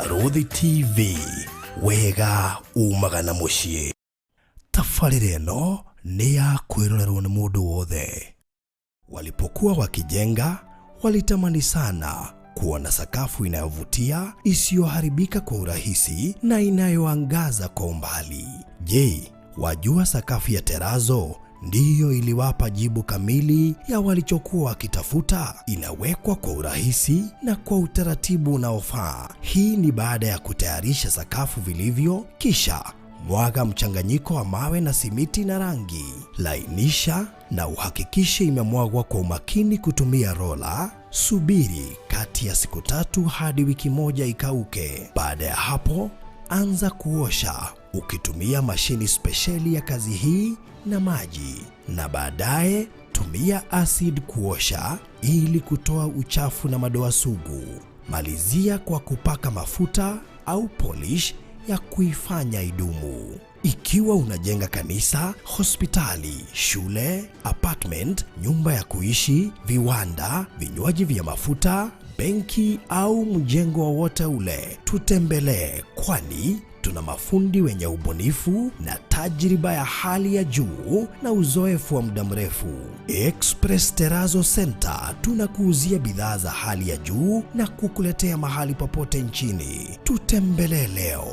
Barũthi TV, wega umaga na mũciĩ. Tabarĩra ĩno nĩ ya kwĩrorerwo nĩ mũndũ wothe. Walipokuwa wakijenga, walitamani sana kuona sakafu inayovutia, isiyoharibika kwa urahisi na inayoangaza kwa umbali. Je, wajua sakafu ya terazo ndiyo iliwapa jibu kamili ya walichokuwa wakitafuta? Inawekwa kwa urahisi na kwa utaratibu unaofaa. Hii ni baada ya kutayarisha sakafu vilivyo, kisha mwaga mchanganyiko wa mawe na simiti na rangi. Lainisha na uhakikishe imemwagwa kwa umakini kutumia rola. Subiri kati ya siku 3 hadi wiki 1 ikauke. Baada ya hapo, anza kuosha ukitumia mashini spesheli ya kazi hii na maji, na baadaye tumia acid kuosha ili kutoa uchafu na madoa sugu. Malizia kwa kupaka mafuta au polish ya kuifanya idumu. Ikiwa unajenga kanisa, hospitali, shule, apartment, nyumba ya kuishi, viwanda, vinywaji vya mafuta, benki au mjengo wowote ule, tutembelee, kwani tuna mafundi wenye ubunifu na tajriba ya hali ya juu na uzoefu wa muda mrefu. Express Terrazzo Center tunakuuzia bidhaa za hali ya juu na kukuletea mahali popote nchini. Tutembelee leo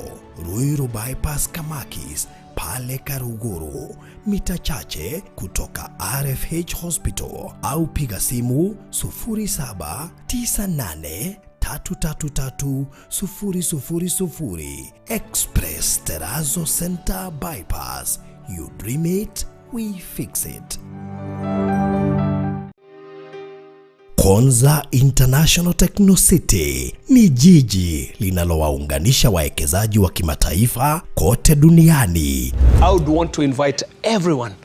Ruiru Bypass Kamakis pale Karuguru, mita chache kutoka RFH Hospital, au piga simu 0798 333 000. Express Terrazzo Center Bypass. You dream it, we fix it. Konza International Techno City ni jiji linalowaunganisha wawekezaji wa kimataifa kote duniani. I would want to invite everyone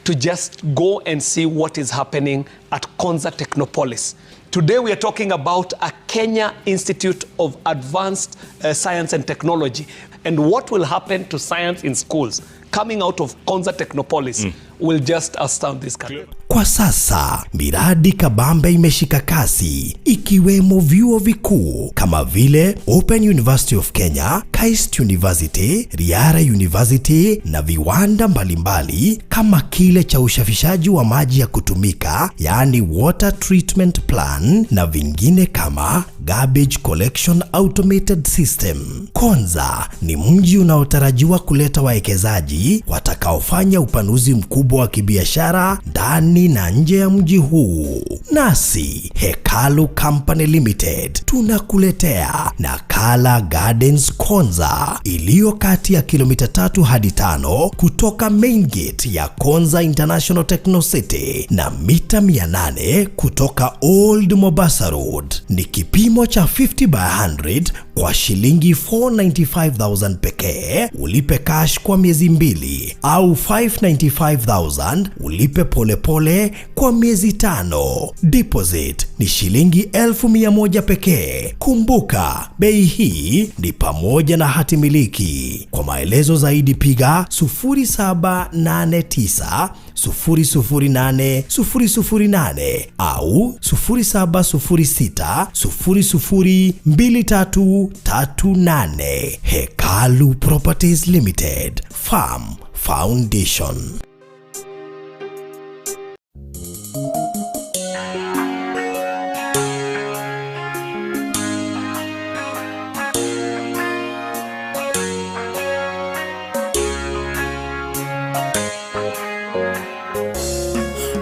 to just go and see what is happening at Konza Technopolis. Today we are talking about a Kenya Institute of Advanced Science and Technology and what will happen to science in schools coming out of Konza Technopolis will just astound this country. Kwa sasa miradi kabambe imeshika kasi, ikiwemo vyuo vikuu kama vile Open University of Kenya, KAIST University, Riara University na viwanda mbalimbali kama kile cha usafishaji wa maji ya kutumika, yaani water treatment plant, na vingine kama garbage collection automated system. Konza ni mji unaotarajiwa kuleta wawekezaji watakaofanya upanuzi mkubwa wa kibiashara ndani na nje ya mji huu. Nasi Hekalu Company Limited tunakuletea Nakala Gardens Konza iliyo kati ya kilomita 3 hadi 5 kutoka main gate ya Konza International Techno City na mita 800 kutoka Old Mombasa Road. Ni kipimo cha 50 by 100 kwa shilingi 495,000 pekee, ulipe cash kwa miezi 2, au 595,000 ulipe polepole kwa miezi 5. Deposit ni shilingi 1,100 pekee. Kumbuka, bei hii ni pamoja na hati miliki. Kwa maelezo zaidi piga 0789 008 008 au 0706 002338. Hekalu Properties Limited, Farm Foundation.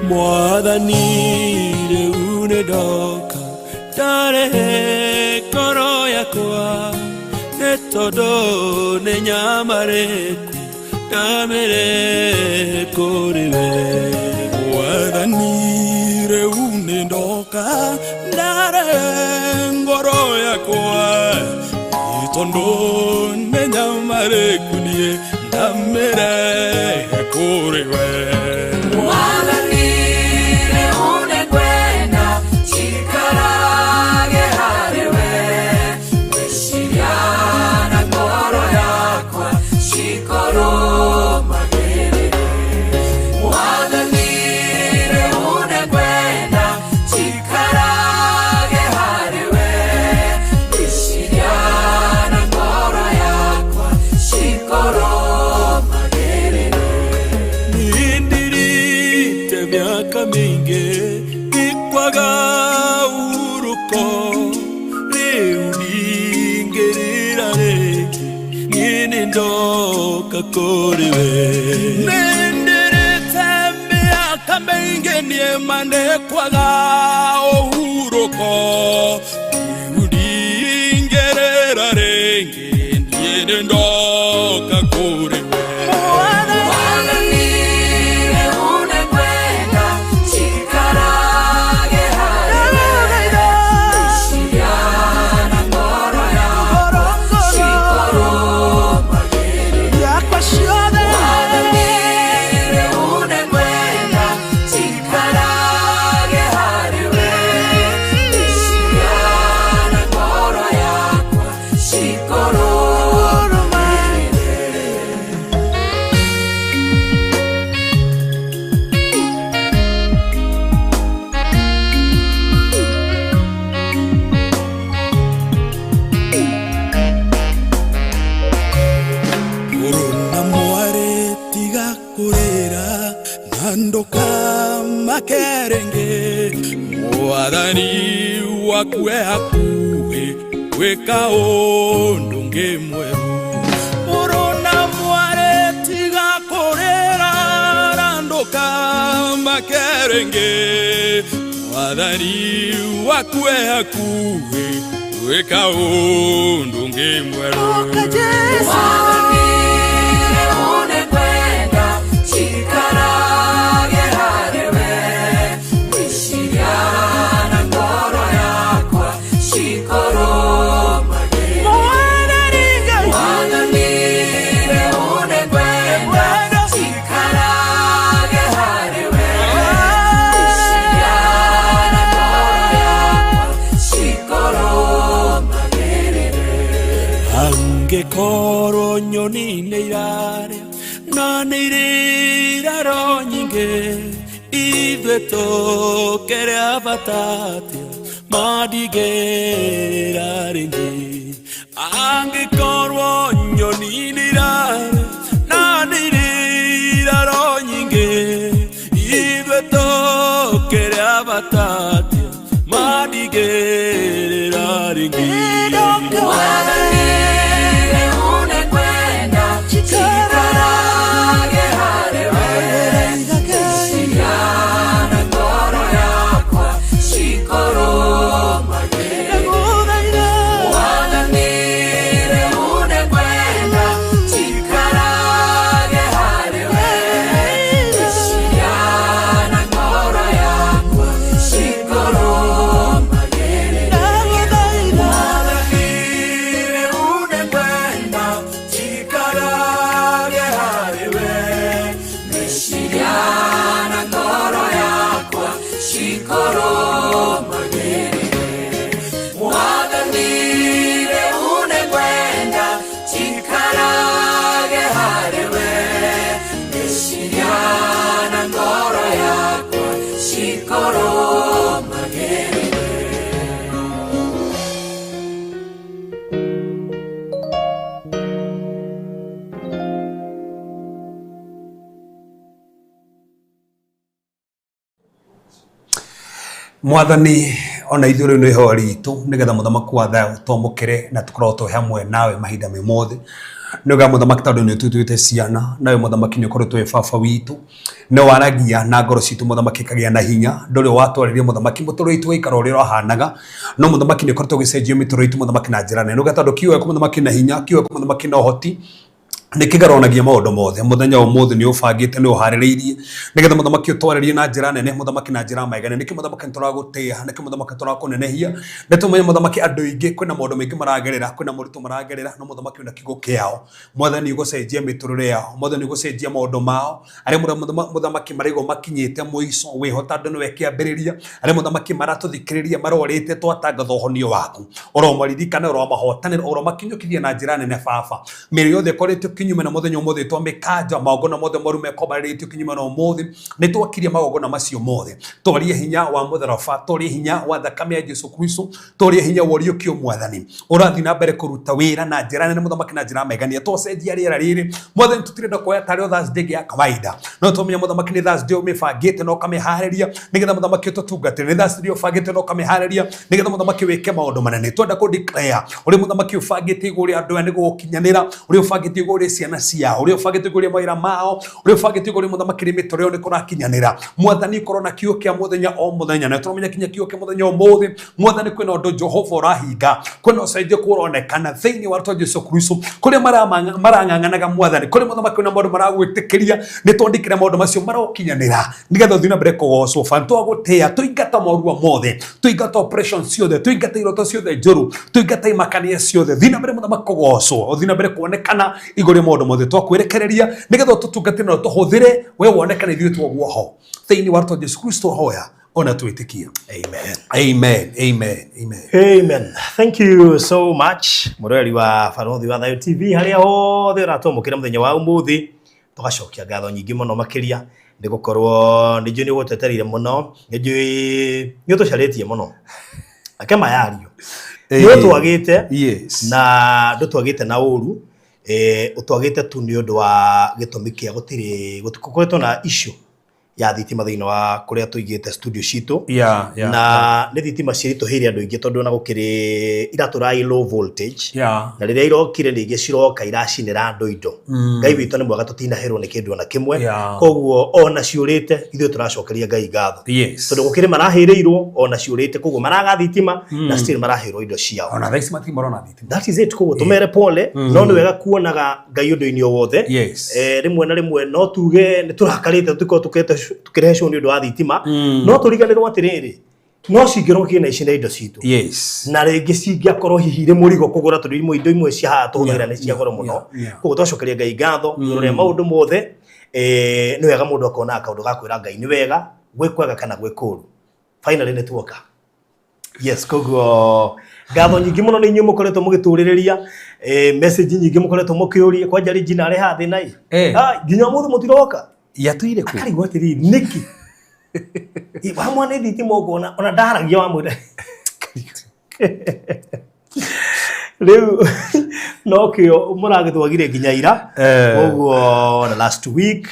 Mwathani rĩu nĩ ndoka ndarehe ngoro yakwa, nĩ tondũ nĩ nyamarĩku ndamĩrehe kũrĩ we. Mwathani rĩu nĩ ndoka ndarehe ngoro yakwa, nĩ tondũ nĩ nyamarĩku niĩ ndamĩrehe kũrĩ we. Mwathani rĩu nĩngwenda njikarage harĩ we, meciria na ngoro yakwa cikũrũmagĩrĩre. Mwathani rĩu nĩngwenda njikarage harĩ we, meciria Mĩaka mĩingĩ ndikwaga ũhurũko rĩu ndingĩrĩra rĩngĩ niĩ nĩ ndoka kũrĩ we. Nĩndĩrĩte mĩaka mĩingĩ niĩ ma nĩkwaga ũhurũko rĩu ndingĩrĩra rĩngĩ niĩ nĩ ndoka kũrĩ we. Mwathani rĩu nĩngwenda njikarage harĩ we, meciria na ngoro yakwa cikũrũmagĩrĩra. Mwathani rĩu nĩngwenda njikarage harĩ we, meciria na ngoro yakwa cikũrũmagĩrĩra. Mũrũ na mwarĩ tiga kũrĩra na ndũkamake rĩngĩ mwathani waku e hakuhĩ gwĩka ũndũ ũngĩ mwerũ. Mũrũ na mwarĩ tiga kũrĩra na ndũkamake rĩngĩ mwathani waku e hakuhĩ gwĩka ũndũ ũngĩ mwerũ. Mwathani rĩu nĩngwenda njikarage harĩ we, meciria na ngoro yakwa cikũrũmagĩrĩra. Mwathani rĩu nĩngwenda njikarage harĩ we, meciria na ngoro yakwa cikũrũmagĩrĩra. Angĩkorwo nyoni nĩ irarĩa na nĩ irĩ iraro nyingĩ ithuĩ tũkĩrĩ a bata atĩa mandigĩrĩra rĩngĩ. Angĩkorwo nyoni nĩ irarĩa na nĩ irĩ iraro nyingĩ ithuĩ tũkĩrĩ a bata atĩa mandigĩrĩra rĩngĩ. Mwathani rĩu nĩngwenda njikarage harĩ we, meciria na ngoro yakwa cikũrũmagĩrĩra. Mwathani rĩu nĩngwenda njikarage harĩ we, meciria na ngoro yakwa cikũrũmagĩrĩra. Mwathani rĩu nĩngwenda njikarage harĩ we, meciria na ngoro yakwa cikũrũmagĩrĩra. Mwathani rĩu nĩngwenda njikarage harĩ we, meciria na ngoro yakwa cikũrũmagĩrĩra. Mwathani ona ithuĩ rĩu nĩ ihoya ritũ nĩgetha mũthamaki wa thayũ twamũkĩre na tũkorwo twĩ hamwe nawe mahinda me mothe. Nĩ ũga mũthamaki tondũ nĩ ũtũtuĩte ciana nawe mũthamaki nĩ ũkoretwo wĩ baba witũ nĩ waragia na ngoro citũ mũthamaki ĩkagĩa na hinya ndũrĩ watwarĩria mũthamaki mũtũrĩre witũ waikara ũrĩa ũrahanaga no mũthamaki nĩ ũkoretwo ũgĩcenjia mĩtũrĩre itũ mũthamaki na njĩra nene. Nĩ ũga tondũ kiugo gĩaku mũthamaki na hinya kiugo gĩaku mũthamaki na ũhoti nä kä garonagia maå ndå mothe muthenya å nä å bangä te nä å harä rä irie nä getha må thamaki å twarä rie na njä ra nene må thamaki na njä ra maigane nä kä må thamaki nä tå ragå tä a nä kä må thamaki tå rakå nenehia nä tå menye må thamaki andå aingä kwä na maå ndå maingä maragerera kwä na moritå maragerera no må thamaki na kiugo kä ao mwathani å gå cenjia mä tå rä re yao mwathani å gå cenjia maå ndå mao arä a må thamaki maraigwo makinyä te må ico wä ho tondå nä we kä ambä rä ria arä a må thamaki maratå thikä rä ria marwarä te twatangatha å honio waku oromaririkane oromahotanä oromakinyå kithie na njä ra nene baba mä rä yothe ĩkoretwo Kinyume na muthenya umuthi, twamikanja magongona mothe moru mekombarĩtio kinyume na umuthi, nĩ twakiria magongona macio mothe. Twarie hinya wa mũtharaba, twarie hinya wa thakame ya Jesu Kristo, twarie hinya wa ũriũkio Mwathani ũrathiĩ na mbere kũruta wĩra na njĩra nene, mũthamaki, na njĩra megania. Twacenjia rĩera rĩrĩ, Mwathani, tũtirenda kuoya tarĩ o Thursday ĩngĩ ya kawaida, no tũmenya, mũthamaki, nĩ Thursday ũmĩbangĩte na ũkamĩharĩria nĩgetha, mũthamaki, ũtũtungatĩre. Nĩ Thursday ũbangĩte na ũkamĩharĩria nĩgetha, mũthamaki, wĩke maũndũ manene. Twenda kũ declare ũrĩa, mũthamaki, ũbangĩte igũrũ rĩa andũ aya nĩ gũgũkinyanĩra, ũrĩa ũbangĩte igũrũ rĩa ciana ciao, ũrĩa ũbangĩte igũrũ rĩa mawĩra mao, ũrĩa ũbangĩte igũrũ rĩa, mũthamaki, rĩa mĩtũrĩre yao nĩ kũrakinyanĩra. Mwathani, korwo na kiugo kĩa mũthenya o mũthenya, na tũramenya kinya kiugo kĩa mũthenya ũmũthĩ, Mwathani, kwĩna ũndũ Jehova ũrahinga, kwĩna ũcenjio kũronekana thĩinĩ wa rĩtwa Jesu Kristo. Kũrĩa marang'ang'anaga, Mwathani, kũrĩa, mũthamaki, kwĩna maũndũ maragwĩtĩkĩria, nĩ twandĩkĩra maũndũ macio marokinyanĩra nĩgetha ũthiĩ na mbere kũgocwo. Ba twagũtĩa, tũingata morua mothe, tũingata operation ciothe, tũingata iroto ciothe njũru, tũingata imakania ciothe. Thiĩ na mbere, mũthamaki, kũgocwo, ũthiĩ na mbere kuonekana igũrũ rĩa maũndũ mothe. Twakwĩrekereria nĩgetha ũtũtungatĩre na ũtũhũthĩre, we wonekane, ithuĩ twoguo ho. Thĩinĩ wa rĩtwa Jesu Kristo hoya ona twĩtĩkia. Amen. Amen, amen, amen. Amen. Thank you so much. Mũroreri wa Barothi wa Thayo TV harĩa hothe ũratwamũkĩra mũthenya wa ũmũthĩ, tũgacokia ngatho nyingĩ mũno makĩria nĩ gũkorwo nĩ njũĩ nĩ ũgũtwetereire mũno, nĩ njũĩ nĩ ũtũcarĩtie mũno. Reke mayario. Nĩ ũtwagĩte na ndũtwagĩte na ũru, ũtwagĩte tu nĩ ũndũ wa gĩtũmi kĩa gũtirĩ gũkoretwo na issue ya thitima thĩinĩ wa kũrĩa tũigĩte studio citũ, na nĩ thitima ciritũhĩire andũ aingĩ tondũ ona gũkĩrĩ iratũra i low voltage, na rĩrĩa irokire rĩngĩ ciroka iracinĩra andũ indo. Ngai witũ nĩ mwega, tũtinahĩrwo nĩ kĩndũ ona kĩmwe. Koguo ona ciũrĩte, ithuĩ tũracokeria Ngai ngatho tondũ gũkĩrĩ marahĩrĩirwo ona ciũrĩte, koguo maraga thitima na still marahĩrwo indo ciao. Ona thaa ici matirĩ marona thitima. That is it. Koguo tũmere pole, no nĩ wega kuonaga Ngai ũndũ-inĩ o wothe. Rĩmwe na rĩmwe no tuge nĩ tũrakarĩte tũkorwo tũkĩrehe show nĩ ũndũ wa thitima, no tũriganĩrwo atĩrĩrĩ, no cingĩrokire na ici na indo citũ, na rĩngĩ cingĩakorwo hihi irĩ mũrigo kũgũra, tondũ imwe indo imwe cia haha tũhũthagĩra nĩ cia goro mũno. Koguo twacokeria Ngai ngatho igũrũ rĩa maũndũ mothe. Nĩ wega mũndũ akonaga kaũndũ ga kwĩra Ngai nĩ wega, gwĩ kwega kana gwĩ kũũru. Finally nĩ tuoka. Yes, koguo ngatho nyingĩ mũno nĩ inyuĩ mũkoretwo mũgĩtũrĩrĩria, message nyingĩ mũkoretwo mũkĩũria kwanja Regina arĩ haha thĩna ĩ. Ah, nginya ũmũthĩ mũtiroka. Yatũire kũ? Akarigwo atĩrĩrĩ, nĩkĩ? Wa mwana thitima ũkona ona ndaragia wamwĩra rĩu nokĩo mũragĩtwagire nginya ira. Koguo na last week,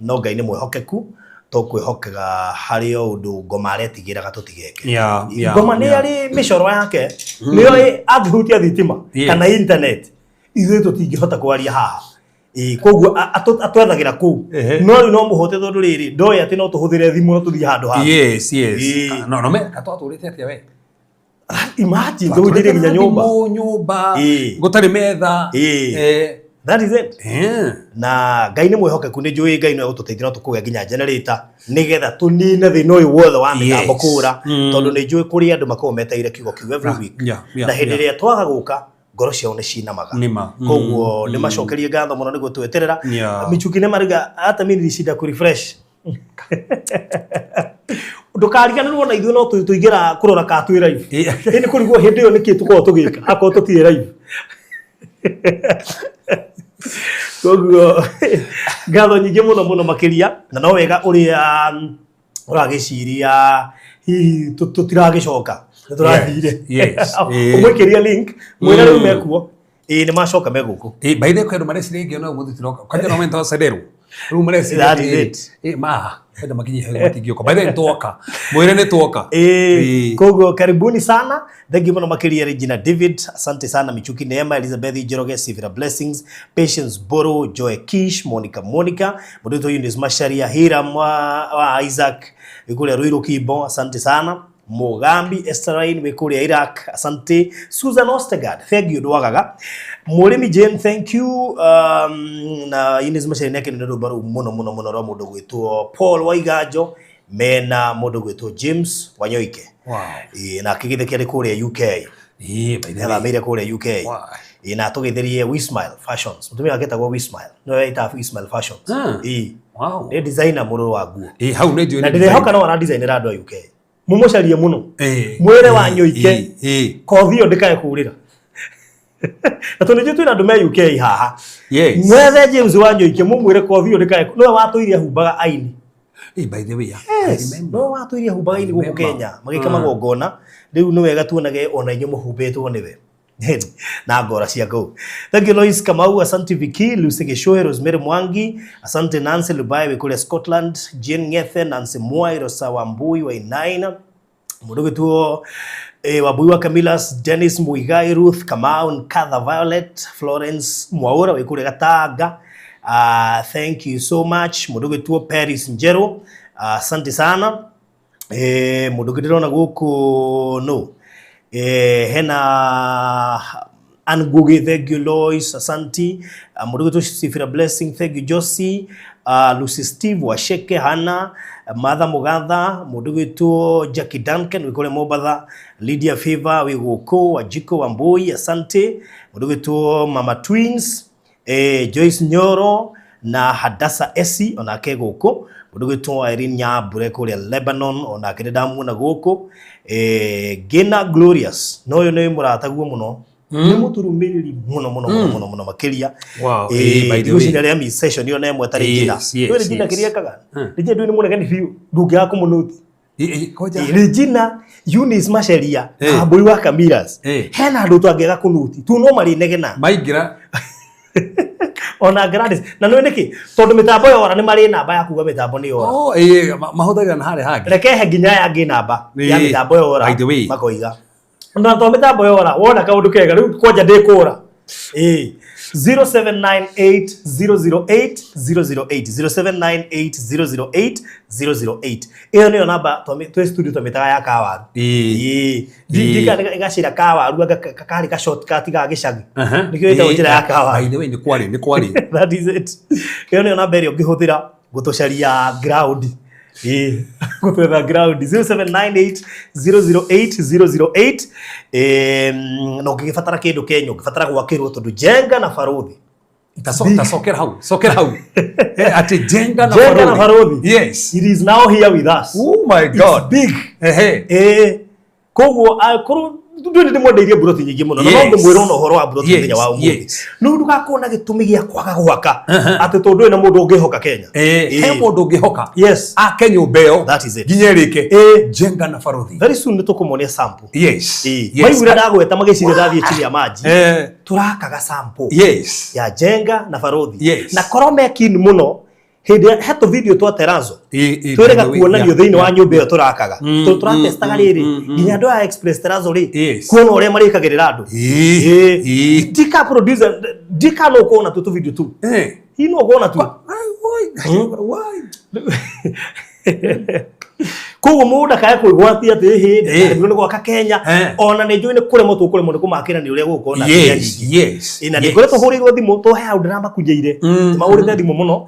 no Ngai nĩ mwĩhokeku, tũkwĩhokega harĩ o ũndũ ngoma aretigĩraga tũtigeke. Ngoma nĩ arĩ mĩcoro yake, nĩyo angĩhutia thitima kana internet, ithuĩ tũtingĩhota kwaria haha. Ĩĩ, koguo atwethagĩra kũu. No rĩu no mũhote tondũ rĩrĩ ndoĩ atĩ no tũhũthĩre thimũ na tũthiĩ handũ hangĩ. Yes. No me katwatũrĩte atĩa we? Imagine tũhutĩrie nginya nyũmba. Thimũ, nyũmba gũtarĩ metha. That is it. Na Ngai nĩ mwĩhokeku, nĩ njũĩ Ngai no egũtũteithia, no tũkũgĩa nginya generator nĩgetha tũnine thĩna ũyũ wothe wa mĩtambo kũra, tondũ nĩ njũĩ kũrĩ andũ makoragwo metereire kiugo kĩu every week, na hĩndĩ ĩrĩa twaga gũka ngoro ciao nĩ cinamaga. Nĩma. Koguo nĩ macokerie ngatho mũno nĩ gũtweterera. Michuki nĩ mariga hata mimi nilishinda ku refresh. Ndũkariganĩrwo na ithuĩ no tũingĩra kũrora ka twĩ live. Ĩ nĩ kũrigwo hĩndĩ ĩyo nĩkĩ tũkoragwo tũgĩka akorwo tũtirĩ live. Koguo ngatho nyingĩ mũno mũno makĩria, na no wega ũrĩa ũragĩciria hihi tũtiragĩcoka, nĩ tũrathire. Ũmũikĩrie link, mwĩre rĩu mekuo, ĩĩ nĩ macoka me gũkũ. By the way, kwĩ andũ mareciria ingĩ ona ũmũthĩ tiroka. Kwanja no mento cererwo. Rĩu mareciria That is atĩrĩrĩ, it. Ma, kwenda makinye hau matingĩũka. By the way, nĩtwoka. Mwĩre nĩtwoka. Koguo karibuni sana, thank you mũno makĩria. Regina David, asante sana. Michuki Neema, Elizabeth Njoroge, Sivira Blessings, Patience Boro, Joy Kish, Monica, Monica mũndũ witũ, Eunice Macharia, Hiram wa Isaac wĩ kũrĩa Ruiru Kimbo, asante sana. Mugambi Esterain wĩ kũrĩa Iraq, asante. Susan Ostergaard, thank you, ndwagaga. Mũrĩmi Jane, thank you. Na Eunice Macharia nĩ akenire rwĩmbo rũu mũno mũno mũno rwa mũndũ gwĩtwo Paul Waiganjo mena mũndũ gwĩtwo James Wanyoike. Ĩĩ, na akĩgĩthe kĩarĩ kũrĩa UK. By the way. Nĩathamĩire kũrĩa UK. Ĩĩ, na atũgeithirie Wismile Fashions, mũtumia wake etagwo Wismile, nĩwe ĩtaga Wismile Fashions. Ĩĩ. Nĩ designer mũrũ wa nguo. Hau nĩ njũĩ na nĩ ndĩrehoka designer. No aradesignera andũ a UK, mũmũcarie mũno, mwĩre Wanyoike kothi ĩyo ndĩkae kũrĩra. Na tondũ nĩnjũĩ twĩna andũ me UK haha. Yes. Mwethe James Wanyoike mũmwĩre kothi ũyũ ndĩkae nĩwe watũire humbaga aini. Hey, by the way, I Yes, remember. nĩwe watũire humbaga aini gũkũ Remember. Kenya magĩka magongona. Rĩu nĩ wega tuonage ona inyuĩ mũhumbĩtwo nĩwe na ngora cia kũu. Thank you Lois Kamau, asante Vicky, Lucy Gishoe, Rosemary Mwangi, asante Nancy Lubai wĩ kũrĩa Scotland, Jane Ngethe, Nancy Mwai, Rosa Wambui wa Inaina, mũndũ gĩtuo Wambui wa Camillus, Dennis Muigai, Ruth Kamau, Nkatha Violet, Florence Mwaura wĩ kũrĩa Gatanga. Thank you so much mũndũ gĩtuo Paris Njeru, asante sana. Mũndũ ũngĩ ndĩrona gũkũ no hena Ann Ngugi, thank you Lois, asante. Mũndũ ũgĩtwo Sifira Blessing, thank you Josie. Lucy Steve Washeke, Hannah, Martha Mugatha, mũndũ ũgĩtwo Jackie Duncan wĩ kũrĩa Mombatha, Lydia Favor wĩ gũkũ, Wanjiko Wambui, asante. Mũndũ ũgĩtwo Mama Twins, Joyce Nyoro na Hadassa Esi onake gũkũ, mũndũ ũgĩtwo Irene Nyambure kũrĩa Lebanon onake nĩ ndamuona gũkũ. Gina Glorious no ũyũ nĩ mũrataguo mũno, nĩ mũtũrũmĩrĩri mũno mũno mũno mũno mũno makĩria. Wow, by the way. Ngwĩciria rĩa miss session ĩyo na ĩmwe tarĩ Regina. Yes, Nĩũĩ Regina yes. kĩrĩa ekaga? Regina ndũĩ nĩ mũregani biũ, ndũngĩaga kũmũnũti. Koja. Regina Eunice Macharia Wambui wa Camillus hena andũ tũangĩaga kũnũti tu no marĩnegena Maingĩra. Ona Gladys na nĩ nĩkĩ tondũ mĩtambo yora nĩ marĩ namba ya kuga mĩtambo nĩ yora. Oh, mahũthagĩra na harĩa hangĩ. Reke he nginya aya angĩ namba ya mĩtambo yora. By the way. Makoiga na to mĩtambo yora wona kaũndũ kega rĩu kwanja ndĩkũra. 0798008008, 0798008008, ĩyo nĩyo namba twĩ studio twamĩtaga ya kawaru. Ndika gacĩra kawaru anga karĩ ka shortcut ga gĩcagi, nĩkĩo ĩtagwo njĩra ya kawaru. By the way, nĩ kwarĩ, nĩ kwarĩ. That is it. Ĩyo nĩyo namba ĩrĩa ũngĩhũthĩra gũtũcaria ground. Gũtwetha ground 0798008008. Na ũngĩgĩbatara kĩndũ Kenya, ũngĩbatara gwakĩrwo tondũ Jenga na Barũthi. Ta cokera hau, cokera hau. Atĩ Jenga na Jenga na Barũthi. Barũthi. Yes. It is now here with us. Oh my God. It's big. Ehe. Koguo akorwo ndũ nĩ ndĩmwendeirie mburoti nyingĩ mũno na no ngũmwĩra ona ũhoro wa mburoti mũthenya wa ũmũthĩ. No ndũgakorwo na gĩtũmi gĩa kwaga gwaka atĩ tondũ ndũrĩ na mũndũ ũngĩhoka Kenya. He mũndũ ũngĩhoka. Yes. Ake nyũmba ĩyo. That is it. Nginya ĩrĩke. Jenga na Barũthi. Very soon nĩ tũkũmonia sample. Yes. Yes. Maiguire ndagweta magĩciria ndathiĩ chini ya maji. Tũrakaga sample ya Jenga na Barũthi. Yes. Na korwo me keen mũno hĩndĩ ĩrĩa he tũ video twa terazo By twĩrĩga the way, kuonanio thĩinĩ wa nyũmba ĩyo tũrakaga, tondũ tũratestaga rĩrĩ nginya andũ aya Express Terazo rĩ kuona ũrĩa marĩkagĩrĩra andũ. Ndika producer ndika no kuona tu video tu hi no kuona tu. Why? Koguo mũndũ ndakae kwĩgwatia atĩ hĩndĩ nĩ gwaka Kenya ona nĩ njũĩ nĩ kũremwo tũkũremwo nĩ kũmakĩra nĩ ũrĩa gũgũkorwo na mbia nyingĩ. Na nĩ ngoretwo hũrĩirwo thimũ to he hau ndĩramakunjĩire, mahũrĩte thimũ mũno.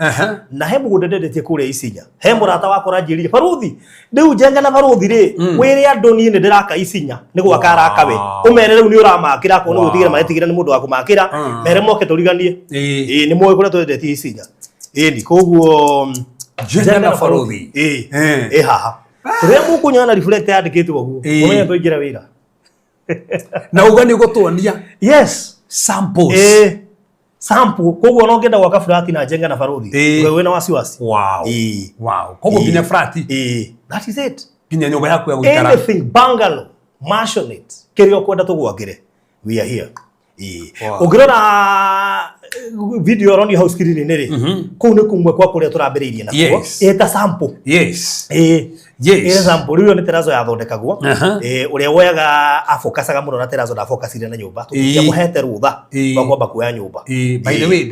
Na he mũgũnda ndendetie kũrĩa Isinya, he mũrata wakwa ũranjĩrire Barũthi rĩu Njenga na Barũthi rĩ wĩre andũ niĩ nĩ ndĩraka Isinya nĩ gwaka araka we ũmere rĩu nĩ ũramakĩra akorwo nĩ gwĩtigĩra maretigĩra nĩ mũndũ wa kũmakĩra mere moke tũriganie. Nĩ moĩ kũrĩa twendetie Isinya ĩni koguo Jenga na Barũthi. Ĩ haha rĩrĩa mũkũnyona na reflect yandĩkĩtwo ũguo mũmenye twaingĩra wĩra. Na uga nĩ ũgũtuonia Yes. samples. Sample koguo ona ũngĩenda gwaka flat na Njenga na Barũthi wĩna wasiwasi. Wow. Wow. Koguo nginya flat. That is it. Nginya nyũmba yaku ya gũikara. Anything bungalow, maisonette, kĩrĩa ũkwenda tũgwakĩre, we are here. Wow. Ũngĩrora video ĩronio hau screen-inĩ rĩ, kũu nĩ kumwe kwa kũrĩa tũrambĩrĩirie nakuo ĩta sample. Yes. Ĩ sample rĩu ĩyo nĩ terazo yathondekagwo. Ũrĩa woyaga afokacaga mũno na terazo ndafokacire na nyũmba tũtiamũhete rũtha rwa kwamba kuoya nyũmba. By the way,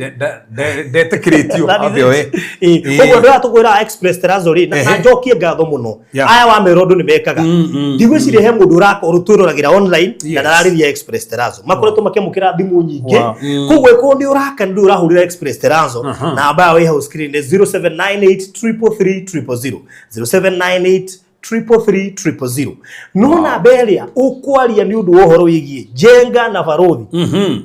ndetĩkĩrĩtio That is ambe oe. it. Koguo andũ aya tũkwĩra Express Terazo rĩ na njokie ngatho mũno aya wamera ũndũ nĩ mekaga, ndigwĩciria he mũndũ ũrakorwo twĩroragĩra online na ndararĩria Express Terazo, makoretwo makĩamũkĩra thimũ nyingĩ. Koguo ĩkorwo nĩ ũraka nĩ ũrahũrĩra Express Terazo, namba yao ĩ hau screen nĩ 0798 333 000, 0798 333 000. No namba ĩrĩa ũkwaria nĩ ũndũ wa ũhoro wĩgiĩ Jenga na Barũthi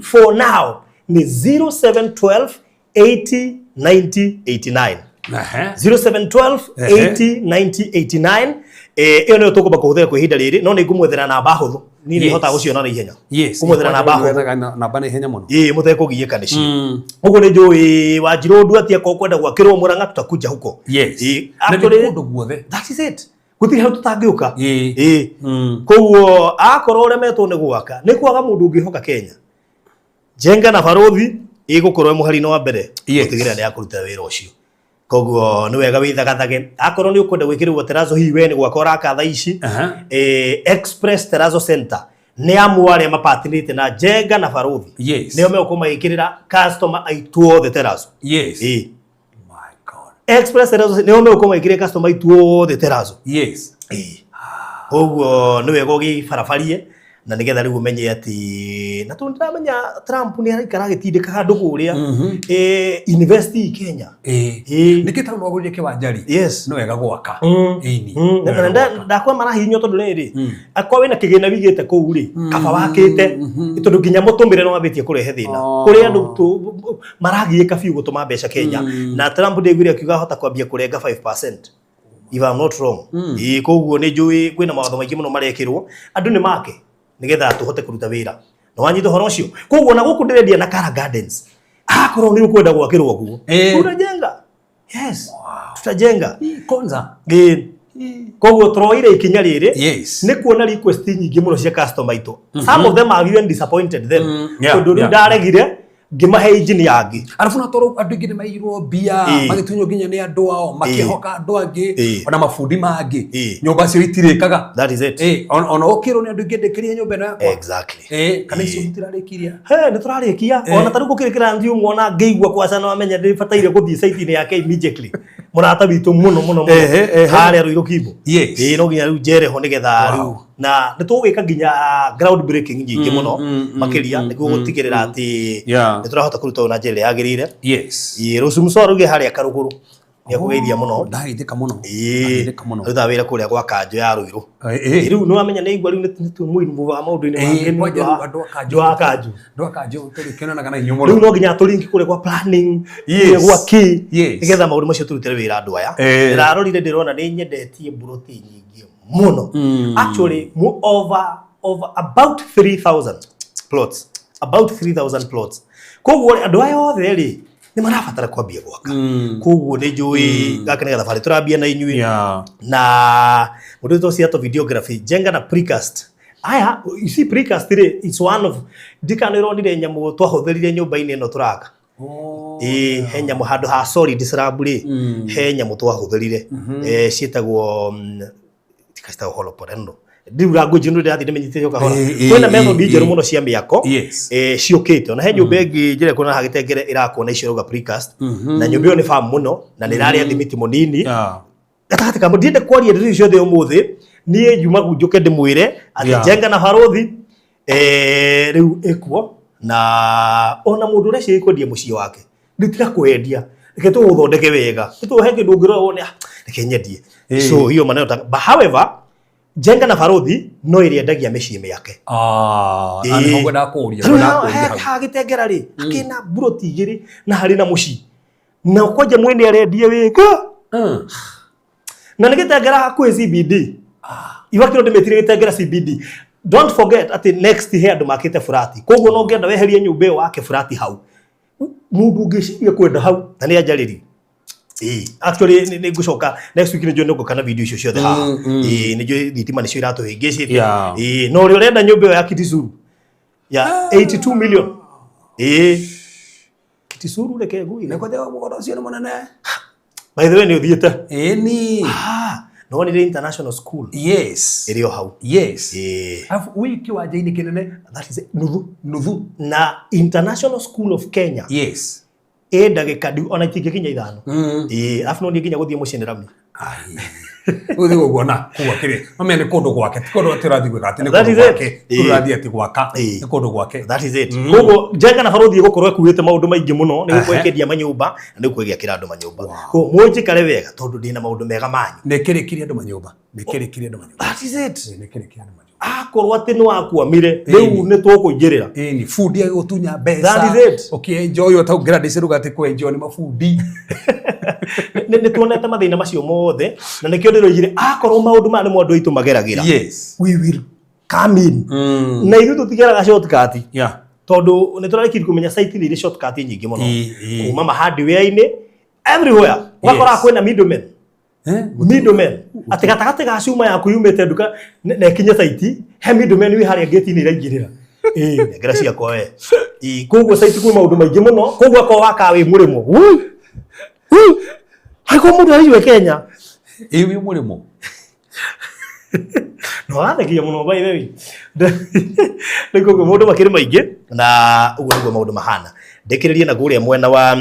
for now nĩ 0712 80 90 89. 0712 80 90 89. Ĩyo nĩyo tũkũmba kũhũthĩra kwa ihinda rĩrĩ, no nĩ ngũmwethera namba hũthũ. Niĩ nĩ Yes. hotaga gũciona na ihenya. Yes. Ngũmwethera namba hũthũ. Wethaga namba na ihenya mũno. Ĩĩ, mũtekũgiĩka nĩcio. Ũguo nĩ njũĩ Wanjirũ ndu atĩ akorwo kwenda gwakĩrwo Mũrang'a tutakuja huko. Yes. Ĩĩ, Na nĩ actually- kũndũ guothe. That is it. Gũtirĩ handũ tũtangĩũka. Ĩĩ. Ĩĩ. Koguo akorwo ũremetwo nĩ gwaka, nĩ kwaga mũndũ ũngĩhoka Kenya. Njenga na Barũthi ĩgũkorwo ĩ mũhari-inĩ wa mbere Yes. gũtigĩrĩra nĩ yakũruta wĩra ũcio. Koguo nĩ wega wĩthagathage. Akorwo nĩ ũkwenda gwĩkĩrĩrwo terazo, hihi we nĩ gwaka ũraka thaa ici, Express Terrazzo Center nĩ amwe arĩa mapatinĩte na Njenga na Barũthi. Yes. Nĩo megũkorwo magĩkĩrĩra customer aitũ othe terazo. Yes. Ĩĩ. My God. Express Terrazzo nĩo megũkorwo magĩkĩrĩra customer aitũ othe terazo. Yes. Ĩĩ. Koguo nĩ wega ũgĩbarabarie na nĩgetha rĩu ũmenye atĩ na tondũ ndĩramenya Trump nĩ araikara agĩtindĩkaga andũ kũrĩa, invest in Kenya. Ĩĩ. Ĩĩ. Nĩkĩ taũ wagũrire kĩwanja rĩ? Yes. Nĩ wega gwaka. Ĩni. Mm. Nĩ wega gwaka. Ndakwa marahihinywo tondũ rĩrĩ, akorwo wĩna kĩgĩna wigĩte kũu rĩ, kaba wakĩte, tondũ nginya mũtũmĩre no wambĩtie kũrehe thĩna. Kũrĩ andũ maragiĩka biũ gũtũma mbeca Kenya, na Trump ndĩguire akiuga ahota kwambia kũrenga 5% if I'm not wrong. Ĩĩ, koguo nĩ njũĩ kwĩna mawatho maingĩ mũno marekĩrwo andũ nĩ make nĩgetha tũhote kũruta wĩra. Na wanyita ũhoro ũcio, koguo na gũkũ ndĩrendia na Kara Gardens, akorwo nĩ ũkwenda gwakĩrwo guo, tutajenga. Yes, tutajenga. Ĩĩ, Konza. Ĩĩ. Koguo tũroire ikinya rĩrĩ Yes. nĩ kuona request nyingĩ mũno cia customer aitũ. Some of them have even disappointed them, Yeah, tondũ rĩu ndaregire ngĩmahe engineer angĩ. Arabu na tondũ andũ aingĩ nĩ maiyirwo mbia, magĩtunywo nginya nĩ andũ ao, makĩhoka andũ angĩ, ona mabundi mangĩ, nyũmba cio itirĩkaga. That is it. Ĩĩ, ona ũkĩrwo nĩ andũ aingĩ, ndĩkĩrie nyũmba ĩno yakwa. Exactly. Ĩĩ, kana icio mũtirarĩkirie. He, nĩ tũrarĩkia. Ona tarĩu gũkĩrĩ kĩranthi ũmwe, ona ngĩigua kwaca no amenya ndĩbataire gũthiĩ site-inĩ yake immediately. Mũrata witũ mũno mũno mũno Ehe, ehe. harĩa Ruiru Kimbo. Yes. Ĩĩ, no nginya rĩu njere ho nĩgetha Wow. rĩu na nĩ tũgwĩka nginya ground breaking nyingĩ mũno makĩria nĩguo gũtigĩrĩra atĩ nĩ tũrahota kũruta ũũ na njĩra ĩrĩa yagĩrĩire. Yes. Ĩĩ, rũciũ mũcoro rauge harĩa Karũgũrũ nĩ akũgeithia mũno. Ndageithĩka mũno. Ĩĩ, Ndageithĩka mũno. arutaga wĩra kũrĩa gwa kanjũ ya Ruiru. Ĩĩ. Rĩu nĩ wamenya nĩ igua rĩu nĩ tũmũinvu wa maũndũ-inĩ mangĩ nĩ Kwanja ũndũ rĩu wa andũ a kanjũ. andũ a kanjũ. Andũ a kanjũ tũrĩkĩonanaga na inyuĩ mũno. Rĩu no nginya tũringi kũrĩa gwa planning, Yes. kũrĩa gwa kĩ, Yes. nĩgetha maũndũ macio tũrutĩre wĩra andũ aya. Ndĩrarorire ndĩrona nĩ nyendetie mburoti nyingĩ mũno, actually over about 3000 plots, about 3000 plots. Koguo rĩ, andũ aya othe rĩ nĩ marabatara kwambia gwaka. Koguo nĩ njũĩ gaka nĩ gathabarĩ tũrambia na inyuĩ. Na mũndũ wĩtwo Seattle videography, Jenga na precast aya, you see, precast rĩ, it's one of ndikana ĩronire nyamũ twahũthĩrire nyũmba-inĩ ĩno tũraka. Ĩĩ, he nyamũ handũ ha solid slab rĩ, he nyamũ twahũthĩrire, ciĩtagwo tikacitagwo holoporendo ndiu language ndu ndĩrathiĩ ndĩmenyithĩtie o kahora. Kwĩna method njerũ mũno cia mĩako ciũkĩte. Ona he nyũmba ĩngĩ njĩra kuona hagĩtengere ĩrakwo na icio rauga precast, na nyũmba ĩyo nĩ farm mũno na nĩ ĩrarĩa thimiti mũnini gatagatĩ ka ndiende kwaria ndeto icio ciothe ũmũthĩ. Niĩ njuma njuke ndĩmwĩre atĩ Njenga na Barũthi rĩu ĩkuo, na ona mũndũ ũreciria kwendia mũciĩ wake rĩu, tiga kwendia, reke tũgũthondeke wega, nĩtũhe kĩndũ ũngĩrora wone, "Ah, reke nyendie." So hiyo maneno but however, Njenga na Barũthi no ĩrĩendagia mĩciĩ mĩake. Ah, na nĩho ngwendaga kũũria. Rĩu Ngwendaga kũũria hau. hagĩtengera rĩ, hakĩna mburoti igĩrĩ na harĩ na mũciĩ na kwanja mwene arendie wĩka na nĩ gĩtengera hakuhĩ CBD. Iwakĩro ndĩmĩtire gĩtengera CBD. Don't forget atĩ next he andũ makĩte burati, koguo no ngenda weherie nyũmba ĩyo wake burati hau, mũndũ ũngĩciria kwenda hau na nĩ anjarĩrie. Ĩĩ, actually nĩ ngũcoka next week, nĩ njũĩ nĩ ngũka na video icio ciothe haha. Ĩĩ, nĩ njũĩ thitima nĩcio iratũhĩngĩcĩte. Ĩĩ, na ũrĩa ũrenda nyũmba ĩyo ya Kitisuru ya 82 million, ĩĩ, Kitisuru, reke ngwĩre. Nĩ kwanja mũgũnda ũcio nĩ mũnene. By the way, nĩ ũthiĩte? Ĩni. Ah, no nĩ international school ĩrĩ o hau. Ĩĩ. Alafu wĩ kĩwanja-inĩ kĩnene. That is it. Nuthu. Nuthu. Na International School of Kenya ĩ ndagĩka ona itingĩkinya 5. Ĩĩ, arabu no niĩ nginya gũthiĩ mũciĩ nĩ rami. Rĩu thĩ guona kũu akĩrĩ mamenya nĩ kũndũ gwake, ti kũndũ atĩ ũrathiĩ gwĩka atĩ nĩ That kũndũ is it. gwake. Kũndũ ũrathiĩ atĩ gwaka nĩ kũndũ gwake. That is it. Koguo Njenga na Barũthi ĩgũkorwo ĩkuĩte maũndũ maingĩ mũno, nĩ gũkorwo ĩkĩendia manyũmba na nĩ gũkorwo ĩgĩakĩra andũ manyũmba. Koguo mũnjĩkare wega tondũ ndĩna maũndũ mega manyu. Nĩ kĩrĩkirie andũ manyũmba, nĩ kĩrĩkirie andũ manyũmba. That is it. Nĩ kĩrĩkirie andũ manyũmba. Akorwo Akorwo atĩ nĩ wakwamire rĩu nĩ tũkũingĩrĩra. Ĩni bundi agĩgũtunya mbeca. That is it. Ũkĩenjoy ũta Gladys ruga atĩ kwenjoy nĩ mabundi. Nĩ tuonete mathĩna macio mothe na nĩkĩo ndĩroigire akorwo maũndũ maya nĩmo andũ aitũ mageragĩra, we will come in na ithuĩ tũtigeraga shortcut, tondũ nĩ tũrarĩkirie kũmenya site nĩ irĩ shortcut nyingĩ mũno, kuma ma hardware-inĩ everywhere ũgakora kwĩna middlemen. Middlemen atĩ gatagatĩ ga cuma yaku yumĩte nduka na ĩkinye site, he middleman wĩ harĩa gate-inĩ iraingĩrĩra, ĩĩ nengera ciakwa we. Ĩĩ, koguo site kwĩ maũndũ maingĩ mũno, koguo akorwo waka wĩ mũrĩmo. Wui! Wui! Angĩkorwo mũndũ araiwe Kenya. Ĩ wĩ mũrĩmo. No wathekia mũno, by the way. Rĩu koguo maũndũ makĩrĩ maingĩ na ũguo nĩguo maũndũ mahana. Ndĩkĩrĩrie na kũrĩa mwena wa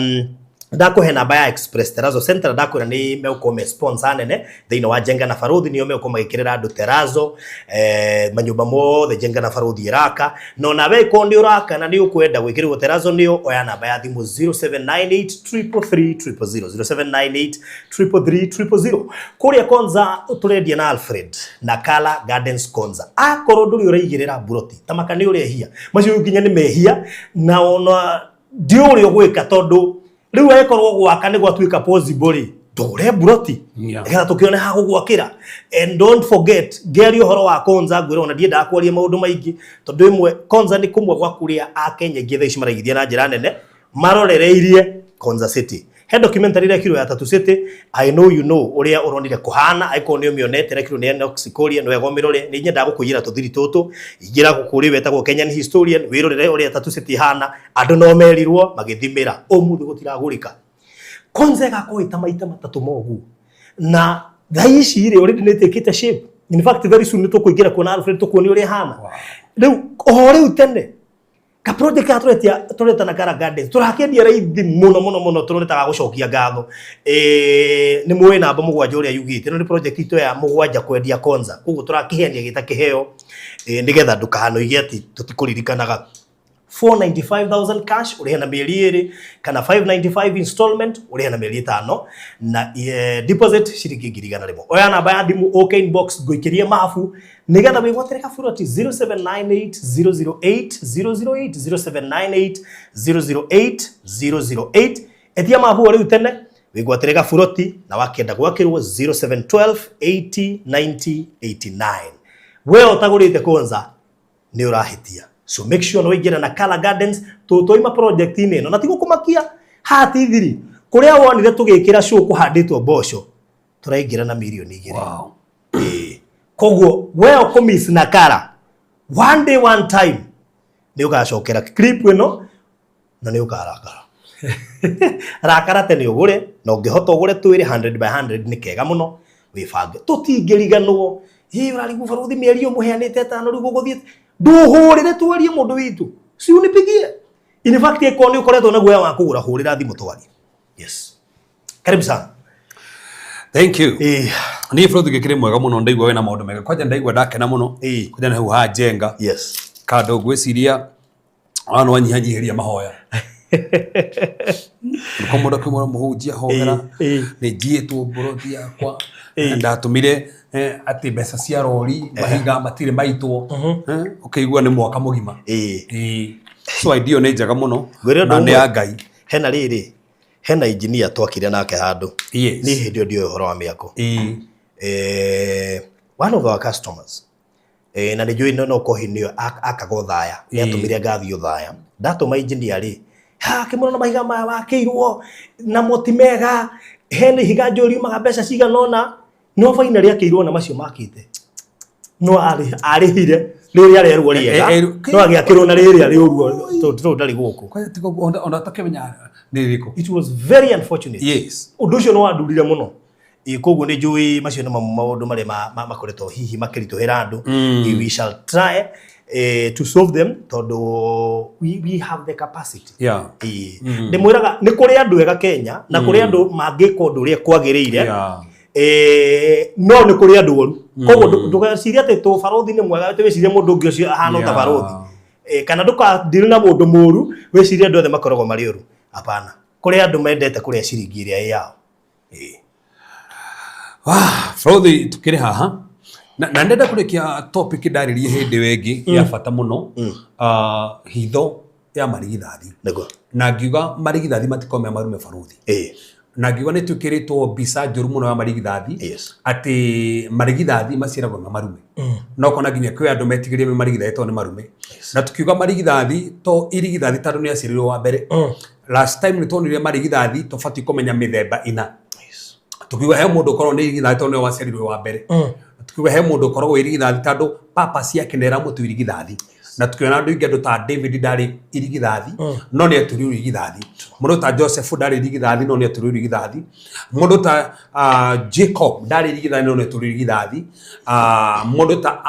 ndakũhe namba ya Express Terrazzo Center. Ndakwĩra nĩ megũkorwo me sponsor nene thĩinĩ wa Jenga na Baruthi, nĩo megũkorwo magĩkĩrĩra andũ terrazzo manyũmba mothe Jenga na Baruthi ĩraka. No nawe ĩkorwo nĩ ũraka na nĩ ũkwenda gwĩkĩrĩrwo terrazzo nĩo, oya namba ya thimũ 0798 333 000, 0798 333 000. Kũrĩa Konza tũrendia na Alfred na Kala Gardens Konza. Akorwo ndũrĩ ũraigĩrĩra mburoti tamaka nĩ ũrehia, macio nginya nĩ mehia na ona ndiũ ũrĩa ũgwĩka, tondũ rĩu angĩkorwo gwaka nĩ gwatuĩka possible rĩ, ndũgũre mburoti nĩgetha tũkĩone ha gũgwakĩra. And don't forget, ngĩaria ũhoro wa Konza ngwĩra ona ndiendaga kwaria maũndũ maingĩ, tondũ ĩmwe Konza nĩ kũmwe gwa kũrĩa Akenya aingĩ thaa ici maraigithia na njĩra nene marorereirie Konza City. He documentary irekirwo ya Tatu City. I know you know ũrĩa ũronire kũhana, angĩkorwo nĩ ũmĩonete, ĩrekirwo nĩ Enoch Sikoria, nĩ wega ũmĩrore. Nĩ nyendaga gũkũiyĩra tũthiri tũtũ. Ingĩra kũrĩ wetagwo Kenyan Historian, wĩrorere ũrĩa Tatu City ĩhana. Andũ no merirwo magĩthimĩra, ũmũthĩ gũtiragũrĩka. Konza ĩgakorwo ĩta maita matatũ ma ũguo, na thaa ici rĩ already nĩ ĩtĩkĩte shape. In fact, very soon nĩ tũkũingĩra kuona Alfred, tũkuonia ũrĩa ĩhana rĩu o rĩu tene. Ka project ka tũretia tũreta na Kara Gardens tũrakĩendia raithi mũno mũno mũno, tũronetaga gũcokia ngatho. Nĩ mũĩ namba 7 ũrĩa yugĩte, ĩno nĩ project itũ ya 7 kwendia Konza, koguo tũrakĩheania gĩta kĩheo, nĩgetha ndũkanoige atĩ tũtikũririkanaga. 495,000 cash ũrĩhe na mĩeri 2, kana 595 installment ũrĩhe na mĩeri 5, na deposit ciringi 100,000. Oya namba ya thimũ ũke inbox ngũikĩrie mabu nĩgetha wĩgwatĩre kaburoti 0798 008 008, 0798 008 008. Etia mabu o rĩu tene wĩgwatĩre gaburoti, na wakĩenda gwakĩrwo 0712 80 90 89. We ũtagũrĩte Konza nĩ ũrahĩtia, so make sure nĩ waingĩra na Kala Gardens tũtwaima project-inĩ ĩno na ti gũkũmakia haha ti thiri. Kũrĩa wonire tũgĩkĩra show kũhandĩtwo mboco, tũraingĩra na 2 mirioni. Ĩĩ. Koguo we ũkũmiss na Kala, one day, one time nĩ ũgacokera clip ĩno na nĩ ũkarakara. Rakara tene ũgũre, na ũngĩhota ũgũre twĩrĩ 100 by 100, nĩ kega mũno wĩbange tũtingĩriganwo. Ĩ ũrarigwo baruthi mĩeri ĩyo mũheanĩte ĩtano, rĩu gũgũthiĩ ndũhũrĩre twarie mũndũ witũ, si unipigie. In fact, ĩkorwo nĩ ũkoretwo na guoya wa kũgũra, hũrĩra thimũ twarie. Yes, karibu sana. Thank you. Niĩ bũrũri gĩkĩrĩ mwega mũno, ndaigua wĩna maũndũ mega kwanja, ndaigua ndakena mũno. Kwanja nĩ hau hanjenga kando ngwĩciria ona no wanyihanyihĩria mahoya ko mũndũ akĩmwĩra mũhunjia hoera nĩ njiĩtwo mbũrũthi yakwa, ndatũmire atĩ mbeca cia rori mahiga matirĩ maitwo, ũkĩigua nĩ mwaka mũgima. Ĩĩ. So idea nĩ njega mũno Ngwĩre ũndũ na nĩ ũmwe. ya Ngai. Hena rĩrĩ, hena engineer twakire nake handũ. Niĩ hĩndĩ ĩyo ndioĩ ũhoro wa mĩako. One of our customers, na nĩ njũĩ no kohi nĩyo akaga ũthaya, nĩ atũmire ngathiĩ ũthaya. Ndatũma engineer rĩ, ha akĩmwĩra na mahiga maya wakĩirwo namo ti mega, hena ihiga njũĩ riumaga mbeca cigana ũna, no finally akĩirwo na macio makĩte no arĩhire rĩrĩa arerwo rĩega, no agĩakĩrwo na rĩrĩa rĩũru tondũ ndarĩ gũkũ. Kwanja tiga ũguo, ona ũtakĩmenya nĩ rĩrĩkũ. It was very unfortunate. Ũndũ ũcio nĩ wandurire mũno. Ĩ, koguo nĩ njũĩ macio nĩ mamwe maũndũ marĩa makoretwo hihi makĩritũhĩra andũ. We shall try to solve them tondũ we have the capacity. Ĩ, ndĩmwĩraga nĩ kũrĩ andũ ega Kenya na kũrĩ andũ mangĩka ũndũ ũrĩa kwagĩrĩire, no nĩ kũrĩ andũ oru, koguo ndũgecirie atĩ tũ barothi nĩ mwega, atĩ wĩcirie mũndũ ũngĩ ũcio ahana ta barothi. Kana ndũkadeal na mũndũ mũru wĩcirie andũ othe makoragwo marĩ oru. Hapana, kũrĩ andũ mendete kũrĩa ciringi ĩrĩa ĩ yao. Wah, Barothi, tukĩrĩ haha Na ndenda kũrĩkia topic ndarĩrie hĩndĩ ĩyo ĩngĩ ya bata mũno, hitho ya marigithathi. Nĩguo. Na ngiuga marigithathi matikoragwo me marume baruthi. Na ngiuga nĩ twĩkĩrĩtwo mbica njũru mũno ya marigithathi, atĩ marigithathi maciaragwo me marume, no kona nginya kwĩ andũ metigĩrie me marigithathi tondũ nĩ marume. Na tukiuga marigithathi to irigithathi tondũ nĩ aciarirwo wa mbere. Last time nĩ tuonire marigithathi tũbatiĩ kũmenya mĩthemba ĩna. Tukiuga he mũndũ ũkoragwo nĩ irigithathi tondũ nĩwe waciarirwo wa mbere. Tukiuga he mũndũ ũkoragwo irigithathi tondũ papa ciake nĩ ĩramũtua irigithathi. Na tukiona andũ aingĩ, andũ ta David ndarĩ irigithathi no nĩ aturirwo irigithathi. Mũndũ ta Joseph ndarĩ irigithathi no nĩ aturirwo irigithathi. Mũndũ ta Jacob ndarĩ irigithathi no nĩ aturirwo irigithathi. Mũndũ ta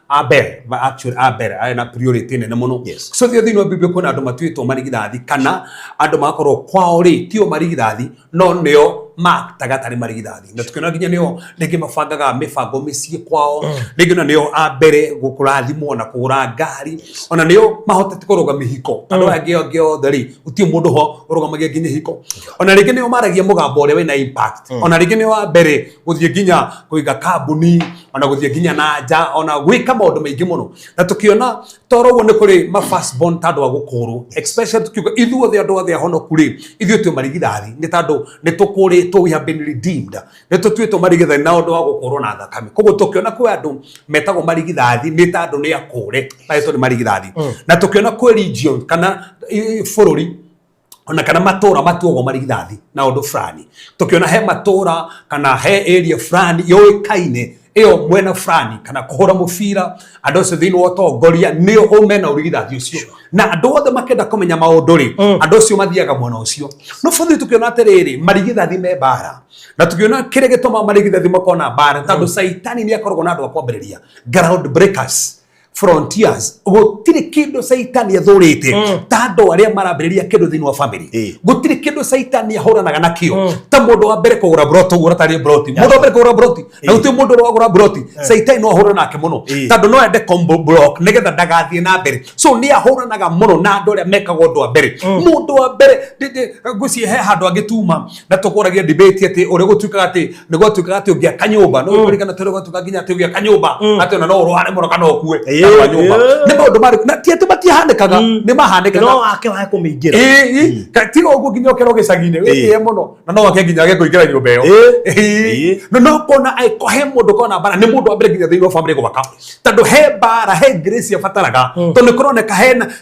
Abel, actually Abel arĩ na priority nene mũno. So thĩinĩ wa Bible kwĩna andũ matuĩtwo marigithathi kana andũ magakorwo kwao rĩ tio marigithathi no nĩo maktaga tarĩ marigithathi. Na tukiona nginya nĩo rĩngĩ mabangaga mĩbango mĩciĩ kwao, rĩngĩ ona nĩo a mbere kũrathimwo na kũgũra ngari, ona nĩo mahotete kũrũga mĩhiko. Andũ aya angĩ othe rĩ gũtirĩ mũndũ ho ũrũgamagia nginya ihiko. Ona rĩngĩ nĩo maragia mũgambo ũrĩa wĩna impact. Ona rĩngĩ nĩo wa mbere gũthiĩ nginya kũiga kambuni, ona gũthiĩ nginya na nja, ona gwĩka maũndũ maingĩ mũno. Na tũkĩona toro ũguo nĩ kũrĩ ma first born ta andũ a gũkũrwo, especially tukiuga ithuothe andũ othe ahonoku rĩ ithuĩ twĩ marigithathi nĩ tondũ nĩ tũkũrĩtwo, we have been redeemed, nĩ tũtuĩtwo marigithathi na ũndũ wa gũkũrwo na thakame. Koguo tũkĩona kwĩ andũ metagwo marigithathi nĩ ta andũ nĩ akũre marĩtwo nĩ marigithathi. Na tũkĩona kwĩ region kana bũrũri ona kana matũra matuagwo marigithathi na ũndũ fulani. Tũkĩona he matũra kana he area fulani yũĩkaine ĩyo mwena fulani kana kũhũra mũbira, andũ acio thĩinĩ wa ũtongoria nĩo mena ũrigithathi ũcio, na andũ othe makĩenda kũmenya maũndũ rĩ, andũ acio mathiaga mwena ũcio. No bũthĩ tũkĩona atĩrĩrĩ, marigithathi me mbara. Na tũkĩona kĩrĩa gĩtũmaga marigithathi makorwo na mbara tondũ Caitani nĩ akoragwo na andũ a kwambĩrĩria ground breakers, frontiers. Gũtirĩ kĩndũ Caitani athũrĩte ta andũ arĩa marambĩrĩria kĩndũ thĩinĩ wa family. Gũtirĩ kĩndũ Caitani ahũranaga nakĩo ta mũndũ wa mbere kũgũra broti, ũguo ũratarĩ broti, mũndũ wa mbere kũgũra broti, na gũtirĩ mũndũ ũrĩa wagũra broti Caitani no ahũrana nake mũno tondũ no ende combo block nĩgetha ndagathiĩ na mbere. So nĩ ahũranaga mũno na andũ arĩa mekaga ũndũ wa mbere, mũndũ wa mbere. Ngwĩciria he handũ angĩtuma na tũkũragia debate atĩ ũrĩa gũtuĩkaga atĩ nĩ gwatuĩkaga atĩ ũngĩaka nyũmba no ũririkana tũrĩa gwatuĩkaga nginya atĩ ũgĩaka nyũmba atĩ ona no ũrware mũno kana ũkue tondũ wa nyũmba. Nĩ maũndũ marĩ na ti atĩ matihanĩkaga, nĩ mahanĩkaga. No wake wa kũmĩingĩra. Ĩĩ, tiga ũguo nginya ũkerwo gĩcagi-inĩ wĩtĩe mũno na no wake nginya age kũingĩra nyũmba ĩyo. Ĩĩ. No kona angĩkorwo he mũndũ kona mbara nĩ mũndũ wa mbere nginya thĩinĩ wa family gwaka, tondũ he mbara, he grace abataraga, tondũ nĩ kũroneka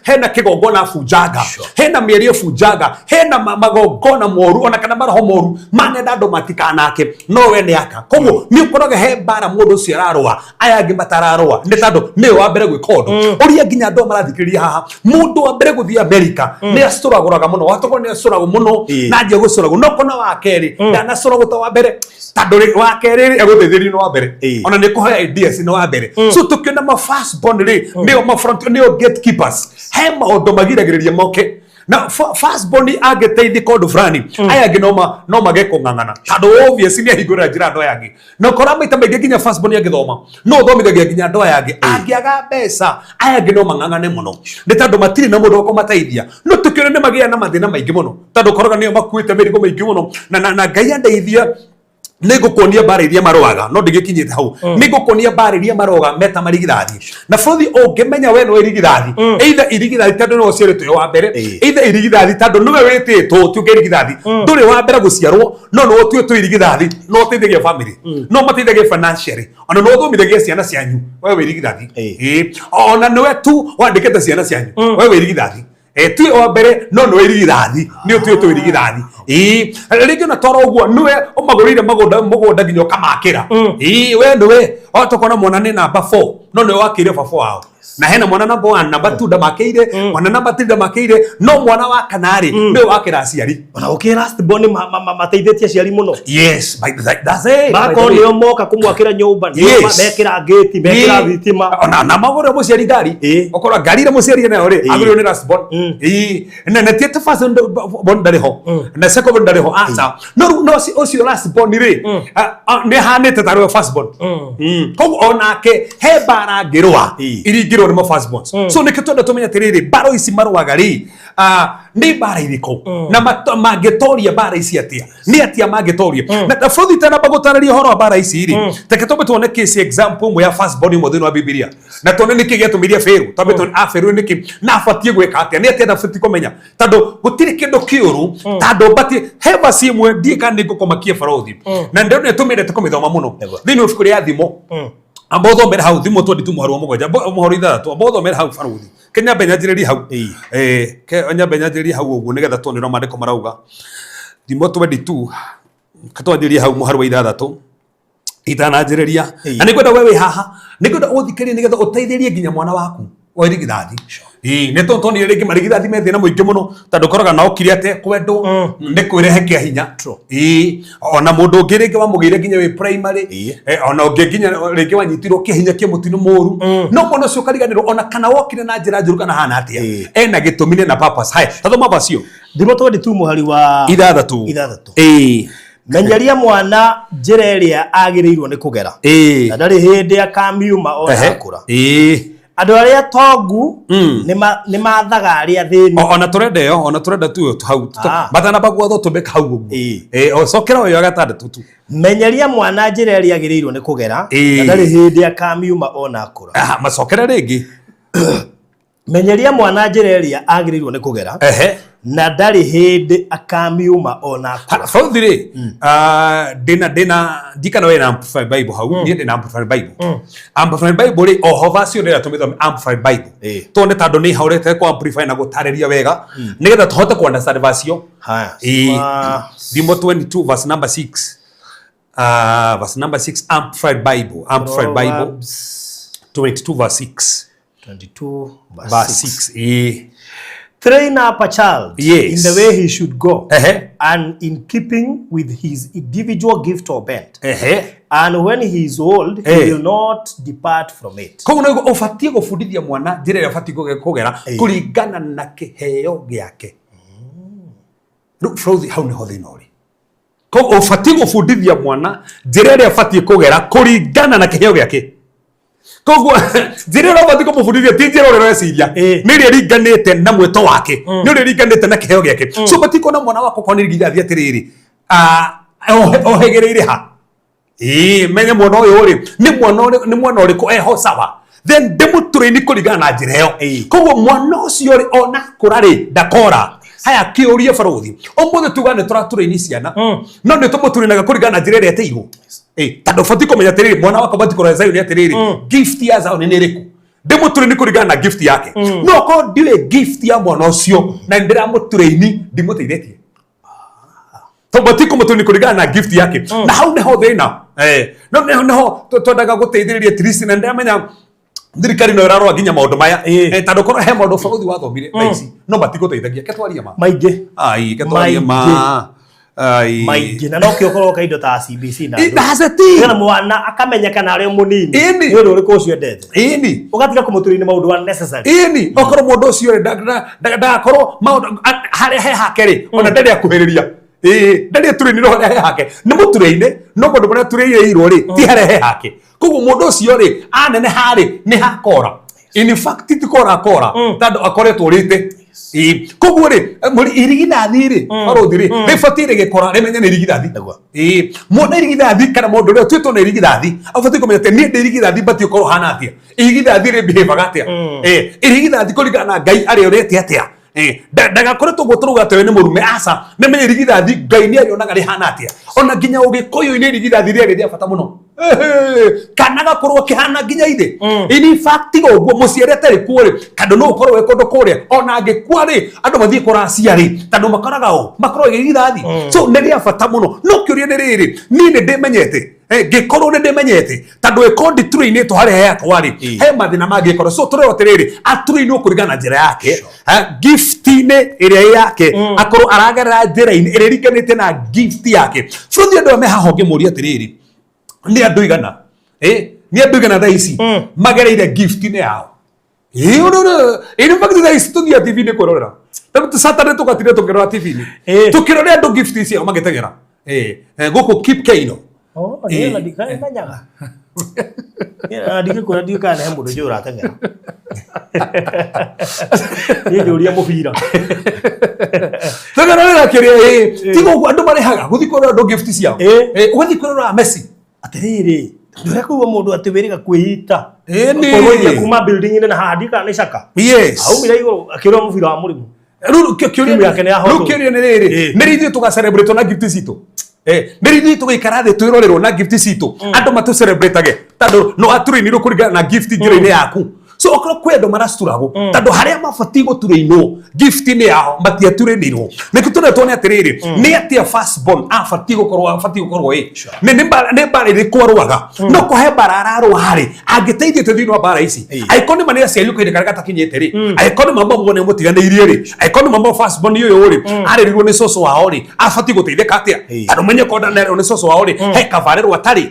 hena kĩgongona bunjanga, hena mĩario bunjanga, hena magongona moru ona kana maroho moru manenda andũ matikanake, no we nĩ aka. Koguo nĩ ũkoraga he mbara mũndũ ũcio ararũa aya angĩ matararũa nĩ tondũ nĩwe wa mbere gwĩka ũndũ ũrĩa. Nginya andũ marathikĩrĩria haha, mũndũ wa mbere gũthiĩ Amerika nĩ acũragũraga mũno, watũkorwo nĩ acũragwo mũno na anjia gũcũragwo, no kona wa kerĩ ndanacũragwo ta wa mbere, tondũ wa kerĩ rĩ egũteithĩrĩrio nĩ wa mbere, ona nĩ kũhoya ideas nĩ wa mbere. So tũkĩona ma first born rĩ nĩo ma front, nĩo gatekeepers, he maũndũ magiragĩrĩria moke na first born angĩteithĩka ũndũ fulani, aya angĩ no mage kũng'ang'ana tondũ obviously nĩ ahingũrĩra njĩra andũ aya angĩ. Na ũkora maita maingĩ nginya first born angĩthoma no ũthomithagia nginya andũ aya angĩ. Angĩaga mbeca aya angĩ no mang'ang'ane mũno nĩ tondũ matirĩ na mũndũ wa kũmateithia. No tũkĩona nĩ magĩaga na mathĩna maingĩ mũno tondũ ũkoraga nĩo makuĩte mĩrigo mĩingĩ mũno. Na Ngai andeithia nĩ ngũkuonia mbara iria marũaga, no ndigĩkinyĩte hau. Nĩ ngũkuonia mbara iria marũaga meta marigithathi. Na bũthi ũngĩmenya we nĩwe irigithathi, either irigithathi tondũ nĩwe ũciarĩtwo wĩ wa mbere, either irigithathi tondũ nĩwe wĩtĩtwo ũtuĩke irigithathi, ndũrĩ wa mbere gũciarwo no nĩwe ũtuĩtwo irigithathi, no ũteithagia family, no mateithagia financially, ona no ũthomithagia ciana cianyu, we wĩ irigithathi. Ona nĩwe tu wandĩkĩte ciana cianyu, we wĩ irigithathi. Ti wa mbere no nĩwe irigithathi, nĩ ũtuĩtwo irigithathi. Rĩngĩ ona twara ũguo nĩwe ũmagũrĩire mũgũnda nginya ũkamakĩra. We nĩwe tũkona mwana nĩ namba 4 no nĩwe wakĩire baba wao, na hena mwana namba 1, namba 2 ndamakĩire, mwana namba 3 ndamakĩire, no mwana wa kana rĩ nĩwe wakĩra aciari. Ona gũkĩrĩ last born mateithĩtie aciari mũno. Yes, that's it, by the Magakorwo way. nĩo moka kũmwakĩra nyũmba, nĩo mekĩra ngĩti, mekĩra thitima. Ona na magũrĩra mũciari ngari. Ũkora ngari ĩrĩa mũciari enayo rĩ agũrĩrwo nĩ last born. Na ti atĩ first born ndarĩ ho na second born ndarĩ ho, aca. No rĩu no ũcio last born rĩ nĩ ahanĩte tarĩ we first born. Koguo onake he mbara angĩrũa. Cingĩrwo nĩ ma firstborns. So nĩkĩo twenda tũmenye atĩrĩrĩ, mbara ici marũaga rĩ, nĩ mbara irĩkũ na mangĩtoria mbara ici atĩa, nĩ atĩa mangĩtoria? Na bũrũri itanamba gũtarĩria ũhoro wa mbara ici rĩ, reke twambe tuone case example ĩmwe ya firstborn ĩmwe thĩinĩ wa Bibilia na tuone nĩkĩ gĩatũmire bĩrũ. Twambe tuone abĩrwo nĩkĩ na abatiĩ gwĩka atĩa, nĩ atĩa ndabatiĩ kũmenya, tondũ gũtirĩ kĩndũ kĩũru tondũ mbatiĩ he verse ĩmwe ndiĩ kana nĩ ngũkũmakia barothi na ndĩrona tũmĩendete kũmĩthoma mũno thĩinĩ wa ibuku rĩa Thimo. Amba ũthomere hau Thimo 22 mũhari wa 7, mũhari 6, amba ũthomere hau barothi. Ke nyambe nyanjĩrĩrie hau. Ke nyambe nyanjĩrĩrie hau ũguo nĩgetha tuone ũrĩa maandĩko marauga. Thimo 22 katwanjĩrĩrie hau mũhari wa 6 itananjĩrĩria. Na nĩngwenda we wĩ haha, nĩngwenda ũthikĩrĩrie nĩgetha ũteithĩrie nginya mwana waku wa irigithathi. Ĩĩ, nĩ tondũ tonire rĩngĩ marigithathi me thĩna mũingĩ mũno, tondũ ũkoraga na okire atekwendwo nĩ kwĩrehe kĩa hinya. Ĩĩ, ona mũndũ ũngĩ rĩngĩ wamũgĩire nginya wĩ primary, ona ũngĩ nginya rĩngĩ wanyitirwo kĩa hinya kĩa mũtino mũru, no mwana ũcio ũkariganĩrwo ona kana wokire na njĩra njũru kana hana atĩa, ena gĩtũmi na purpose. Haya, tathoma verse ĩyo. Thimo 22 mũhari wa 6. 6. Ĩĩ. Menyeria mwana njĩra ĩrĩa agĩrĩirwo nĩ kũgera, na ndarĩ hĩndĩ akamiuma ona akũra. Andũ arĩa tongu nĩ mathaga arĩa athĩni. Ona tũrenda ĩyo, ona tũrenda tu ĩyo hau. Matanamba gwatho tũmĩka hau ũguo. Cokera ũyũ wa 6 tu. Menyeria mwana njĩra ĩrĩa agĩrĩirwo nĩ kũgera, na ndarĩ hĩndĩ akamiuma ona akũra. Macokere rĩngĩ. Menyeria mwana njĩra ĩrĩa agĩrĩirwo nĩ kũgera, na ndarĩ hĩndĩ akamiuma ona akũra. Bauthi rĩ, ndĩna ndikana wĩna Amplified Bible hau, niĩ ndĩna Amplified Bible. Amplified Bible rĩ, oho verse ĩyo ndĩrenda tũmĩthome Amplified Bible. Tuone tondũ nĩ haũrĩte kũ amplify na gũtarĩria wega nĩgetha tũhote kũ understand verse ĩyo. Haya. Thimo 22 verse number 6. Verse number 6, Amplified Bible. Amplified Bible Proverbs 22 verse 6. 22 Verse verse 6. 6. Train up a child Yes. in the way he should go, and in keeping with his individual gift or bent. And when he is old, he will not depart from it. Koguo nĩguo ũbatiĩ gũbundithia mwana njĩra ĩrĩa ũbatiĩ kũgera kũringana na kĩheo gĩake. Rĩu bũrũri hau nĩho thĩna ũrĩ. Koguo ũbatiĩ gũbundithia mwana njĩra ĩrĩa ũbatiĩ kũgera kũringana na kĩheo gĩake. Koguo njĩra ĩrĩa ũbatiĩ kũmũbundithia ti njĩra ũrĩa ũreciria, nĩ ĩrĩa ĩringanĩte na mwĩto wake, nĩ ũrĩa ĩringanĩte na kĩheo gĩake. So ũbatiĩ kuona mwana wakwa okorwo nĩ irigithathi atĩrĩrĩ, ohegereire ha? Menye mwana ũyũ rĩ, nĩ mwana ũrĩkũ eho sawa, then ndĩmũtũrĩini kũringana na njĩra ĩyo. Koguo mwana ũcio rĩ, ona akũra rĩ, ndakora. Haya, kĩũria barũthi, ũmũthĩ tuga nĩ tũratũrĩini ciana, no nĩ tũmũtũrĩinaga kũringana na njĩra ĩrĩa ĩtĩirwo. Tondũ ũbatiĩ kũmenya atĩrĩrĩ, mwana wakwa ũbatiĩ kũrora Zayuni atĩrĩrĩ, gift ya Zayuni nĩ ĩrĩkũ? Ndĩmũtũrĩini kũringana na gift yake. No okorwo ndiũĩ gift ya mwana ũcio na nĩndĩramũtũrĩini, ndimũteithĩtie. Tondũ ũbatiĩ kũmũtũrĩini kũringana na gift yake. Na hau nĩho thĩna. No nĩho twendaga gũteithĩrĩria at least, na nĩndĩramenya thirikari no ĩrarora nginya maũndũ maya. Tondũ korwo he maũndũ bũrũri wathomire thaa ici, no matigũteithagia. Ke twarie ma. Maingĩ. Ai, ke twarie ma. Ai. Maingĩ. Na no kĩo ũkorwo kaindo ta CBC na andũ. That's the thing. Nĩgetha mwana akamenye kana arĩ mũnini. Ĩni. Nĩ ũndũ ũrĩkũ ũcio endete. Ĩni. Ũgatiga kũmũtũrĩria maũndũ unnecessary. Ĩni. Okorwo mũndũ ũcio rĩ, ndagakorwo maũndũ, harĩa he hake rĩ, ona ndarĩ akuhĩrĩria. Ndarĩ atũrĩinĩrwo harĩa he hake. Nĩ mũtũrĩine, no maũndũ marĩa atũrĩirwo rĩ, ti harĩa he hake. Koguo mũndũ ũcio rĩ, aneneha rĩ, nĩ hakora. In fact, ti kora akora, tondũ akoretwo ũrĩte. Koguo rĩ, irigithathi rĩ, barũthi rĩ, rĩbatiĩ rĩgĩkora rĩmenye nĩ irigithathi. Mwana irigithathi kana mũndũ ũrĩa ũtuĩtwo nĩ irigithathi, abatiĩ kũmenya atĩ niĩ ndĩ irigithathi, batiĩ gũkorwo hana atĩa. Irigithathi rĩ behave atĩa. Irigithathi kũringana na Ngai arĩa ũrete atĩa. Ndagakoretwo ũguo tũrauga atĩ we nĩ mũrume, aca, nĩmenye irigithathi Ngai nĩ arĩonaga rĩhana atĩa. Ona nginya ũgĩkũyũ-inĩ irigithathi rĩarĩ rĩa bata mũno. Kana gakorwo akĩhana nginya ithe. In fact, tiga ũguo mũciari atarĩ kuo rĩ, tondũ no ũkorwo wĩ kũndũ kũrĩa, ona angĩkua rĩ, andũ mathiĩ kũracia rĩ, tondũ makoraga ũ, makoragwo irigithathi. So nĩ rĩa bata mũno. No kĩũria nĩ rĩrĩ, niĩ nĩ ndĩmenyete, ngĩkorwo nĩ ndĩmenyete, tondũ ĩkorwo nditũrĩinĩtwo harĩa he yakwa rĩ, he mathĩna mangĩkorwo. So tũrerwo atĩrĩrĩ, atũrĩinwo kũringana na njĩra yake, gift-inĩ ĩrĩa ĩ yake, akorwo aragerera njĩra-inĩ ĩrĩa ĩringanĩte na gift yake. So thiĩ andũ aya me haha ũngĩmũria atĩrĩrĩ, nĩ andũ igana, nĩ andũ igana thaa ici magereire gift-inĩ yao. In fact thaa ici tũthiaga TV-inĩ kwĩrorera. Rĩu Saturday tũgatinda tũkĩrora TV-inĩ. Tũkĩrora andũ gift ciao magĩteng'era. Gũkũ Kip Keino. Oh, nĩ ona ndikamenyaga. Nĩ ona ndingĩkwĩra ndiũĩ kana he mũndũ njũĩ ũrateng'era. Niĩ njũria mũbira. Tũgerera kĩrĩa ĩ tiga ũguo andũ marĩhaga gũthiĩ kwĩrora andũ gift ciao. Ĩ. Ĩ, ũgathiĩ kwĩrora Messi. Atĩrĩrĩ, ndũrĩa kũigua mũndũ atĩ wĩrĩga kwĩita. Ĩni. Kwĩgũithia kuma building-inĩ na haha ndikana nĩ caka. Yes. Aumire igũrũ akĩrora mũbira wa mũrĩmo. Rĩu kĩũria Timu yake nĩ yahotwo. rĩu kĩũria nĩ rĩrĩ Ĩ. nĩ rĩ ithuĩ tũga celebrate na gift citũ. Eh, nĩ rĩ ithuĩ tũgaikara thĩ twĩrorerwo na gift citũ andũ matũ celebrate tondũ no atũrĩinirwo kũringana na gift njĩra-inĩ yaku. So okorwo kwĩ andũ maraturagwo tondũ harĩa mabatiĩ gũturĩinwo gift-inĩ yao matiaturĩnirwo. Nĩkĩo tũrĩa tuone atĩrĩrĩ nĩ atĩa first born abatiĩ gũkorwo abatiĩ gũkorwo ĩ nĩ nĩ mbara nĩ mbara ĩrĩkũ arũaga no kũhe mbara ararũa rĩ angĩteithio thĩinĩ wa mbara ici angĩkorwo nĩ ma nĩ aciarirwo kahinda karĩa gatakinyĩte rĩ angĩkorwo nĩ ma mamuo nĩ mũtiganĩirie rĩ angĩkorwo nĩ ma first born ũyũ rĩ arĩrirwo nĩ cũcũ wao rĩ abatiĩ gũteithĩka atĩa tondũ menye korwo ndanarerwo nĩ cũcũ wao rĩ he kabarĩrwo atarĩ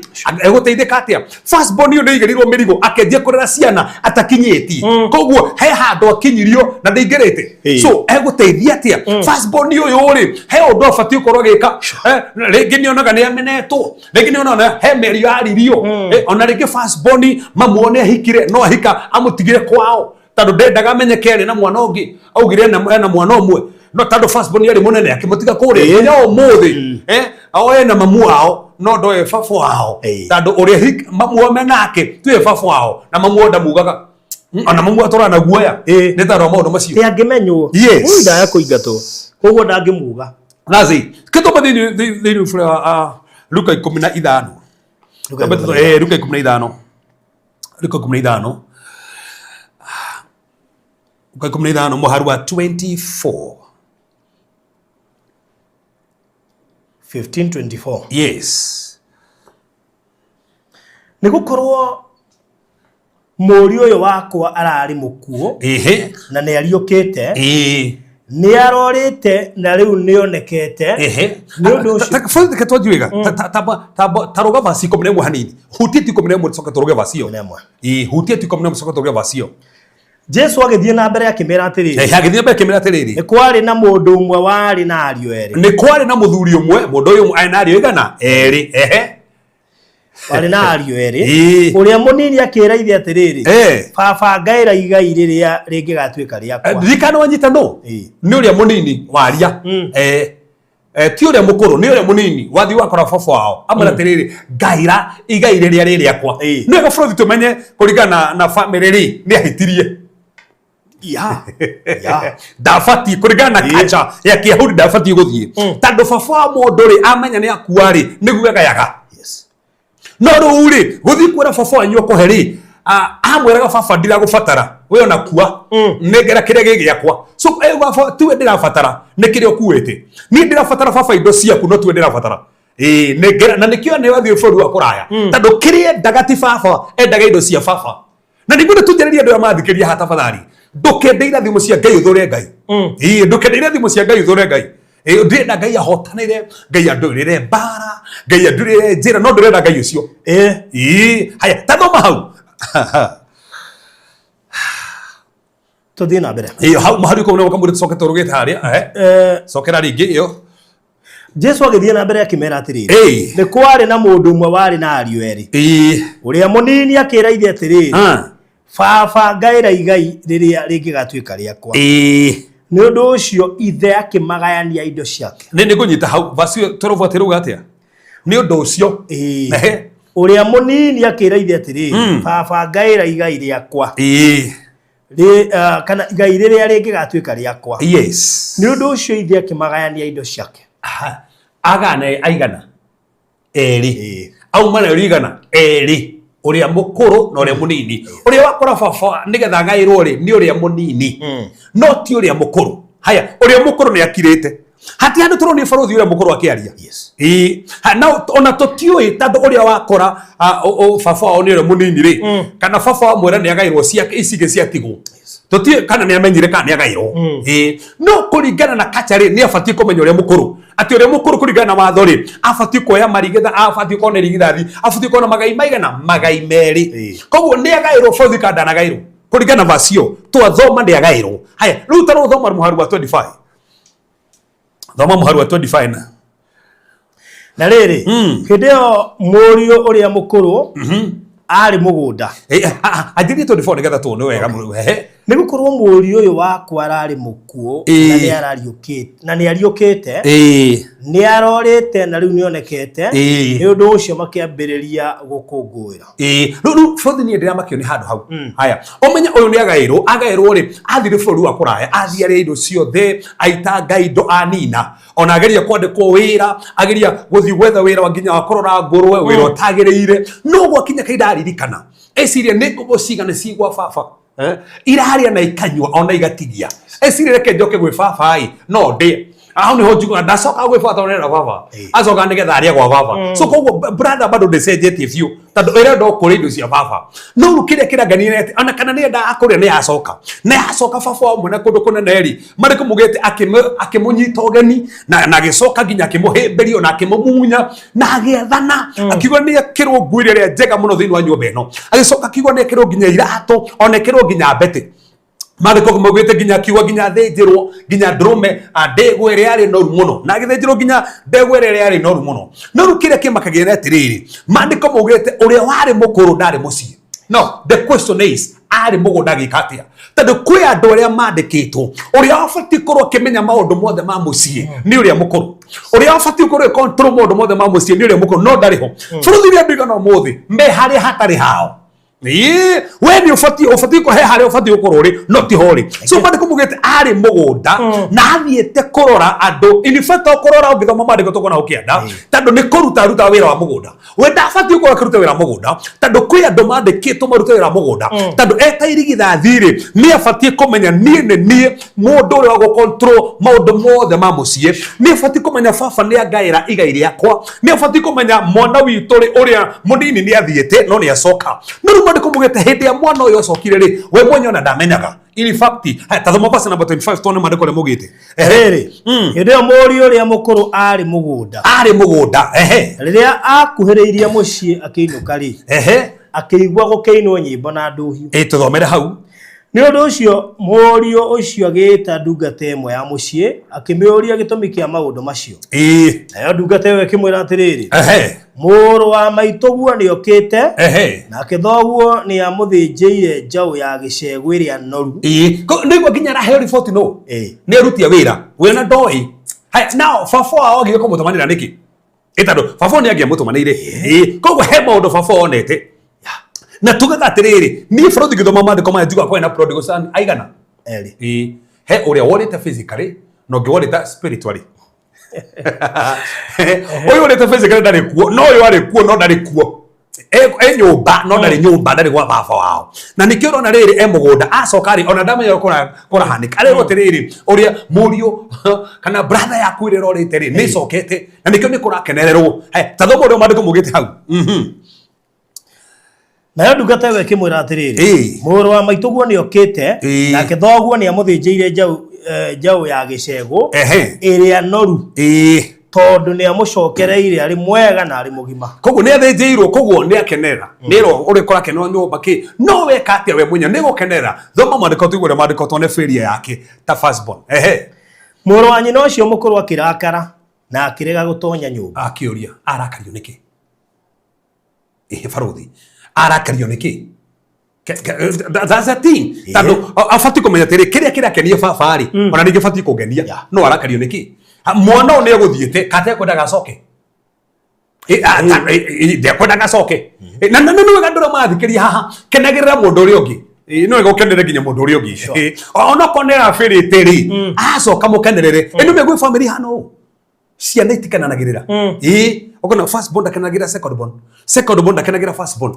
egũteithĩka atĩa first born ũyũ nĩ aigĩrĩirwo mĩrigo akĩanjia kũrera ciana atakinyĩtie koguo he handũ akinyirio na ndaingĩrĩte Ĩĩ. so egũteithia atĩa first born ũyũ rĩ he ũndũ abatiĩ gũkorwo agĩka Eh, rĩngĩ nĩ onaga nĩ amenetwo rĩngĩ nĩ onaga he mĩario yaririo Eh, ona rĩngĩ first born mamuone ahikire no ahika amũtigire kwao tondũ ndendaga amenyeke arĩ na mwana ũngĩ augire ena mwana ũmwe no tondũ first born arĩ mũnene akĩmũtiga kũrĩa nginya ũmũthĩ eh, o ena mamu wao no ndoĩ baba wao Ĩĩ. tondũ ũrĩa mamu wao menake tiwe baba wao na mamu wao ndamugaga ona mamu atũraga na guoya Ĩĩ. nĩ tondũ wa maũndũ macio Ĩ angĩmenywo. Yes. Ũyũ ndaya kũingatwo. Koguo ndangĩmuga. Nazi, kĩtũma thĩinĩ thĩinĩ wa Luka 15. Luka 15. Luka 15. Luka 15 mũhari wa 24. 1524. Yes. Nĩ gũkorwo mũriũ ũyũ wakwa ararĩ mũkuũ Ehe. na nĩ ariũkĩte Ĩĩ. nĩ arorĩte na rĩu nĩ onekete. Ehe. Nĩ ũndũ ũcio Reke twanjie wega. Ta rũga verse 11 hanini. Hutia tu 11 tucoke tũrũge verse ĩyo. 11. Ĩĩ, hutia tu 11 tucoke tũrũge verse ĩyo. Jesu agĩthiĩ na mbere akĩmera atĩrĩrĩ Ehe, agĩthiĩ na mbere akĩmera atĩrĩrĩ. nĩ kwarĩ na mũndũ ũmwe warĩ na ariũ erĩ Nĩ kwarĩ na mũthuri ũmwe, mũndũ ũyũ arĩ na ariũ igana? Erĩ. Ehe. warĩ na ariũ erĩ Ĩĩ. ũrĩa mũnini akĩra ithe atĩrĩrĩ Eh. baba ngaĩra igai rĩrĩa rĩngĩgatuĩka rĩakwa Ririkana wanyita no Ĩĩ. nĩ ũrĩa mũnini waria Eh, eh, ti ũrĩa mũkũrũ nĩ ũrĩa mũnini wathiĩ wakora baba wao amwĩra atĩrĩrĩ ngaira igai rĩrĩa rĩ rĩakwa Ĩĩ. nĩ wega bũrũri tũmenye kũringana na bamĩrĩ rĩ nĩ ahĩtirie ya ya ndabatiĩ kũringana na culture ya kĩyahudi ndabatiĩ gũthiĩ tondũ baba wa mũndũ rĩ amenya nĩ akua rĩ nĩguo agayaga yes no rĩu rĩ gũthiĩ kwĩra baba wanyu akũhe rĩ amwĩraga baba ndiragũbatara we ona kua nengera kĩrĩa gĩ gĩakwa so eh, baba tiwe ndĩrabatara nĩ kĩrĩa ũkuĩte niĩ ndĩrabatara baba indo ciaku no tiwe ndĩrabatara ĩĩ nengera na nĩkĩo nĩ wathiĩ bũrũri wa kũraya tondũ kĩrĩa endaga ti baba endaga indo cia baba na nĩguo nĩtũnjarĩrie andũ arĩa mathikĩrĩria haha tafadhali ndũkende irathimo cia Ngai ũthũre Ngai ĩĩ ndũkende irathimo cia Ngai ũthũre Ngai ĩĩ ndĩrenda Ngai ahotanĩre Ngai andũĩrĩre mbara Ngai andũĩrĩre njĩra no ndĩrenda Ngai ũcio ĩĩ ĩĩ haya ta thoma hau tũthiĩ na mbere ĩĩ hau mahari kũu nĩguo kamũira tũcoke tũrũgĩte harĩa ehe Eh, cokera rĩngĩ ĩyo Jesu agĩthiĩ na mbere akĩmera atĩrĩrĩ Ĩĩ. nĩ kwarĩ na mũndũ ũmwe warĩ na ariũ erĩ ĩĩ ũrĩa mũnini akĩra ithe atĩrĩrĩ Ah. baba ngaĩra igai rĩrĩa rĩngĩgatuĩka rĩakwa ĩĩ nĩ ũndũ ũcio ithe akĩmagayania indo ciake nĩ nĩngũnyita hau vaci 12 atĩrauga atĩa nĩ ũndũ ũcio Ĩĩ. Ehe. ũrĩa mũnini akĩra ithe atĩrĩrĩ baba ngaĩra igai rĩakwa ĩĩ kana igai rĩrĩa rĩngĩgatuĩka rĩakwa yes nĩ ũndũ ũcio ithe akĩmagayania indo ciake Aha. agana aigana erĩ Ĩĩ. auma nayo igana erĩ ũrĩa mũkũrũ na ũrĩa mũnini ũrĩa wakora baba nĩgetha agaĩrwo rĩ nĩ ũrĩa mũnini no ti ũrĩa mũkũrũ haya ũrĩa mũkũrũ nĩ akirĩte hati handũ tũronio barũthi ũrĩa mũkũrũ akĩaria Yes. Ĩĩ. Ha, na ona tũtiũĩ tondũ ũrĩa wakora baba wao nĩ ũrĩa mũnini rĩ kana baba wa mwĩra nĩ agaĩrwo ciake ici ingĩ ciatigwo tũtiũĩ kana nĩ amenyire kana nĩ agaĩrwo Ĩĩ. no kũringana na kacha rĩ nĩ abatiĩ kũmenya ũrĩa mũkũrũ atĩ ũrĩa mũkũrũ kũringana na watho rĩ abatiĩ kuoya marigitha abatiĩ kuona irigithathi abatiĩ kuona magai maigana magai merĩ Ĩĩ. koguo nĩ agaĩrwo bũthi kana ndanagaĩrwo kũringana na vacio twathoma nĩ agaĩrwo haya rĩu ta rĩu thoma mũhari wa 25 thoma mũhari wa 25 na na rĩrĩ hĩndĩ ĩyo mũriũ ũrĩa mũkũrũ arĩ mũgũnda anjĩrie 24 nĩgetha tuone wega mũno. Ehe. Nĩ gũkorwo mũriũ ũyũ wakwa ararĩ mũkuũ na nĩ arariũkĩte na nĩ ariũkĩte, nĩ arorĩte na rĩu nĩonekete. Nĩ ũndũ ũcio makĩambĩrĩria gũkũngũĩra. Ĩĩ, rĩu rĩu bũrũri niĩ ndĩramakio nĩ handũ hau. Haya, ũmenye ũyũ nĩ agaĩrwo, agaĩrwo rĩ, athire bũrũri wa kũraya, athiĩ arĩa indo ciothe, aitanga indo, anina. Ona ageria kwandĩkwo wĩra, ageria gũthiĩ gwetha wĩra wa nginya wa kũrora ngũrwe, wĩra ũtagĩrĩire. No gwakinya kahinda aririkana, eciria nĩ ngũkũ cigana ci gwa baba. Eh, irarĩa na ikanyua ona igatigia. Eciria reke njoke gwĩ baba ĩ, no ndĩe. Hau nĩho njiguaga ndacoka gwĩ baba tondũ nĩrenda baba. Acoka nĩgetha arĩe gwa baba. So koguo brother bado ndĩcenjetie biũ tondũ ĩrenda o kũrĩa indo cia baba. No rĩu kĩrĩa kĩrangania nĩ atĩ ona kana nĩendaga kũrĩa nĩ yacoka. Na yacoka baba wao mwene kũndũ kũnene rĩ, marĩ kũmũgĩte akĩmũnyita ũgeni na agĩcoka nginya akĩmũhĩmbĩria ona akĩmũmunya na agĩathana akiuga nĩ ekĩrwo nguo ĩrĩa njega mũno thĩinĩ wa nyũmba ĩno. Agĩcoka akiuga nĩ ekĩrwo nginya iratũ ona ekĩrwo nginya mbete. Maandĩko maugĩte nginya akiuga nginya athĩnjĩrwo nginya ndũrũme ndegwa ĩrĩa yarĩ noru mũno, na agĩthĩnjĩrwo nginya ndegwa ĩrĩa yarĩ noru mũno. No rĩu kĩrĩa kĩmakagia nĩ atĩrĩrĩ, maandĩko maugĩte ũrĩa warĩ mũkũrũ ndarĩ mũciĩ. No the question is, arĩ mũgũnda agĩka atĩa? Tondũ kwĩ andũ arĩa mandĩkĩtwo, ũrĩa wabatiĩ korwo akĩmenya maũndũ mothe ma mũciĩ nĩ ũrĩa mũkũrũ, ũrĩa wabatiĩ korwo ĩ control maũndũ mothe ma mũciĩ nĩ ũrĩa mũkũrũ, no ndarĩ ho. Bũrũri ũrĩa andũ igana ũmũthĩ me harĩa hatarĩ hao. Ĩĩ, we nĩ ũbatiĩ ũbatiĩ kũhe harĩa ũbatiĩ gũkorwo ũrĩ no tiho ũrĩ. So maandĩko maugĩte arĩ mũgũnda na athiĩte kũrora andũ. In fact to kũrora, ũngĩthoma maandĩko tũkona ũkĩenda, tondũ nĩ kũruta arutaga wĩra wa mũgũnda. We ndabatiĩ gũkorwo akĩruta wĩra wa mũgũnda tondũ kwĩ andũ mandĩkĩtwo marute wĩra wa mũgũnda, tondũ eta irigithathi rĩ, nĩ abatiĩ kũmenya niĩ nĩ niĩ mũndũ ũrĩa wa gũ-control maũndũ mothe ma mũciĩ. Nĩ abatiĩ kũmenya baba nĩ angaĩra igai rĩakwa. Nĩ abatiĩ kũmenya mwana witũ rĩ, ũrĩa mũnini nĩ athiĩte no nĩ acoka. No rĩu maandĩko maugĩte hĩndĩ ya mwana ũyũ acokire rĩ, we mwenye ona ndamenyaga. In fact, haya, tathoma verse number 25 tuone maandĩko ũrĩa maugĩte. Rĩrĩ, hĩndĩ ĩyo mũriũ ũrĩa mũkũrũ arĩ mũgũnda. Arĩ mũgũnda, ehe. Rĩrĩa akuhĩrĩirie mũciĩ akĩinũka rĩ, akĩigua gũkĩinwo nyĩmbo na ndũhiũ. Ĩ, tũthomere hau. Nĩ ũndũ ũcio mũriũ ũcio agĩĩta ndungata ĩmwe ya mũciĩ, akĩmĩũria gĩtũmi kĩa maũndũ macio. Nayo ndungata ĩyo ĩkĩmwĩra atĩrĩrĩ, mũrũ wa maitũguo nĩokĩte, nake thoguo nĩamũthĩnjĩire njaũ ya gĩcegũ ĩrĩa noru. Nĩguo nginya araheo riboti no nĩ arutia wĩra wĩra na ndoĩ. Haya, nao baba wao agire kũmũtũmanĩra nĩkĩ? Ĩ tondũ baba nĩ angĩamũtũmanĩire. Koguo he maũndũ baba onete. Na tugaga atĩrĩrĩ, niĩ bũrũri ngĩthoma maandĩko maya njugaga kwĩna prodigal son aigana? Erĩ. He ũrĩa worĩte physically na ũngĩ worĩte spiritually. Ũyũ ũrĩte physically ndarĩ kuo, no ũyũ arĩ kuo no ndarĩ kuo. E nyũmba no ndarĩ nyũmba, ndarĩ gwa baba wao. Na nĩkĩo ũrona rĩrĩ e mũgũnda acoka rĩ, ona ndamenya ũrĩa kũrahanĩka. Arerwo atĩrĩrĩ, ũrĩa mũriũ kana brother yaku ĩrĩa ĩrorĩte rĩ, nĩ ĩcokete na nĩkĩo nĩ kũrakenererwo. Haya, ta thoma ũrĩa maandĩko maugĩte hau. Nayo ndungata ĩyo ĩkĩmwĩra atĩrĩrĩ, mũrũ wa maitũguo nĩokĩte, nake thoguo nĩamũthĩnjĩire njaũ ya gĩcegũ ĩrĩa noru, tondũ nĩamũcokereire arĩ mwega na arĩ mũgima. Koguo nĩ athĩnjĩirwo, koguo nĩ akenerera. Nĩ ũrĩa kũrakenerwo nyũmba kĩ, no weka atĩa we mwenyewe nĩ gũkenerera. Thoma maandĩko tũigue ũrĩa maandĩko tuone failure yake ta firstborn. Mũrũ wa nyina ũcio mũkũrũ akĩrakara na akĩrega gũtonya nyũmba. Akĩũria arakario nĩkĩ? Ĩhĩ barũthi, arakario nĩkĩ? That's the thing. Tondũ abatiĩ kũmenya atĩrĩ, kĩrĩa kĩrakenia baba rĩ, ona ningĩ batiĩ kũngenia, no arakario nĩkĩ? Mwana ũyũ nĩ egũthiĩte, kana atekwendaga acoke? Ndekwendaga acoke. Na nĩ wega andũ arĩa marathikĩrĩria haha, kenagĩrĩra mũndũ ũrĩa ũngĩ. Nĩ wega ũkenerere nginya mũndũ ũrĩa ũngĩ. Onokorwo nĩ arabĩrĩte rĩ, acoka mũkenerere. Ĩ nĩ gwĩ family hana ũũ, ciana itikenanagĩrĩra. Ĩĩ, ũkona first born ndakenagĩrĩra second born, second born ndakenagĩrĩra first born,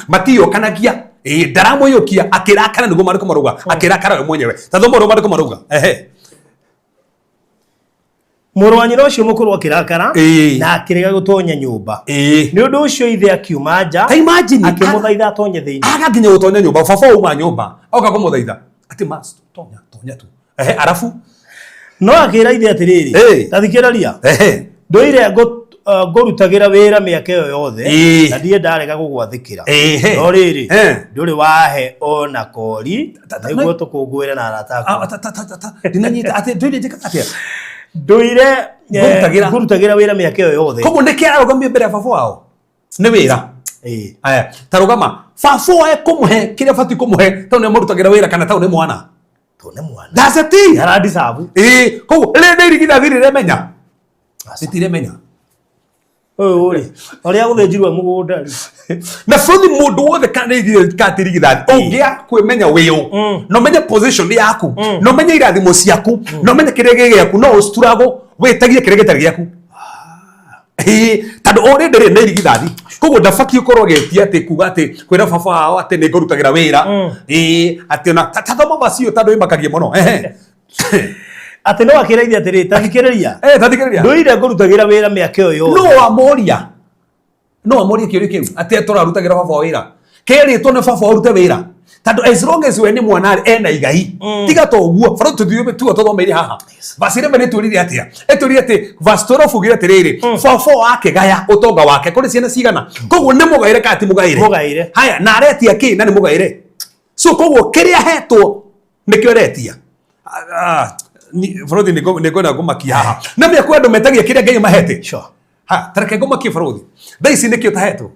matiyũkanagia. Ĩĩ, ndaramũiyũkia akĩrakara, nĩguo maandĩko marauga, akĩrakara we mwenyewe. Ta thoma ũrĩa maandĩko marauga. Mũrũ wa nyina ũcio mũkũrũ akĩrakara na akĩrega gũtonya nyũmba. Nĩ ũndũ ũcio ithe akiuma nja, Ta imagine, akĩmũthaitha atonye thĩinĩ. Aga nginya gũtonya nyũmba, baba uma nyũmba oka kũmũthaitha atĩ ma tonya, tonya tu. Arabu No akĩra ithe atĩrĩrĩ, ta thikĩrĩria, ndũire ngũrutagĩra wĩra mĩaka ĩyo yothe, na ndirĩ ndarega gũgwathĩkĩra. No rĩrĩ, ndũrĩ wahe ona kori nĩguo tũkũngũĩre na arata akwa. Ndinanyita atĩ ndũire njĩkaga atĩa? Ndũire ngũrutagĩra wĩra mĩaka ĩyo yothe. Koguo nĩkĩ ararũgamio mbere ya baba wao? Nĩ wĩra. Aya, ta rũgama baba ekũmũhe kĩrĩa batiĩ kũmũhe tondũ nĩ amũrutagĩra wĩra kana tondũ nĩ mwana. To nĩ mwana. That's the thing. Aradeserve. Ĩĩ, koguo rĩrĩ nĩ irigithathi rĩremenya, rĩtiremenya. Ũyũ rĩ, ũrĩa gũthĩnjirwo mũgũnda rĩ. Na bũthi mũndũ wothe kana nĩ irigithathi kana ti irigithathi, ũngĩa kwĩmenya wĩũ na ũmenye position yaku na ũmenye irathimo ciaku na ũmenye kĩrĩa gĩ gĩaku, no ũstruggle wĩtagie kĩrĩa gĩtarĩ gĩaku. Ĩĩ, tondũ already rĩ nĩ irigithathi, koguo ndabatiĩ gũkorwo agĩtia atĩ kuga atĩ kwĩra baba wao atĩ nĩ ngũrutagĩra wĩra. Ĩĩ, atĩ ona ta thoma macio tondũ ĩmakagia mũno. Ehe. Atĩ no akĩra ithe atĩrĩ, ta thikĩrĩria. Eh, ta thikĩrĩria. Ndũire ngũrutagĩra wĩra mĩaka ĩyo yothe. No wamoria kĩũria kĩu atĩ tũrarutagĩra baba wĩra, kerĩtwo nĩ baba ũrute wĩra, tondũ as long as we nĩ mwana rĩ, ena igai. Tiga to ũguo bro, tũthiĩ tuo tũthomeire haha verse 11 ĩtwĩrire atĩa? Ĩtwĩrire atĩ verse 12 ugire atĩrĩrĩ, baba wake gaya ũtonga wake kũrĩ ciana cigana? Koguo nĩ mũgaĩre kana ti mũgaĩre? Mũgaĩre. Haya, na aretia kĩ na nĩ mũgaĩre? So koguo kĩrĩa hetwo nĩkĩo aretia. Bũrũthi nĩ ngwenda ngũmakia haha na mĩakũ andũ metagia kĩrĩa Ngai mahete. Ha, tareke ngũmakie bũrũthi thaa ici nĩkĩo tahetwo.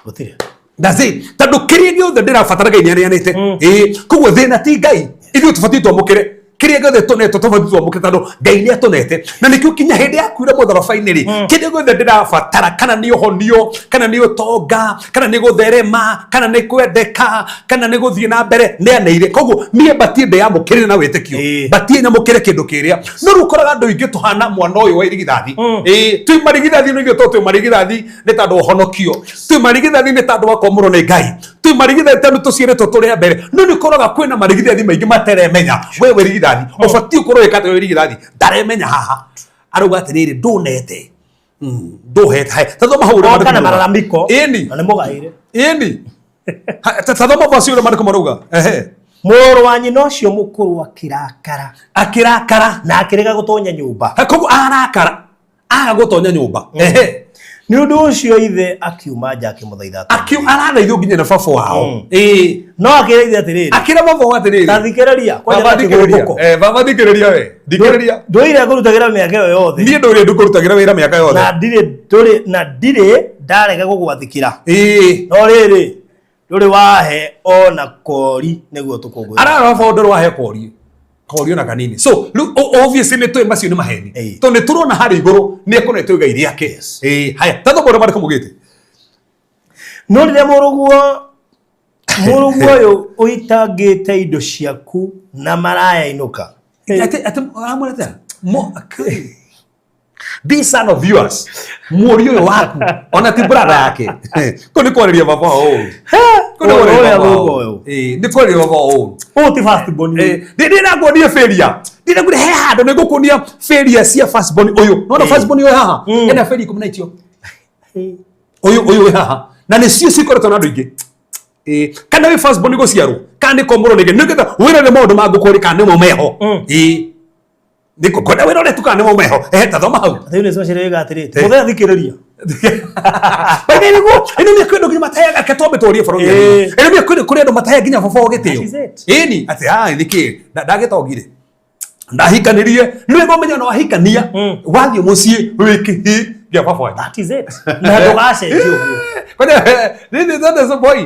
Gũtirĩ. That's it. Tondũ kĩrĩa gĩothe ndĩrabatara Ngai nĩaneanĩte. Ĩĩ, koguo thĩna ti Ngai, ithuĩ tũbatiĩ twamũkĩre kĩrĩa gĩothe tũnetwo, tũbatiĩ twamũkĩre tondũ Ngai nĩ atũnete, na nĩkĩo kinya hĩndĩ yakuire mũtharaba-inĩ rĩ, kĩrĩa gĩothe ndĩrabatara, kana nĩ ũhonio, kana nĩ ũtonga, kana nĩ gũtherema, kana nĩ kwendeka, kana nĩ gũthiĩ na mbere, nĩ aneire. Koguo niĩ batiĩ ndĩyamũkĩrĩre na wĩtĩkio, batiĩ nyamũkĩre kĩndũ kĩrĩa. No rĩu ũkoraga andũ aingĩ tũhana mwana ũyũ wa irigithathi. Ĩĩ, twĩ marigithathi, no ithuĩ to twĩ marigithathi nĩ tondũ ũhonokio, twĩ marigithathi nĩ tondũ wakwamũrwo nĩ Ngai, twĩ marigithathi tondũ tũciarĩtwo tũrĩ a mbere. No nĩ ũkoraga kwĩna marigithathi maingĩ materemenya. We wĩ irigithathi, ũbatiĩ ũkorwo wĩka atĩ wĩ irigithathi, ndaremenya. Haha arauga atĩrĩrĩ, ndũnete, ndũhete. Haya, ta thoma hau ũrĩa Oka na maandĩko marauga. malalamiko. Ĩni. Na nĩ mũgaĩre. Ĩni. Ha, ta thoma verse ũrĩa maandĩko marauga. Ehe. Mũrũ wa nyina ũcio mũkũrũ akĩrakara. Akĩrakara. Na akĩrega gũtonya nyũmba. Ha, koguo arakara aga gũtonya nyũmba. Ehe. Nĩ ũndũ ũcio ithe akiuma nja akĩmũthaitha atonye. Akiu arathaithio nginya na baba wao. Ĩĩ. No akĩra ithe atĩrĩrĩ, Akĩra baba wao atĩrĩrĩ, ta thikĩrĩria, kwanja baba thikĩrĩria. kĩgũrũkũ. Eh, baba thikĩrĩria, we thikĩrĩria. Ndũire ngũrutagĩra mĩaka ĩyo yothe. Niĩ ndũrĩ ndũkũrutagĩra wĩra mĩaka yothe. Na ndirĩ ndũrĩ na ndirĩ ndarega gũgwathĩkĩra. No rĩrĩ, ndũrĩ wahe ona kori nĩguo tũkũngũĩre. Arara baba ndũrĩ wahe kori kori ona kanini. So rĩu obviously nĩ tũĩ macio nĩ maheni, tondũ nĩ tũrona harĩa igũrũ nĩ ekũnetwo igai rĩake. Ĩĩ, haya, ta thoma ũrĩa maandĩko maugĩte. No rĩrĩa mũrũguo ũyũ ũitangĩte indo ciaku na maraya inũka. Atĩ aramwĩra atĩa? This son of yours, mũriũ ũyũ waku, ona ti brother yake. Kũ nĩ kwarĩria baba wao ũũ. Kũ nĩ kwarĩria Ũyũ baba wao thũka ũyũ. Ĩĩ, nĩ kwarĩria baba wao ũũ. Ũyũ ti first born. Ndĩrakuonia failure, ndĩrakuonia he handũ nĩ ngũkuonia failure cia first born ũyũ. Nona first born ũyũ haha ena failure 19 icio, ũyũ wĩ haha, na nĩ cio cikoretwo na andũ aingĩ. Ĩĩ, kana wĩ first born gũciarwo, kana nĩ komũrwo nĩngĩ, nĩgetha wĩrore maũndũ ma ngũkũ rĩ, kana nĩmo meho. Ĩĩ, nĩ kwenda wĩrore tu kana nĩmo meho. Ehe, ta thoma hau. Rĩu nĩ social yuga atĩrĩ, mũthenya thikĩrĩria. Baithe nĩguo ĩno nĩ kwĩndũ nginya mataheaga, ke twambe tũrie bũrũri. Ĩno nĩ kwĩndũ kũrĩ andũ mataheaga nginya baba wao gĩtĩo. That is it. Ĩni atĩ nĩkĩ ndagĩtongire, ndahikanirie, nĩ wega ũmenye ona wahikania, wathiĩ mũciĩ wĩ kĩhĩ gĩa baba wanyu. That is it. Na ndũgacenjia ũguo. Kwani nini that is a boy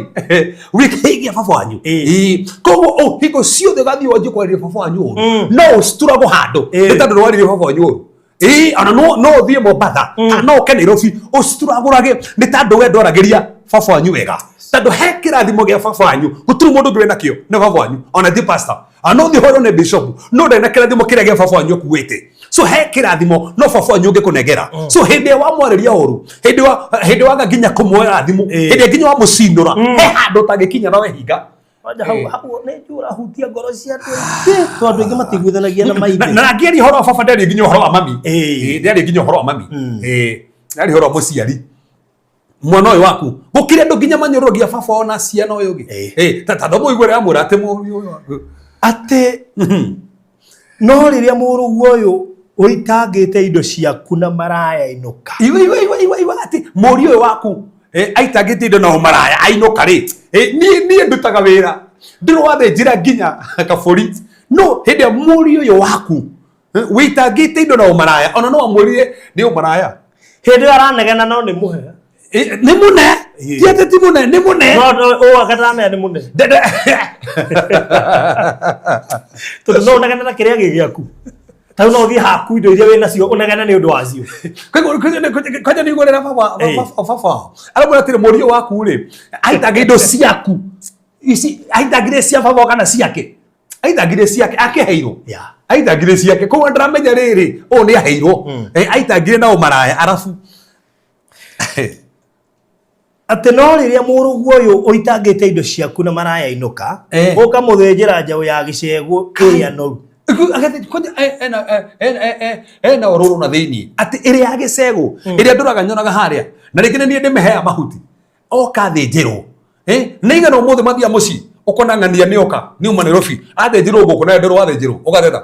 wĩ kĩhĩ gĩa baba wanyu. Ĩĩ, koguo hingo ciothe ũgathiĩ wanjie kwarĩria baba wanyu ũru, no ũcituragwo handũ nĩ tondũ nĩwaririe baba wanyu ũru. Ĩĩ, ona no ũthiĩ Mombatha kana no ũke Nairobi ũcituragũrage nĩ tondũ we ndwaragĩria baba wanyu wega, tondũ he kĩrathimo gĩa baba wanyu gũtirĩ mũndũ ũngĩ wĩna kĩo, nĩ baba wanyu, ona ti pastor, ona no ũthiĩ ũhorwo nĩ bishop, no ndarĩ na kĩrathimo kĩrĩa gĩa baba wanyu akuĩte. So he kĩrathimo no baba wanyu ũngĩkũnengera. So hĩndĩ ĩrĩa wamwarĩria ũru, hĩndĩ waga nginya kũmuoera thimũ, hĩndĩ ĩrĩa nginya wamũcindũra, he handũ ũtangĩkinya na wehinga. Kwanja hau hau nĩ njũĩ ũrahutia ngoro cia andũ aingĩ, tondũ andũ aingĩ matiguithanagia na maithe. Na ngĩaria ũhoro wa baba, ndĩaria nginya ũhoro wa mami. Ĩĩ, ndĩaria nginya ũhoro wa mami. Ĩĩ, ndĩaria ũhoro wa mũciari mwana ũyũ waku, gũkĩrĩ andũ nginya manyũrũragia baba ona ciana ũyũ ũngĩ. Ĩĩ, ta thoma ũigue ũrĩa amwĩra atĩ mũriũ ũyũ waku. Atĩ no rĩrĩa mũrũguo ũyũ ũitangĩte indo ciaku na maraya inũka. Iwe iwe iwe iwe iwe, atĩ mũriũ ũyũ waku aitangĩte indo na ũmaraya ainũka rĩ, niĩ ndutaga wĩra, ndĩrĩ wathĩnjĩra nginya kabũri, no hĩndĩ ĩrĩa mũriũ ũyũ waku wĩitangĩte indo na ũmaraya, ona no amwĩrire nĩ ũmaraya. Hĩndĩ ĩyo aranegena no nĩ mũhe. Nĩ mũne. Ti atĩ ti mũnene, nĩ mũnene. No no ũũ akataramenya nĩ mũnene. Tondũ no ũnegene na kĩrĩa gĩ gĩaku. Ta rĩu no ũthiĩ haku indo iria wĩ nacio ũnegene nĩ ũndũ wacio. Kwanja nĩ igũrĩra baba baba aramwĩra atĩrĩ mũriũ waku rĩ aitangire indo ciaku ici aitangire cia baba kana ciake aitangire ciake akĩheirwo Yeah. aitangire ciake koguo ndĩramenya rĩrĩ ũũ nĩ aheirwo. Aitangire na ũmaraya arabu Atĩ no rĩrĩa mũrũguo ũyũ ũitangĩte indo ciaku na maraya inũka, ũkamũthĩnjĩra njaũ ya gĩcegũ ĩrĩa noru. Ena ũrũrũ na thĩiniĩ atĩ ĩrĩa ya gĩcegũ ĩrĩa ndũraga nyonaga harĩa na rĩngĩ nĩ niĩ ndĩmĩhea mahuti oka thĩnjĩrwo. Nĩ igana ũmũthĩ mathia mũciĩ ũkona ng'ania nĩ oka nĩ uma Nairobi athĩnjĩrwo ngũkũ nayo ndĩrwo athĩnjĩrwo ũgateta.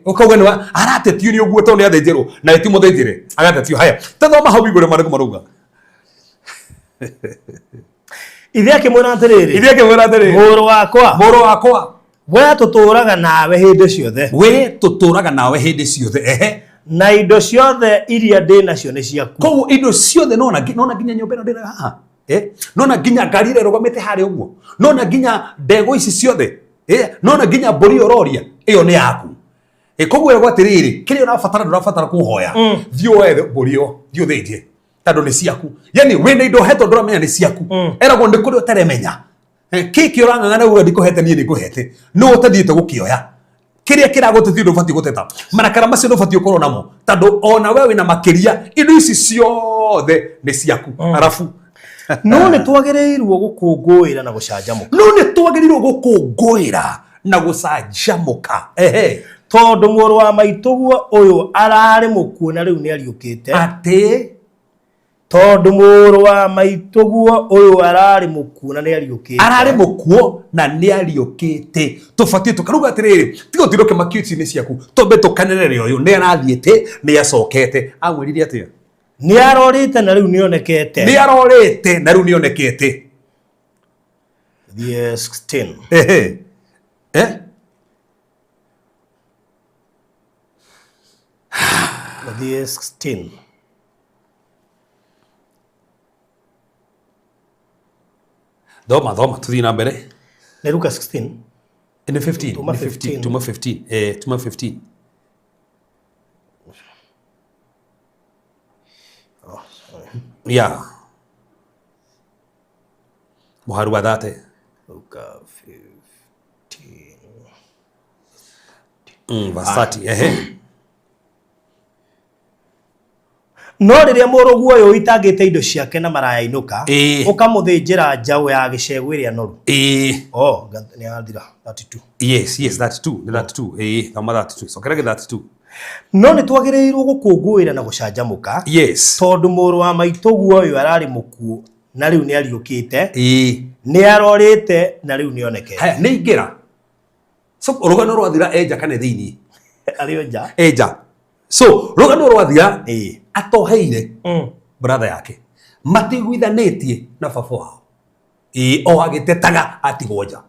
Ũkauga nĩ aratetio nĩ ũguo tondũ nĩ athĩnjĩrwo na ti mũthĩnjĩre agatetio. Haya tathoma hau igũrũ maandĩko marauga. Ithe akĩmwĩra atĩrĩrĩ, Ithe akĩmwĩra atĩrĩrĩ, mũrũ wakwa, mũrũ wakwa, we tũtũũraga nawe hĩndĩ ciothe, we tũtũũraga nawe hĩndĩ ciothe. Ehe. Na indo ciothe iria ndĩ nacio nĩ ciaku. Koguo indo ciothe nona nona nginya nyũmba ĩno ndĩnayo haha, nona nginya ngari ĩrĩa ĩrũgamĩte harĩa ũguo, nona nginya ndegwa ici ciothe, nona nginya mbũri ũroria ĩyo nĩ yaku. Koguo ĩragwo atĩrĩrĩ, kĩrĩa ũrabatara ndũrabatara kũhoya, thiĩ woe mbũri ĩyo, thiĩ ũthĩnje tondũ nĩ ciaku. Yani wĩna indo ũhetwo ndũramenya nĩ ciaku. Eragwo nĩ kũrĩ ũtaremenya. Kĩkĩ ũrang'ang'ana uga ndikũhete, niĩ nĩngũhete, no ũtathiĩte gũkĩoya kĩrĩa kĩragũteithia. Ndũbatiĩ gũteta marakara macio, ndũbatiĩ ũkorwo namo tondũ ona we wĩna makĩria, indo ici ciothe nĩ ciaku. Arabu No nĩ twagĩrĩirwo gũkũngũĩra na gũcanjamũka, no nĩ twagĩrĩirwo gũkũngũĩra na gũcanjamũka. Ehe. Tondũ mũrũ wa maitũguo ũyũ ararĩ mũkuũ na rĩu nĩ ariũkĩte. Atĩ Tondũ mũrũ wa maitũguo ũyũ ararĩ mũkuũ na nĩ ariũkĩte. Ararĩ mũkuũ na nĩ ariũkĩte. Tũbatiĩ tũkaruga atĩrĩrĩ, tiga ũtinde ũkĩmakio ici nĩ ciaku, twambe tũkenerere ũyũ nĩ arathiĩte nĩ acokete. Amwĩrire atĩa? Nĩ arorĩte na rĩu nĩ onekete. Nĩ arorĩte na rĩu nĩ onekete. Thiĩ 16. Ehe. Eh? Thiĩ 16. Thoma thoma tuthiĩ na mbere. Nĩ Luka 16. Nĩ 15. Tuma Nĩ 15. 15. Tuma 15, tuma 15. Oh, sorry. Yeah, mũharu wa 30. Luka 15. Verse 30, ehe. No rĩrĩa mũrũguo ũyũ ũitangĩte indo ciake na maraya inũka, ũkamũthĩnjĩra njaũ ya gĩcegũ ĩrĩa noru. Oh, nĩ yathira 32. Yes, 32, nĩ 32. Thoma 32, cokera gĩ 32. No nĩ twagĩrĩirwo gũkũngũĩra na gũcanjamũka, tondũ mũrũ wa maitũguo ũyũ ararĩ mũkuũ na rĩu nĩ ariũkĩte, nĩ arorĩte na rĩu nĩ onekete. Haya, nĩ ingĩra. So rũgano rwathira enja kana thĩinĩ? Arĩ o nja. Enja. So rũgano rwathira atoheire brother yake, matiguithanĩtie na baba wao. O agĩtetaga atigwo nja.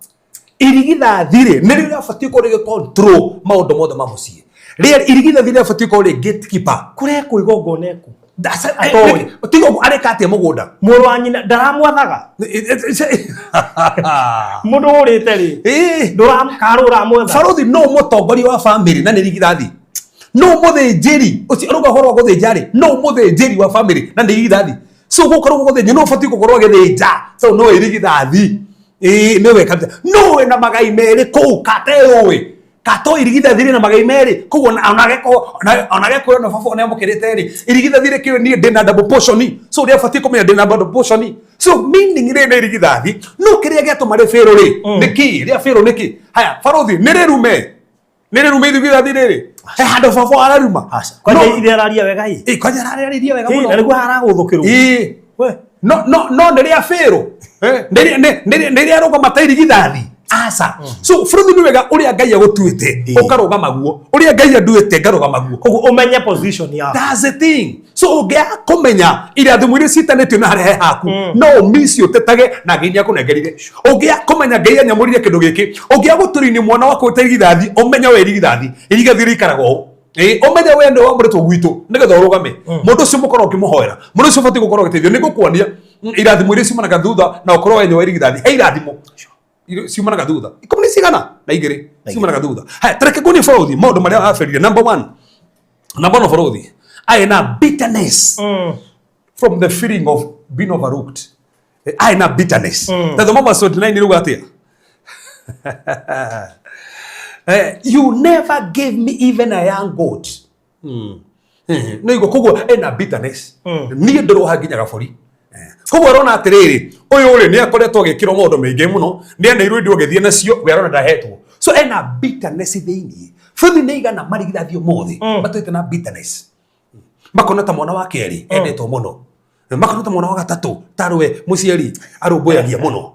Irigithathi rĩ nĩ rĩrabatiĩ gũkorwo rĩgĩ control maũndũ mothe ma mũciĩ. Rĩrĩa irigithathi rĩrabatiĩ gũkorwo rĩ gatekeeper. Kũrekwo igongona ĩkũ? Atoĩ. Tiga ũguo, areka atĩa mũgũnda? Mũrũ wa nyina ndaramwathaga. Mũndũ ũrĩte rĩ, ndũramkarũ ũramwetha. Barothi no mũtongoria wa family na nĩ irigithathi, no mũthĩnjĩri ũcio ũrauga ũhoro wa gũthĩnja rĩ, no mũthĩnjĩri wa family na nĩ irigithathi. So gũkorwo gũthĩnja no ũbatiĩ gũkorwo agĩthĩnja, so no irigithathi. Nĩwe kabisa no wĩna magai merĩ kũu kateũĩ kato irigithathi rĩ na magai merĩ koguo ona gekorwo na baba nĩamũkĩrĩte rĩ, irigithathi rĩ kĩũĩ niĩ ndĩna double portion, so ũrĩa abatiĩ kũmenya ndĩna double portion. So meaning rĩ nĩ irigithathi, no kĩrĩa gĩatũma rĩ fail rĩ nĩ kĩ? Rĩa fail nĩ kĩ? Haya barothi, nĩ rĩrume, nĩ rĩrume irigithathi rĩrĩ he handũ baba araruma? Aca. Kwanja ithe araria wega ĩ. Kwanja ararĩria wega Na mũno. nĩguo haragũthũkĩrwo. We. No nĩ rĩa fail, nĩ rĩa rũgama ta irigithathi? Aca. So bũrũri nĩ wega ũrĩa Ngai agũtuĩte ũkarũgama guo, ũrĩa Ngai anduĩte ngarũgama guo. Koguo ũmenye position yaku. That's the thing. So ũngĩaga kũmenya irathimo iria ciĩtanĩtio na harĩa he haku, no ũmici ũtetage na Ngai nĩakũnengerire. Ũngĩaga kũmenya Ngai anyamũrire kĩndũ gĩkĩ, ũngĩaga gũtũrini mwana waku ũte irigithathi, ũmenye we irigithathi, irigithathi rĩikaraga ũũ. Ũmenye we nĩ wamũrĩtwo gwitũ nĩgetha ũrũgame mũndũ ũcio mũkorwo ũkĩmũhoera, mũndũ ũcio ũbatiĩ gũkorwo ũgĩteithio nĩ ngũkuonia. Irathimo iria ciumanaga thutha na ũkorwo wenye wa irigithathi, he irathimo iria ciumanaga thutha ikũmi nĩ cigana na igĩrĩ ciumanaga thutha. Haya, tareke nguonie bũrũthi maũndũ marĩa aberire. Number one, number one, bũrũthi aĩ na bitterness from the feeling of being overlooked. Aĩ na bitterness. Ta thoma verse 29 ĩrauga atĩa? You never gave me even a young goat. Nĩ igua koguo ena bitterness. Niĩ ndĩroha nginya gabori. Koguo arona atĩrĩrĩ, ũyũ rĩ nĩ akoretwo agĩkĩrwo maũndũ maingĩ mũno, nĩ aneirwo indo agĩthiĩ nacio, we arona ndahetwo. So ena bitterness thĩiniĩ. Bũthi nĩ igana marigithathi ũmũthĩ matũĩte na bitterness. Makona ta mwana wa kerĩ endetwo mũno, makona ta mwana wa gatatũ tarwe mũciari arũmbũyagia mũno.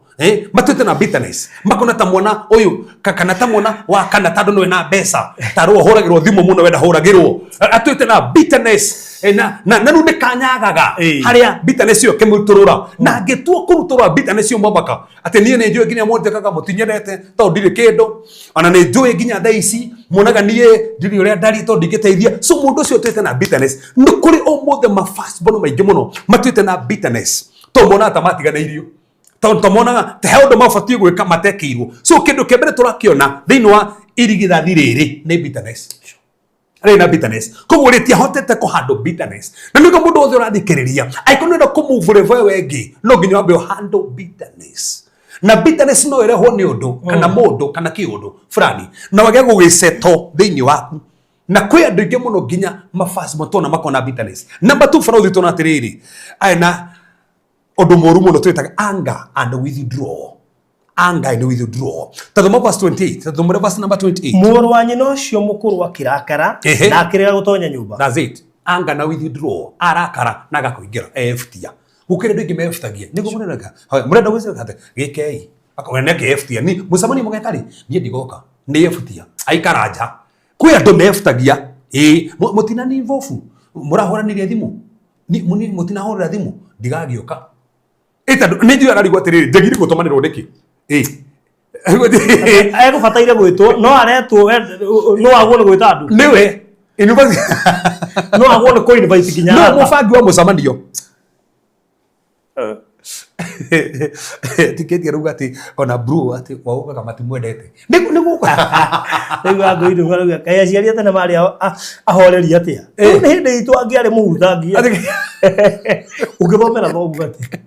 Matuĩte na bitterness, makona ta mwana ũyũ kana ta mwana wa kana tondũ nĩwe na mbeca tarwo ũhũragĩrwo thimũ mũno we ndahũragĩrwo. Atuĩte na bitterness. Na rĩu nĩ kanyagaga harĩa bitterness ĩyo ĩkĩmũrutũrũra, na angĩtua kũrutũrũra bitterness ĩyo mwambaka atĩ niĩ nĩ njũĩ nginya mũnjĩkaga mũtinyendete tondũ ndirĩ kĩndũ, ona nĩ njũĩ nginya thaa ici muonaga niĩ ndirĩ ũrĩa ndariĩ tondũ ndingĩteithia. So mũndũ ũcio ũtuĩte na bitterness, nĩ kũrĩ ũmũthĩ ma first born maingĩ mũno matuĩte na bitterness tondũ monaga ta matiganĩirio, tondũ ta monaga ta he ũndũ mabatiĩ gwĩka matekĩirwo. So kĩndũ kĩa mbere tũrakĩona thĩinĩ wa irigithathi rĩrĩ nĩ bitterness. Rĩrĩ na bitterness, koguo rĩtiahotete kũhandle bitterness. Na nĩguo mũndũ wothe ũrathikĩrĩria angĩkorwo nĩ ũrenda kũmove level ĩyo ĩngĩ, no nginya wambe ũhandle bitterness. Na bitterness no ĩrehwo nĩ ũndũ kana mũndũ kana kĩũndũ fulani, na wage gũgĩceto thĩinĩ waku. Na kwĩ andũ aingĩ mũno nginya mafasi matona makona bitterness. Number 2, baraũthi tũna atĩrĩrĩ, aya na ũndũ mũru mũno twĩtaga anger and withdrawal. Anger and withdrawal. Tathoma verse 28, tathoma verse number 28. Mũrũ wa nyina ũcio mũkũrũ akĩrakara na akĩrega gũtonya nyũmba. That's it. Anger na withdrawal. Arakara na agakũingĩra ebutia. Gũkĩrĩ andũ aingĩ mebutagia. Nĩguo mũrenda. Haya, mũrenda gwĩka atĩa? Gĩkei. Akoya nĩ akĩebutia. Ni mũcemanio mũgeka rĩ? Niĩ ndigoka. Nĩ ebutia. Aikara nja. Kwĩ andũ mebutagia. Ĩĩ, mũtina ni involve. Mũrahũranĩria thimũ. Ni mũtinahũrĩra thimũ. Ndigagĩũka. Ĩ tondũ nĩ njũĩ ararigwo atĩrĩrĩ, njagire gũtũmanĩrwo nĩkĩ? Ĩ. Egũbataire gwĩtwo, no aretwo, no agwo nĩ gwĩta andũ. Nĩwe. University. No agwo nĩ kũ-invite nginya No arata. mũbangi wa mũcemanio. Tiketi arauga atĩ ona bro atĩ waugaga matimwendete. Nĩ gũka. Rĩu angũirũ marauga, kaĩ aciari a tene marĩ ahoreri atĩa? Rĩu nĩ hĩndĩ itũ angĩarĩ mũhuthangia. Ũngĩthomera thoguo atĩa?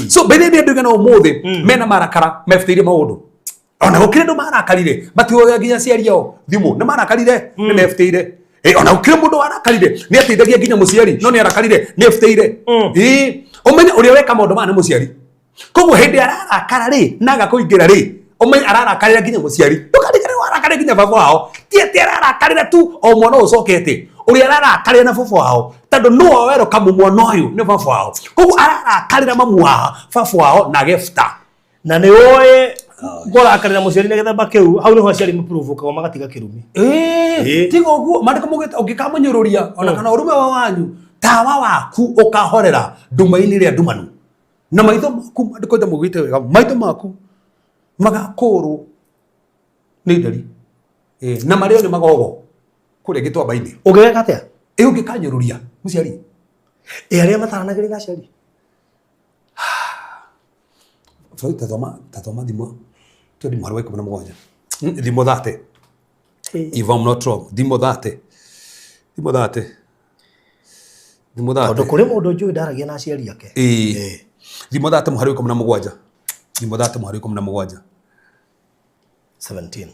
So mbere nĩ andũ aigana ũmũthĩ mena marakara mebutĩire maũndũ. Ona gũkĩrĩ andũ marakarire matihoyaga nginya aciari ao thimũ, nĩ marakarire nĩ mebutĩire. Ona gũkĩrĩ mũndũ warakarire nĩ ateithagia nginya mũciari no nĩ arakarire nĩ ebutĩire. Ũmenye ũrĩa weka maũndũ maya nĩ mũciari. Koguo hĩndĩ ararakara rĩ na agakũingĩra rĩ, ũmenye ararakarĩra nginya mũciari. Ndũkariganĩrwo arakarĩra nginya baba wao. Ti atĩ ararakarĩra tu o mwana ũyũ ũcokete, ũrĩa ararakarĩra na baba wao, tondũ nĩwe werũkamu mwana ũyũ nĩ baba wao. Koguo ararakarĩra mamu wao, baba wao na agebuta. Na nĩ ũĩ kũrakarĩra mũciari na gĩthemba kĩu, hau nĩho aciari maprovokaga magatiga kĩrumi. Tiga ũguo, maandĩko maugĩte ũngĩkamũnyũrũria ona kana ũrume wa wanyu, tawa waku ũkahorera nduma-inĩ ĩrĩa ndumanu. Na maitho maku, maandĩko maugĩte wega, maitho maku magakũrwo nĩ nderi. Na marĩo nĩ magogo kũrĩa gĩtuamba-inĩ. Ũngĩgeka atĩa? Ũngĩkanyũrũria mũciari. Arĩa mataranagĩrĩra aciari. Sorry, tathoma thimo twendi mũhari wa ikũmi na mũgwanja. Thimo 30. If I'm not wrong, thimo 30. Thimo 30. Thimo 30. Tondũ kũrĩ mũndũ njũĩ ndaragia na aciari ake. Thimo 30 mũhari wa ikũmi na mũgwanja. Thimo 30 mũhari wa ikũmi na mũgwanja. 17.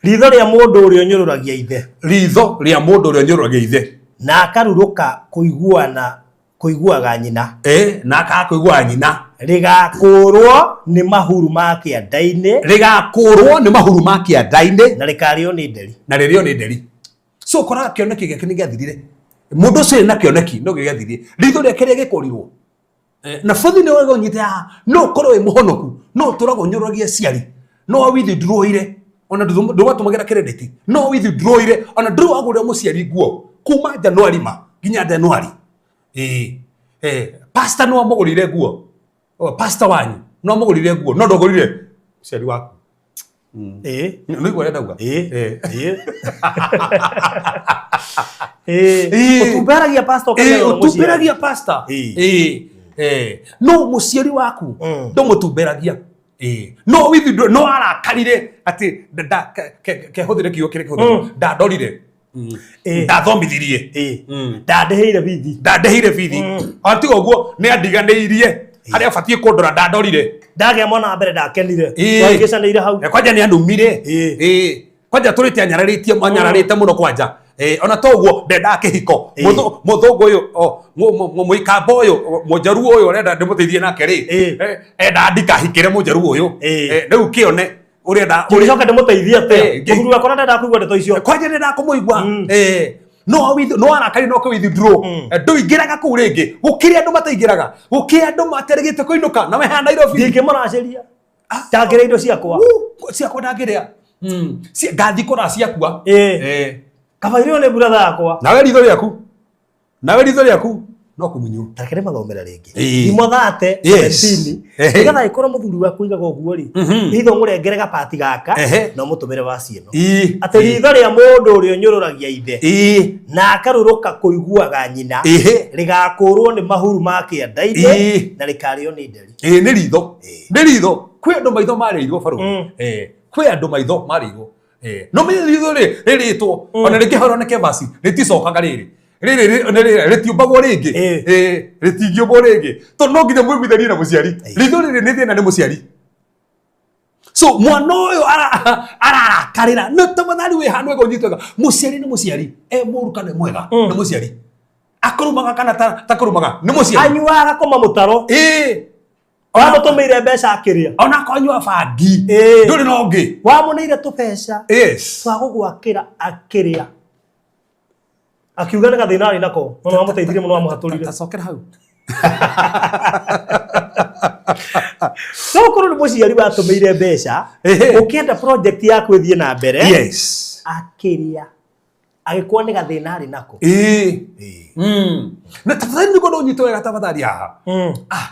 Ritho rĩa mũndũ ũrĩa ũnyũrũragia ithe. Ritho rĩa mũndũ ũrĩa ũnyũrũragia ithe. Na akarurũka kũiguaga nyina. Na akaga kũiguaga nyina. Rĩgakũrwo nĩ mahuru ma kĩanda-inĩ. Rĩgakũrwo nĩ mahuru ma kĩanda-inĩ. Na rĩkarĩo nĩ nderi. Na rĩrĩo nĩ nderi. So ũkoraga kĩoneki gĩake nĩ gĩathirire. Mũndũ ũcio ena kĩoneki no gĩathirire. Ritho rĩake rĩagĩkũrirwo. Na bũthi nĩ wega ũnyite haha, no ũkorwo wĩ mũhonoku, no ũtũraga ũnyũrũragia aciari, no withdrawire, ona ndũgatũmagĩra credit, no withdrawire, ona ndũrĩ wagũrĩra mũciari nguo kuma January ma nginya January. Pastor no amũgũrĩire nguo. O, pastor wanyu no amũgũrĩire nguo, no ndũgũrire mũciari waku. Ĩĩ. Nĩ igua ũrĩa ndauga? Ĩĩ. Eh. Ĩĩ. Ĩĩ. Ĩĩ. Ũtumberagia pastor Ĩĩ, ũkariganĩrwo nĩ mũciari. ũtumberagia pastor. Ĩĩ. Ĩĩ. Eh, no mũciari waku Mm. ndũmũtumberagia. Ĩĩ. No withdraw no arakarire atĩ kehũthĩre kiugo kĩrĩa kĩhũthĩrwo ndandorire. Ĩĩ. Ndathomithirie. Ĩĩ. Ndandĩhĩire bithi. Ndandĩhĩire bithi. Ona tiga ũguo nĩ andiganĩirie harĩa abatiĩ kũndora ndandorire. Ndagĩa mwana wa mbere ndakenire. Ĩĩ. Twahĩngĩcanĩire hau. Eh, kwanja nĩ andumire. Ĩĩ. Ĩĩ. Kwanja tũrĩte anyararĩtie anyararĩte mũno kwanja. Ĩĩ, ona to ũguo ndendaga kĩhiko. Ĩĩ. Mũthũngũ ũyũ o, mũikamba ũyũ mũjaruo ũyũ ũrenda ndĩmũteithie nake rĩ. Ĩĩ. Eh, endaga ndikahikĩre mũjaruo ũyũ. Ĩĩ. Eh, rĩu kĩone ũrenda Ngĩcoka ndĩmũteithie atĩa? Ĩĩ, Mũthuri wakwa na ndendaga kũigua ndeto icio. kwanja ndendaga kũmũigua. Mm. Ĩĩ. No no arakari no withdraw. Mm. Eh, ndũingĩraga kũu rĩngĩ. Gũkĩrĩ andũ mataingĩraga. Gũkĩrĩ andũ materĩgĩte kũinũka na mehaha Nairobi. Ndingĩmũracĩria. Ndangĩrĩa indo ciakwa. Woo, ciakwa ndangĩrĩa. Ngathi kũra ciakua. Ĩĩ. Eh. Kaba irio nĩ buratha yakwa. Nawe ritho rĩaku. Nawe ritho rĩaku no kũmunywo. Tareke ndĩmathomere rĩngĩ. Ĩĩ. Imothate Yes. 17. Ehe. Nĩgetha ĩkorwo mũthuri waku aigaga ũguo rĩ. Ithe ũmũrengere gabati gaka Ehe. na ũmũtũmĩre waci ĩno. Ĩĩ. Atĩ ritho rĩa mũndũ ũrĩa ũnyũrũragia ithe Ĩĩ. na akarũrũka kũiguaga nyina Ĩhĩ. rĩgakũrwo nĩ mahuru ma kĩanda-inĩ Ĩĩ. na rĩkarĩo nĩ nderi. Ĩĩ nĩ ritho. Nĩ ritho. Kwĩ andũ maitho marĩirwo barũthi. Mm. Ĩĩ. Kwĩ andũ maitho marĩirwo. Ĩĩ. No menye ritho rĩ rĩrĩtwo ona rĩngĩ haroneke basi rĩticokaga rĩrĩ. Rĩrĩ rĩtiũmbagwo rĩngĩ. Ĩĩ. Ĩĩ rĩtingĩũmbwo rĩngĩ. Tondũ no nginya mũiguithanie na mũciari. Ritho rĩrĩ nĩ thĩna nĩ mũciari. So mwana ũyũ ararakarĩra nĩ tafadhali wĩ handũ wega ũnyitwo wega. Mũciari nĩ mũciari e mũru kana e mwega nĩ mũciari. Akũrumaga kana takũrumaga nĩ mũciari. Anyuaga agakoma mũtaro. Ĩĩ. Wamũtũmĩire mbeca akĩrĩa. Ona akorwo anyua bangi Ĩĩ. ndũrĩ na ũngĩ. Wamũneire tũbeca Yes. twa gũgwakĩra akĩrĩa. Akiuga nĩ gathĩna arĩ nako no nĩwamũteithirie mũno wamũhatũrire. Tacokera hau. No ũkorwo nĩ mũciari watũmĩire mbeca Ehe. ũkĩenda project yaku ĩthiĩ na mbere Yes. akĩrĩa agĩkorwo nĩ gathĩna arĩ nako. Ĩĩ. Na tafadhali nĩguo ndũnyitwo wega tafadhali haha. Ah,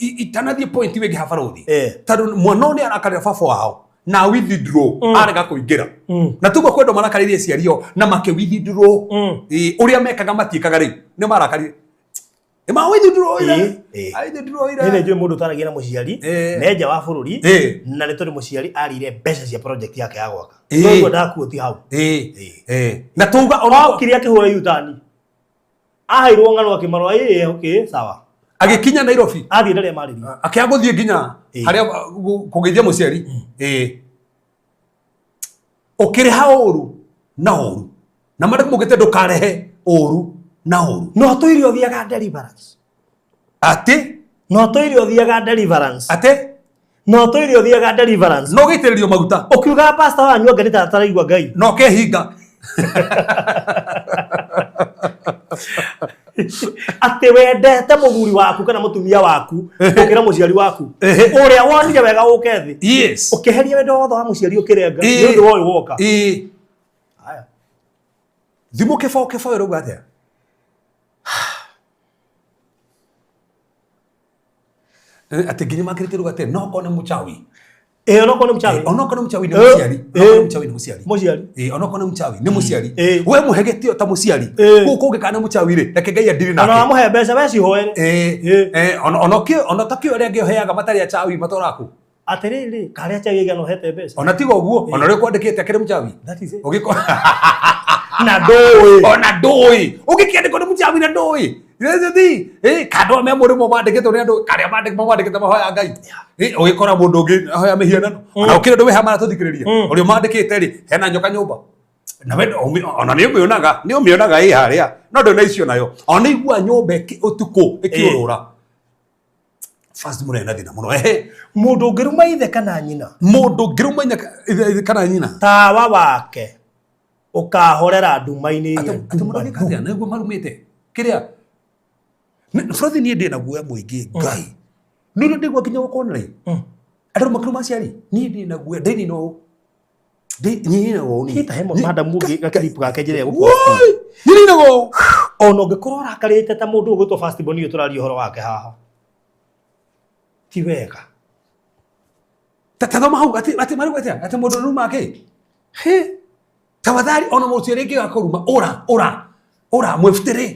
itanathiĩ point wĩngĩ ha barũthi. Eh. Tondũ mwana ũyũ nĩ arakarĩra baba wao na withdraw arega kũingĩra. Na tuga kwĩ andũ marakarĩire aciari ao na makĩ withdraw. Ĩĩ, ũrĩa mekaga matiĩkaga rĩu nĩ marakarire. Nĩ ma withdraw ira. Ĩĩ, ĩĩ. A withdraw ira. Nĩ nĩ njũĩ mũndũ ũtaragia na mũciari Ĩĩ. ne nja wa bũrũri Ĩĩ. na nĩ tondũ mũciari arĩire mbeca cia project yake ya gwaka. Ĩĩ. Koguo ndakuo ti hau. Ĩĩ. Ĩĩ. Na tuga ona Okire akĩhũra U-turn. Aheirwo ng'ano akĩmarora ĩĩ okay sawa. agĩkinya Nairobi Athiĩ ndarĩa marĩria. akĩaga gũthiĩ nginya Ĩĩ. harĩa kũgeithia mũciari. Ĩĩ. Ũkĩrĩha ũru na ũru na marĩa mugĩte ndũkarehe ũru na ũru. No tũire ũthiaga deliverance. Atĩ No tũire ũthiaga deliverance. atĩ No tũire ũthiaga deliverance. no gĩitĩrĩrio maguta Ũkiugaga pastor wanyu anga nĩ ta ataraigua Ngai. na ũkehinga. Atĩ wendete mũthuri waku kana mũtumia waku gũkĩra mũciari waku Ehe. ũrĩa wonire wega ũke thĩ. Yes. Ũkĩeheria wendo wothe wa mũciari ũkĩrenga Ĩĩ. nĩ ũndũ wa ũyũ woka. Ĩĩ. Haya. Thimũ kĩbaũ kĩbaũ ĩrauga atĩa? Atĩ nginya makĩrĩte rauga atĩ no okorwo nĩ mũchawi. Ĩĩ onokorwo nĩ mũchawi. Onokorwo nĩ mũchawi nĩ Ĩĩ. mũciari. Onokorwo nĩ Ĩĩ. mũchawi nĩ mũciari. Mũciari. Ĩĩ, onokorwo nĩ mũchawi nĩ mũciari. Ĩĩ. We mũhe gĩtĩo ta mũciari. Ĩĩ. Kũu kũngĩ kana nĩ mũchawi rĩ, reke Ngai andire Ona nake. wamũhe mbeca we cihoere. Ĩĩ. Ĩĩ. Ĩĩ, ona kĩo ona ta kĩo arĩa angĩ ũheaga matarĩ achawi matũraga kũ. Atĩrĩrĩ, karĩa chawi aigana ũhete mbeca. Ona tiga ũguo, ona ũrĩa ũkwandĩkĩte akĩrĩ mũchawi. That is it. Ũgĩko Na ndũĩ. ona ndũĩ. Ũngĩkĩandĩkwo nĩ mũchawi na ndũĩ. Thi, kando me mũrĩmo mandĩkĩtwo nĩ andũ karĩa mandĩkĩte mahoya Ngai. Ũgĩkora mũndũ ũngĩ ahoya mĩhianano. Ona ũkĩrĩ ũndũ wĩ haha maratũthikĩrĩria. Ũrĩa mandĩkĩte rĩ, hena nyoka nyũmba. Na we ona nĩ ũmĩonaga, nĩ ũmĩonaga ĩ harĩa. No ndũrĩ na icio nayo. Ona igua nyũmba ũtukũ ĩkĩũrũra. First mũrĩ na thĩna mũno. Ehe. Mũndũ ũngĩruma ithe kana nyina Mũndũ ũngĩruma ithe kana nyina. tawa wake ũkahorera nduma-inĩ ĩrĩa Atĩ mũndũ angĩka atĩa? Nĩguo marumĩte. Kĩrĩa Frothi niĩ ndĩ na guoya mũingĩ Ngai. Nĩ ũrĩa ndĩgua nginya gũkona rĩ. Andũ makĩruma aciari. Niĩ ndĩ na guoya ndĩnina ũũ. Nyininaga ũũ niĩ. Hita he madam ũngĩ gakiripu gake njĩra ya gũpost. Woi! Nyininaga ũũ. Ona ũngĩkorwo ũrakarĩte ta mũndũ ũgwĩtwo First Born ũyũ tũraria ũhoro wake haha. Ti wega. Ta thoma hau atĩ atĩ marauga atĩa atĩ mũndũ nĩruma kĩ He. tafadhali ona mũciari rĩngĩ gakũruma ũra ũra ũra mwĩbutĩrĩ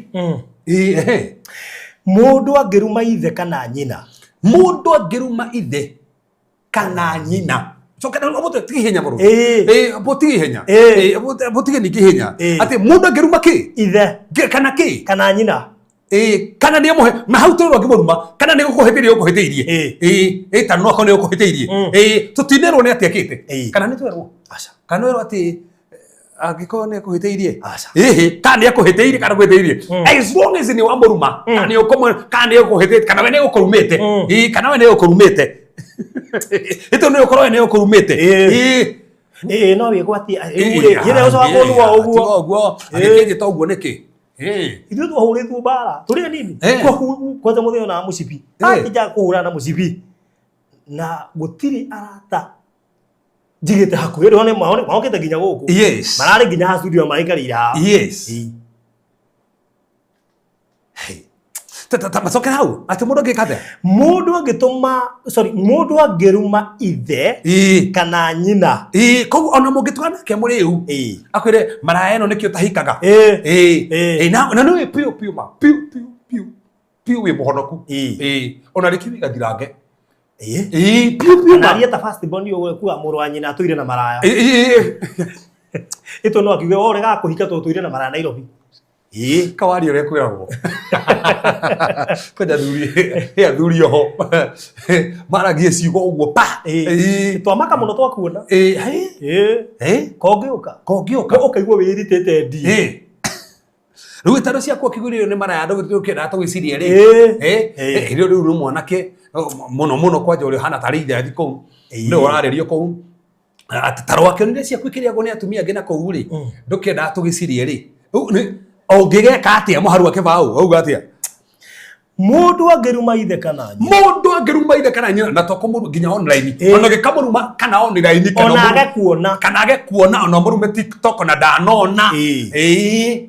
Ĩĩ, ehe. Mũndũ angĩruma ithe kana nyina. Mũndũ angĩruma ithe kana nyina tiga ihenya mũrũ Ĩĩ. tiga ihenya Ĩĩ. tige ningĩ ihenya Ĩĩ. atĩ mũndũ angĩruma kĩ Ithe kana kĩ kana nyina. Ĩĩ, kana nĩ amũhe na hau tũrĩ angĩmũruma kana nĩ gũkũhĩtĩria ũkũhĩtĩirie. Ĩĩ. Ĩĩ, ĩĩ, ta no akorwo nĩ ũkũhĩtĩirie. Ĩĩ, tũtinerwo nĩ atĩ akĩte. Ĩĩ. Kana nĩ twerwo? Aca. Kana werwo atĩ angĩkorwo nĩ akũhĩtĩirie? Aca. Ĩhĩ, kana nĩ akũhĩtĩirie kana akũhĩtĩirie. As long as nĩ wamũruma, kana nĩ ũkũmũ kana nĩ ũkũhĩtĩtie, kana we nĩ ũkũrumĩte. Ĩĩ, kana we nĩ ũkũrumĩte. Ĩtũ nĩ ũkorwo we nĩ ũkũrumĩte. Ĩĩ. Ĩĩ. Ĩĩ no wĩgwatie. Ĩĩ, Rĩu ũcio wa kũnua ũguo. Tiga ũguo. Angĩkĩnjĩta ũguo nĩkĩ? Ĩĩ. Ithuĩ twahũrĩtwo mbara tũrĩ anini. Eh. Kwanja mũthenya na mũcibi. Eh. Akĩnjaga kũhũra na mũcibi. Na gũtirĩ arata njigĩte hakuhĩ rĩu nĩ mokĩte nginya gũkũ. Yes. Mararĩ nginya ha studio maraikarĩire haha. Yes. Ĩĩ. Ta- ta- ta- macokera hau atĩ mũndũ angĩka atĩa? Mũndũ angĩtũma sorry mũndũ angĩruma ithe Ĩĩ. kana nyina. Ĩĩ, koguo ona mũngĩtwarana nake mũrĩu Ĩĩ. akwĩre maraya ĩno nĩkĩo ũtahikaga. Ĩĩ. Ĩĩ. Ĩĩ. Ĩĩ, na nĩũĩ piũ piũ ma piũ piũ piũ piũ wĩ mũhonoku. Ĩĩ. Ĩĩ. Ona rĩkiu igathirange. Ĩĩ. Ĩĩ, piũ piũ ma. Kana arie ta first born ũguo kuga mũrũ wa nyina atũire na maraya. Ĩĩ, ĩĩ, ĩĩ. Ĩtũ no akiuge we ũregaga kũhika tondũ ũtũire na maraya Nairobi. Ĩĩ, kawaria ũrĩa kwĩragwo. Kwenda athuri, he athuri oho. Maragie ciugo ũguo pa. Ĩĩ. Ĩĩ. Twamaka mũno twakuona. Ĩĩ, hĩ. Ĩĩ. Ĩĩ. Kongĩũka. Kongĩũka. Ũkaigua wĩritĩte ndi. Ĩĩ. Rĩu ĩtaro ciaku akĩgũrĩrwo nĩ maraya ndũkĩendaga tũgĩcirie rĩ. Ĩĩ. Ĩĩ. Ĩĩ. Rĩu rĩu nĩ mwanake mũno mũno kwanja ũrĩa ũhana tarĩ ithe athi kũu. Ĩĩ. Nĩwe ũrarĩrio kũu. Atĩ ta rwakĩonire ciaku ikĩrĩagwo nĩ atumia angĩ na kũu rĩ. Ndũkĩendaga tũgĩcirie rĩ. Rĩu nĩ ũngĩgeka atĩa mũharu wa kĩbaũ auga atĩa? Mũndũ angĩruma ithe kana nyina. Mũndũ angĩruma ithe kana nyina na to kũmũruma nginya online. Ĩĩ. Ona ũngĩkamũruma kana online kana Ona ũmũrume- age kuona. kana age kuona ona mũrume TikTok ona ndanona. Ĩĩ. Ĩĩ.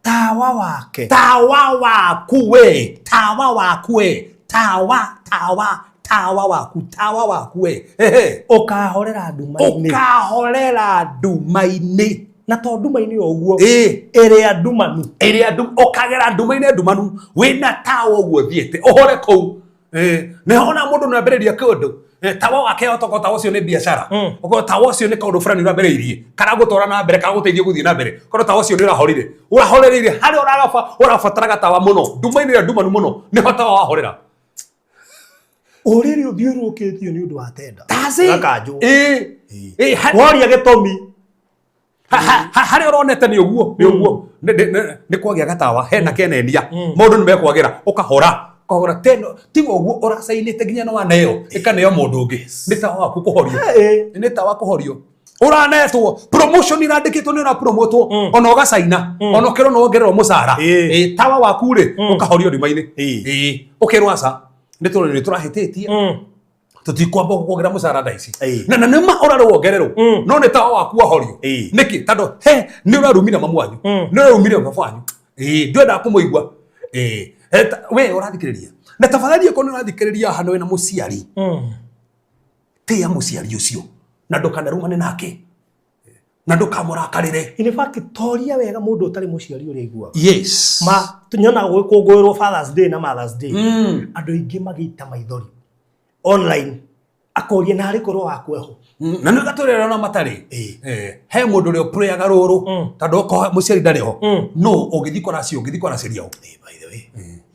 Tawa wake. Tawa waku we, tawa waku we, tawa tawa tawa waku, tawa waku we. Ehe. Ũkahorera nduma-inĩ. Ũkahorera nduma-inĩ. Na to nduma-inĩ o ũguo. Ĩĩ. Ĩrĩa ndumanu. Ĩrĩa ndu ũkagera nduma-inĩ ndumanu wĩna tawa ũguo ũthiĩte ũhore kũu. Ĩĩ. Nĩho ona mũndũ nĩambĩrĩria kĩũndũ. Tawa wake otokorwo tawa ũcio nĩ biacara. Okorwo tawa ũcio nĩ kaũndũ fulani ũrambĩrĩirie karagũtwara na mbere karagũteithia gũthiĩ na mbere. Korwo tawa ũcio nĩ ũrahorire ũrahorereire harĩa ũrabataraga tawa mũno nduma-inĩ ĩrĩa ndumanu mũno nĩho tawa wahorera. Ũrĩrĩ ũthiũrũrũkĩtio nĩ ũndũ wa tenda. That's it. Gakanjwo. Ĩĩ. Ĩĩ, Woria gĩtũmi. Harĩa ũronete nĩ ũguo nĩ ũguo nĩ kwagĩa gatawa hena kenenia maũndũ nĩ mekwagĩra ũkahora ũkahora teno tiga ũguo ũracainĩte nginya nĩ waneo ĩkaneo mũndũ ũngĩ nĩ tawa waku kũhorio. Ĩĩ. Nĩ tawa kũhorio ũranetwo promotion irandĩkĩtwo nĩ ũrapromotwo ona ũgacaina ona ũkerwo no wongererwo mũcara. Ĩĩ. Ĩĩ, tawa waku rĩ ũkahorio nduma-inĩ. Ĩĩ. Ĩĩ, ũkerwo aca nĩ tũrĩ nĩ tũrahĩtĩtie tũtikwamba gũkuongerera mũcara thaa ici. Ĩĩ. Na nĩ ma ũrarĩ wongererwo no nĩ tawa waku wahorio. Nĩkĩ? Tondũ he nĩ ũrarumire mamu wanyu nĩ ũrarumire baba wanyu. Ĩĩ, ndwendaga kũmũigua. Ĩĩ, we ũrathikĩrĩria na tafadhali okorwo nĩ ũrathikĩrĩria haha nĩ wĩna mũciari tĩĩa mũciari ũcio na ndũkanarumane nake na ndũkamũrakarĩre. In fact toria wega mũndũ ũtarĩ mũciari ũrĩa aiguaga. Yes. Ma nyonaga gũgĩkũngũĩrwo Father's Day na Mother's Day. Andũ aingĩ magĩita maithori online akoria narĩ korwo wakwa eho. Na nĩ gatũrĩra ona matarĩ. Ĩĩ. He mũndũ ũrĩa ũpũrĩaga rũrũ tondũ okorwo mũciari ndarĩ ho no ũngĩthiĩ kũracio ũngĩthiĩ kũracĩria ũ. Ĩĩ, by the way.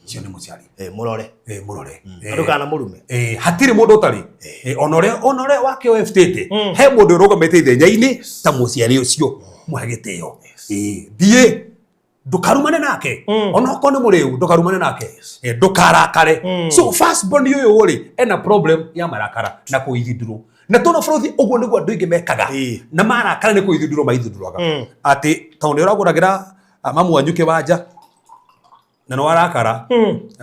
Ũcio nĩ mũciari. Ĩĩ, mũrore. Ĩĩ, mũrore. Andũ kana mũrume. Ĩĩ, hatirĩ mũndũ ũtarĩ. Ĩĩ, ona ũrĩa ona ũrĩa wake ũeftĩte he mũndũ ũrũgamĩte ithenya-inĩ ta mũciari ũcio mũhe gĩtĩo. Ĩĩ, thiĩ ndũkarumane nake ona okorwo nĩ mũrĩu ndũkarumane nake. Ĩĩ, ndũkarakare. So first born ũyũ rĩ ena problem ya marakara na kũithindũrwo na tondũ bũrũri ũguo nĩguo andũ aingĩ mekaga na marakara nĩ kũithindũrwo maithindũraga atĩ tondũ nĩ ũragũragĩra mamu wanyu kĩwanja na nĩ warakara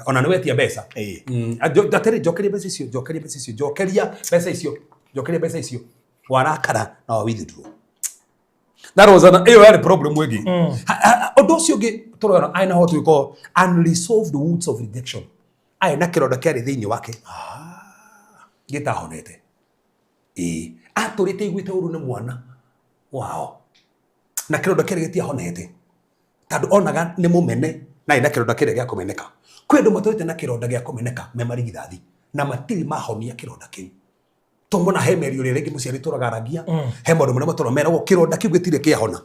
ona nĩ wetia mbeca. Ĩĩ. Atĩrĩ njokeria mbeca icio njokeria mbeca icio njokeria mbeca icio njokeria mbeca icio warakara na wawithindũrwo. That was an ĩyo yarĩ problem ĩngĩ. Ũndũ ũcio ũngĩ tũrona arĩ na what we call unresolved wounds of rejection. Arĩ na kĩronda kĩarĩ thĩinĩ wake gĩtahonete. Ĩĩ, atũrĩte aiguĩte ũru nĩ mwana wao na kĩronda kĩrĩa gĩtiahonete tondũ onaga nĩ mũmene na ena kĩronda kĩrĩa gĩa kũmeneka. Kwĩ andũ matũrĩte na kĩronda gĩa kũmeneka me marigithathi na matirĩ mahonia kĩronda kĩu. Tondũ mona he mĩario ĩrĩa rĩngĩ mũciari tũraga aragia, he maũndũ marĩa matũraga meragwo kĩronda kĩu gĩtirĩ kĩahona.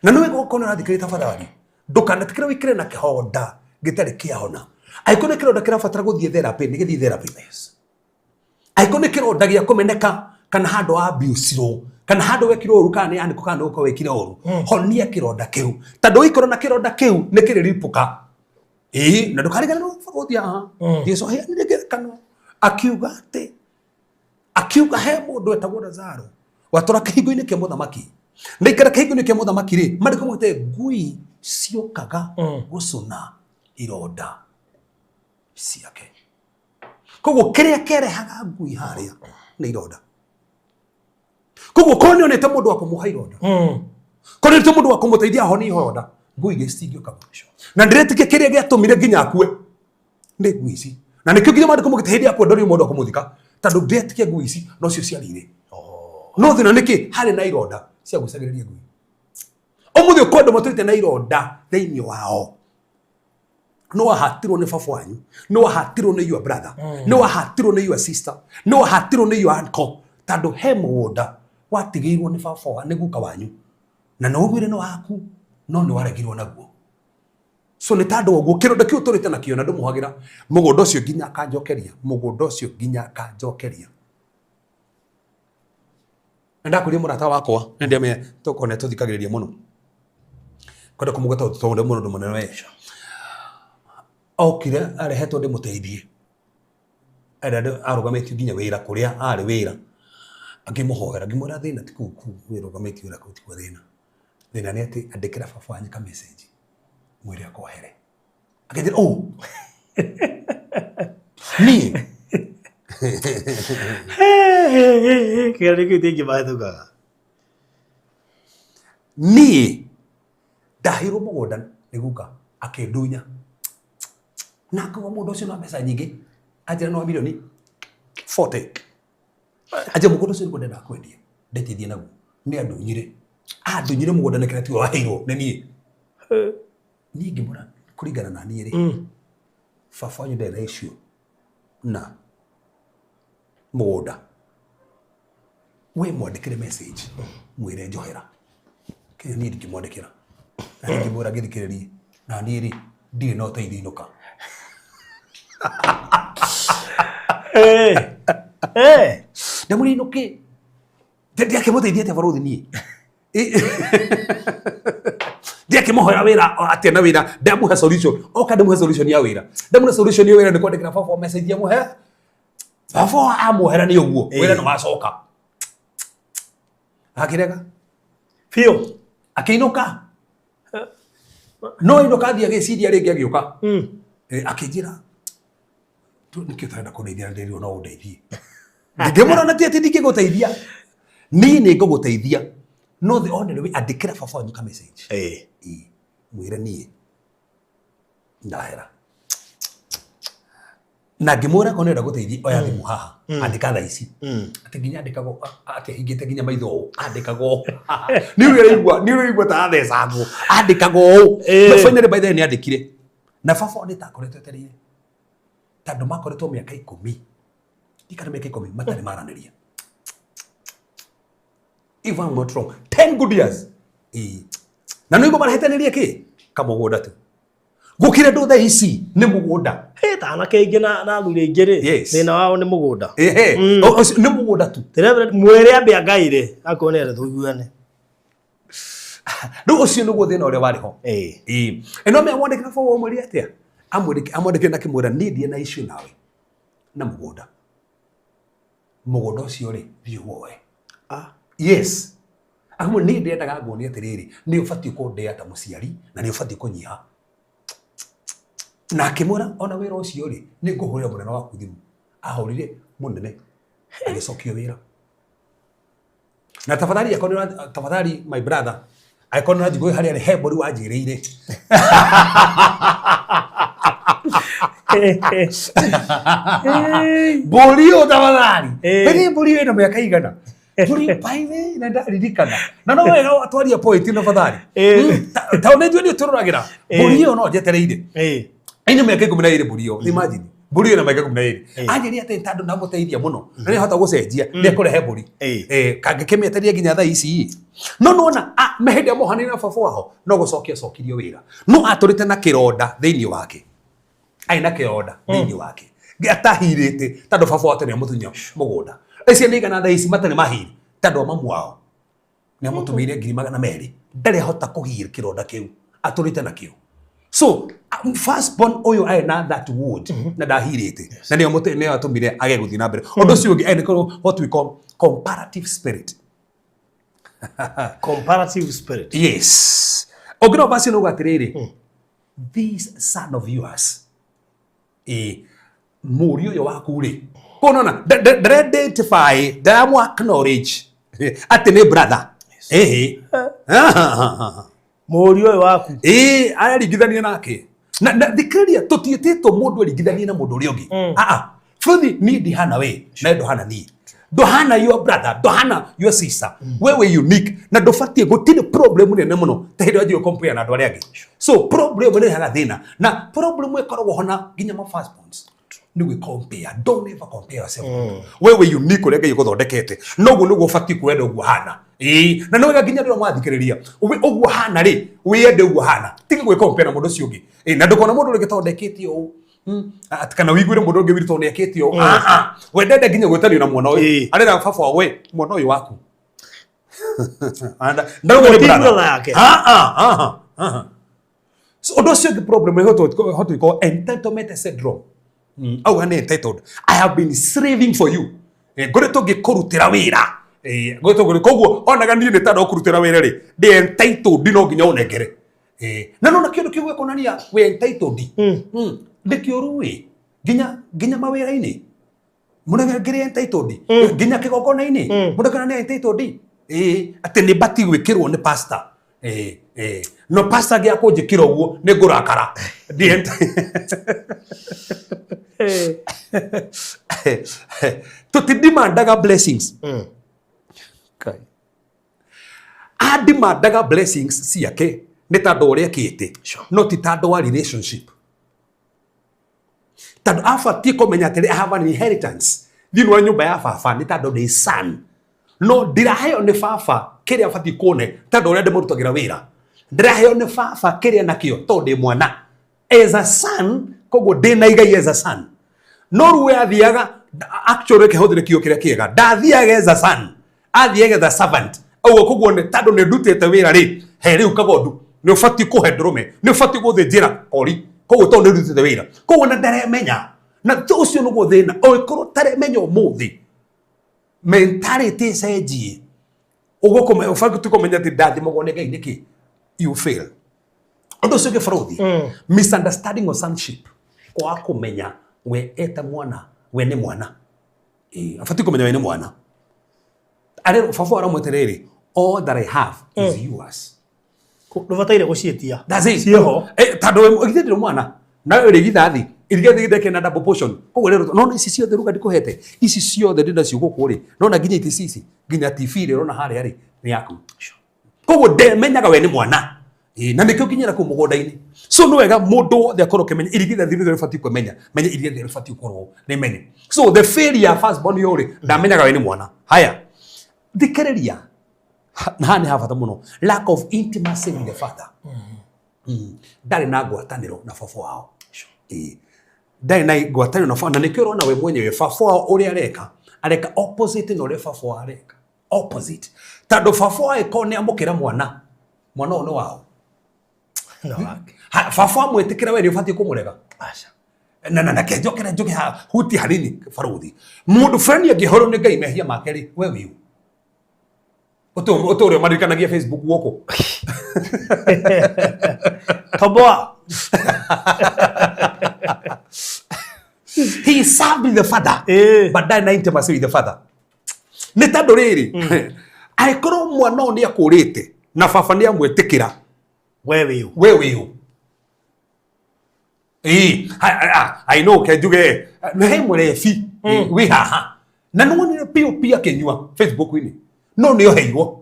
Na nĩ wega ũkorwo ũrathikĩrĩria tafadhali, ndũkanetĩkĩre wĩikare na kĩronda gĩtarĩ kĩahona. Angĩkorwo nĩ kĩronda kĩrabatara gũthiĩ therapy, nĩ gĩthiĩ therapy. Angĩkorwo nĩ kĩronda gĩa kũmeneka kana handũ abusirwo kana handũ wekirwo ũru kana nĩ anĩkũ kana nĩ wekire ũru, honia kĩronda kĩu. Tondũ waikara na kĩronda kĩu nĩ kĩrĩripũka. Ĩĩ, na ndũkariganĩrwo gũthiĩ haha. Jesu aheanire ngerekano akiuga atĩ akiuga he mũndũ wetagwo Lazaro watũra kĩhingo-inĩ kĩa mũthamaki na ikara kĩhingo-inĩ kĩa mũthamaki rĩ marĩ kũmwĩte ngui ciokaga gũcũna ironda ciake. Koguo kĩrĩa kĩrehaga ngui harĩa nĩ ironda. Koguo korwo nĩ onete mũndũ wa kũmũha ironda, korwo nĩ onete mũndũ wa kũmũteithia ahonie ironda, ngui iria citingĩũka mũico. Na ndĩretĩkia kĩrĩa gĩatũmire nginya akue nĩ ngui ici. Na nĩkĩo nginya maandĩko maugĩte hĩndĩ akua ndorire mũndũ wa kũmũthika, tondũ ndĩretĩkia ngui ici nocio ciarĩire. No thĩna nĩkĩ harĩ na ironda ciagucagĩrĩria ngui. Ũmũthĩ ũkũ andũ matũrĩte na ironda thĩinĩ wao. No wahatirwo nĩ baba wanyu, no wahatirwo nĩ your brother, no wahatirwo nĩ your sister, no wahatirwo nĩ your uncle, tondũ he mũgũnda watigĩirwo nĩ baba wa, nĩ guka wanyu na no ũgwire nĩ waku no nĩ waregirwo naguo. So nĩ tondũ ũguo kĩronda kĩu ũtũrĩte nakĩo na ndũmũhagĩra mũgũnda ũcio nginya akanjokeria, mũgũnda ũcio nginya akanjokeria. Na ndakwĩrire mũrata wakwa na ndiamenya tokorwo nĩ atũthikagĩrĩria mũno kwenda kũmũgweta tondũ nĩ mũndũ mũnene we. Okire arehetwo ndĩmũteithie, arũgamĩtio nginya wĩra kũrĩa arĩ wĩra, ngĩmũhoera ngĩmwĩra thĩna ti kũu wĩrũgamĩtio wĩra kũu tikuo thĩna, thĩna nĩ atĩ andĩkĩra baba wanyu ka message mwĩre akohere. Akĩnjĩra oh niĩ Kĩgeranio kĩu ndingĩmahĩtũkaga. Niĩ ndaheirwo mũgũnda nĩ guka akĩndunya na ngauga mũgũnda ũcio na mbeca nyingĩ, anjĩra no milioni 40. Anjĩra mũgũnda ũcio nĩguo ndenda kwendia ndeteithie naguo, nĩ andunyire, andunyire mũgũnda nĩ kĩrĩa tiwe waheirwo nĩ niĩ. Niĩ ngĩmwĩra kũringana na niĩ rĩ, baba wanyu ndarĩ na issue na mũgũnda, we mwandĩkĩre message mwĩre njohera. Kĩrĩa niĩ ndingĩmwandĩkĩra na ndingĩmwĩra ngĩthikĩrĩrie, na niĩ rĩ ndirĩ na ũteithio inũka. Ndamwĩra inũke, ndiakĩmũteithia atĩa barũthi niĩ? Ndiakĩmũhoera wĩra atĩa na wĩra, ndamũhe solution, oka ndĩmũhe solution ya wĩra, ndamũhe solution ya wĩra nĩ kwandĩkĩra baba message amũhe, baba amuohera nĩ ũguo wĩra nĩ wacoka. Akĩrega Biũ. Akĩinũka, no inũka athiĩ agĩciria rĩngĩ agĩũka akĩnjĩra nĩkĩ ũtarenda kũndeithia na ndĩrirwo no ũndeithie. Ngĩmwĩra na ti atĩ ndingĩgũteithia, niĩ nĩ ngũgũteithia, no the only way andĩkĩra baba wanyu ka message. Ĩĩ, mwĩre niĩ ndahera. Na ngĩmwĩra korwo nĩũrenda gũteithia oya thimũ haha, andĩka thaa ici. Atĩ nginya andĩkagwo atĩ ahingĩte nginya maitho ũũ, andĩkagwo ũũ. Nĩ ũraigua, nĩ ũraigua ta athecangwo, andĩkagwo ũũ. No finally by the way nĩ andĩkire. Na baba nĩ ta akoretwo etereire. Tondũ makoretwo mĩaka 10. Ikara mĩaka 10 matarĩ maranĩria. If I'm not wrong, 10 good years. Ĩĩ. Na nĩ ũguo marahetanirie kĩ? Kamũgũnda tu. Gũkĩra andũ thaa ici nĩ mũgũnda. Hĩ, ta anake aingĩ na athuri aingĩ rĩ, thĩna wao nĩ mũgũnda. Ehe, ũcio nĩ mũgũnda tu. Mwĩrĩ ambe angaire, akorwo nĩ arenda tũiguane. Rĩu ũcio nĩguo thĩna ũrĩa warĩ ho. Ĩĩ. Ĩno me amwandĩkĩra baba ũmwĩre atĩa? Amwandĩkĩre na kĩmwĩra niĩ ndirĩ na issue nawe na mũgũnda. Mũgũnda ũcio rĩ, thiĩ woe. Yes. Akamwĩra niĩ ndĩrendaga nguonie atĩrĩrĩ, nĩ ũbatiĩ kũndĩa ta mũciari na nĩ ũbatiĩ kũnyiha. Na akĩmwĩra ona wĩra ũcio rĩ, nĩ ngũhũrĩra mũnene waku thimũ. Ahũrire mũnene agĩcokio wĩra. Na tafadhali akorwo tafadhali my brother, angĩkorwo nĩ ũranjigua harĩa rĩ, he mbũri wanjĩrĩire. Mbũri ĩyo tafadhali. Eh. Mbere mbũri ĩyo ĩna mĩaka igana. Mbũri by na ndaririkana. Na no wega twaria point na tafadhali. Eh. Ta ona ithuĩ nĩ tũroragĩra. Eh. Mbũri ĩyo no njetereire. Eh. Ĩna mĩaka 12 mbũri ĩyo. Imagine. Mbũri ĩyo ĩna mĩaka 12. Eh. Anjĩrire atĩ tondũ ndamũteithia mũno. Na nĩahota gũcenjia. Nĩekũrehe mbũri. Eh. Eh, kangĩkĩmĩeteria nginya thaa ici. No nĩwona me hĩndĩ ĩrĩa mohanire na baba wao no gũcokia acokirio wĩra. No atũrĩte na kĩronda thĩinĩ wake. Arĩ na kĩronda thĩinĩ wake. Atahirĩte tondũ baba wao tene amũtunya mũgũnda. Icio nĩ igana thaa ici matarĩ mahiri tondũ wa mamu wao. Nĩ amũtũmĩire 200,000. Ndarĩ ahota kũheal kĩronda kĩu. Atũrĩte nakĩo. So first born ũyũ arĩ na that wound na ndahirĩte. Na nĩyo nĩyo atũmire age gũthiĩ na mbere. Ũndũ ũcio ũngĩ arĩ nĩ what we call comparative spirit. Comparative spirit. Yes. Ũngĩrora verse ĩno uga atĩrĩrĩ, this son of yours, mũriũ ũyũ waku rĩ, koguo nĩwona, ndara-identify, ndaramu acknowledge atĩ nĩ brother. Ĩhĩ. Mũriũ ũyũ waku. Ĩĩ, araringithania nake. Na thikĩrĩria, tũtiĩtĩtwo mũndũ aringithanie na mũndũ ũrĩa ũngĩ. Aa, Bũthi, niĩ ndihana we, nawe ndũhana niĩ. Ndũhana your brother, ndũhana your sister. We wĩ unique na ndũbatiĩ gũtirĩ problem nene mũno ta hĩndĩ ĩrĩa wanjia compare na andũ arĩa angĩ. So problem ĩrehaga thĩna na problem ĩkoragwo ho na nginya ma first borns. Nĩ gwĩ compare. Don't ever compare yourself. We wĩ unique ũrĩa Ngai agũthondekete. Noguo nĩguo ũbatiĩ kwenda ũguo hana. Ĩĩ, na nĩ wega nginya rĩrĩa mwathikĩrĩria. Ũguo hana rĩ, wĩyende ũguo hana. Tiga gwĩ compare na mũndũ ũcio ũngĩ. Ĩĩ, na ndũkona mũndũ ũrĩa ũngĩ tondũ ndekĩte ũũ. Atĩ kana wĩiguĩre mũndũ ũngĩ witũ tondũ nĩekĩte ũũ. We ndende nginya gwĩtanio na mwana ũyũ. Arera baba we, mwana ũyũ waku. Ndauga nĩ Ti brother. brother yake. So, ũndũ ũcio ũngĩ problem ĩho what we call entitlement syndrome. Auga nĩ entitled. I have been slaving for you. Ngoretwo ngĩkũrutĩra wĩra. Ngoretwo koguo onaga niĩ nĩ ta ndokũrutĩra wĩra rĩ, ndĩ entitled no nginya ũnengere. Na nona kĩndũ kĩu gĩkuonania wĩ entitled. Nĩ kĩũru ĩ. Nginya mawĩra-inĩ. Mũndũ ngĩrĩ entitled. Nginya kĩgongona-inĩ. Mũndũ kana nĩ entitled. Atĩ nĩ batiĩ gwĩkĩrwo nĩ pastor. No pastor angĩaga kũnjĩkĩra ũguo nĩ ngũrakara. Ndĩ Tũtidemandaga blessings. Kai. Ademandaga blessings ciake nĩ tondũ ũrĩa ekĩte, no ti tondũ wa relationship. Tondũ abatiĩ kũmenya atĩrĩ, I have an inheritance thĩinĩ wa nyũmba ya baba nĩ tondũ ndĩ son. No ndiraheo nĩ baba kĩrĩa abatiĩ kuone tondũ ũrĩa ndĩmũrutagĩra wĩra. Ndĩraheo nĩ baba kĩrĩa nakĩo tondũ ndĩ mwana. As a son, koguo ndĩ na igai as a son. No rĩu we athiaga, actually reke hũthĩre kiugo kĩrĩa kĩega, ndathiaga as a son, athiaga as a servant. Ũguo koguo nĩ tondũ nĩ ndutĩte wĩra rĩ, he rĩu kagondu, nĩ ũbatiĩ kũhe ndũrũme, nĩ ũbatiĩ gũthĩnjĩra kori, koguo tondũ nĩ ndutĩte wĩra. Koguo na ndaremenya, na ũcio nĩguo thĩna, ũngĩkorwo ũtaremenya ũmũthĩ, mentality ĩcenjie, ũguo ũbatiĩ kũmenya atĩ ndathimagwo nĩ Ngai nĩkĩ, you fail. Ũndũ ũcio ũngĩ bũrũthi, misunderstanding of sonship, kwaga kũmenya we eta mwana, we nĩ mwana. Abatiĩ kũmenya we nĩ mwana. Arĩ baba aramwĩta rĩrĩ, all that I have is yours. Ndũbataire gũciĩtia. That's it. Ciĩho. Tondũ we githĩ ndĩrĩ mwana, nawe ũrĩ githathi, irigithathi ndeke na double portion. Koguo rĩrĩ, no ici ciothe ruga ndikũhete, ici ciothe ndĩ nacio gũkũ rĩ, nona nginya itĩ ici, nginya TV ĩrĩa ũrona harĩa rĩ, nĩ yaku. Koguo ndemenyaga we nĩ mwana. Na nĩkĩo nginyĩra kũu mũgũnda-inĩ. So nĩ wega mũndũ wothe akorwo ũkĩmenya irigithathi rĩrĩa rĩbatiĩ kũmenya, menya irigithathi rĩrĩa rĩbatiĩ gũkorwo rĩmenye. So the failure first born yo rĩ, ndamenyaga we nĩ mwana. Haya, thikĩrĩria, na haha nĩ ha bata mũno, lack of intimacy with the father. Ndarĩ na ngwatanĩro na baba wao. Ndarĩ na ngwatanĩro na baba, na nĩkĩo ũrona we mwenyewe baba wao ũrĩa areka, areka opposite na ũrĩa baba wao areka. Opposite. Tondũ baba wao angĩkorwo nĩ amũkĩra mwana, mwana ũyũ nĩ wao. No wake. Baba amwĩtĩkĩra we nĩ ũbatiĩ kũmũrega. Aca. Na ke njokere njoke ha huti hanini baruthi. Mũndũ fulani angĩhorwo nĩ Ngai mehia make rĩ, we wĩ ũ? Ũtũũre ũmaririkanagia Facebook gũkũ. Toboa. He served the father, but died na intimacy with the father. Nĩ tondũ rĩrĩ, angĩkorwo mwana ũyũ nĩ akũrĩte na baba nĩ amwĩtĩkĩra, We wĩ ũ? We wĩ ũ? Ĩĩ, I know ke njuge nĩ he mũrebi wĩ haha na nĩ wonire POP akĩnyua Facebook-inĩ no nĩ oheirwo.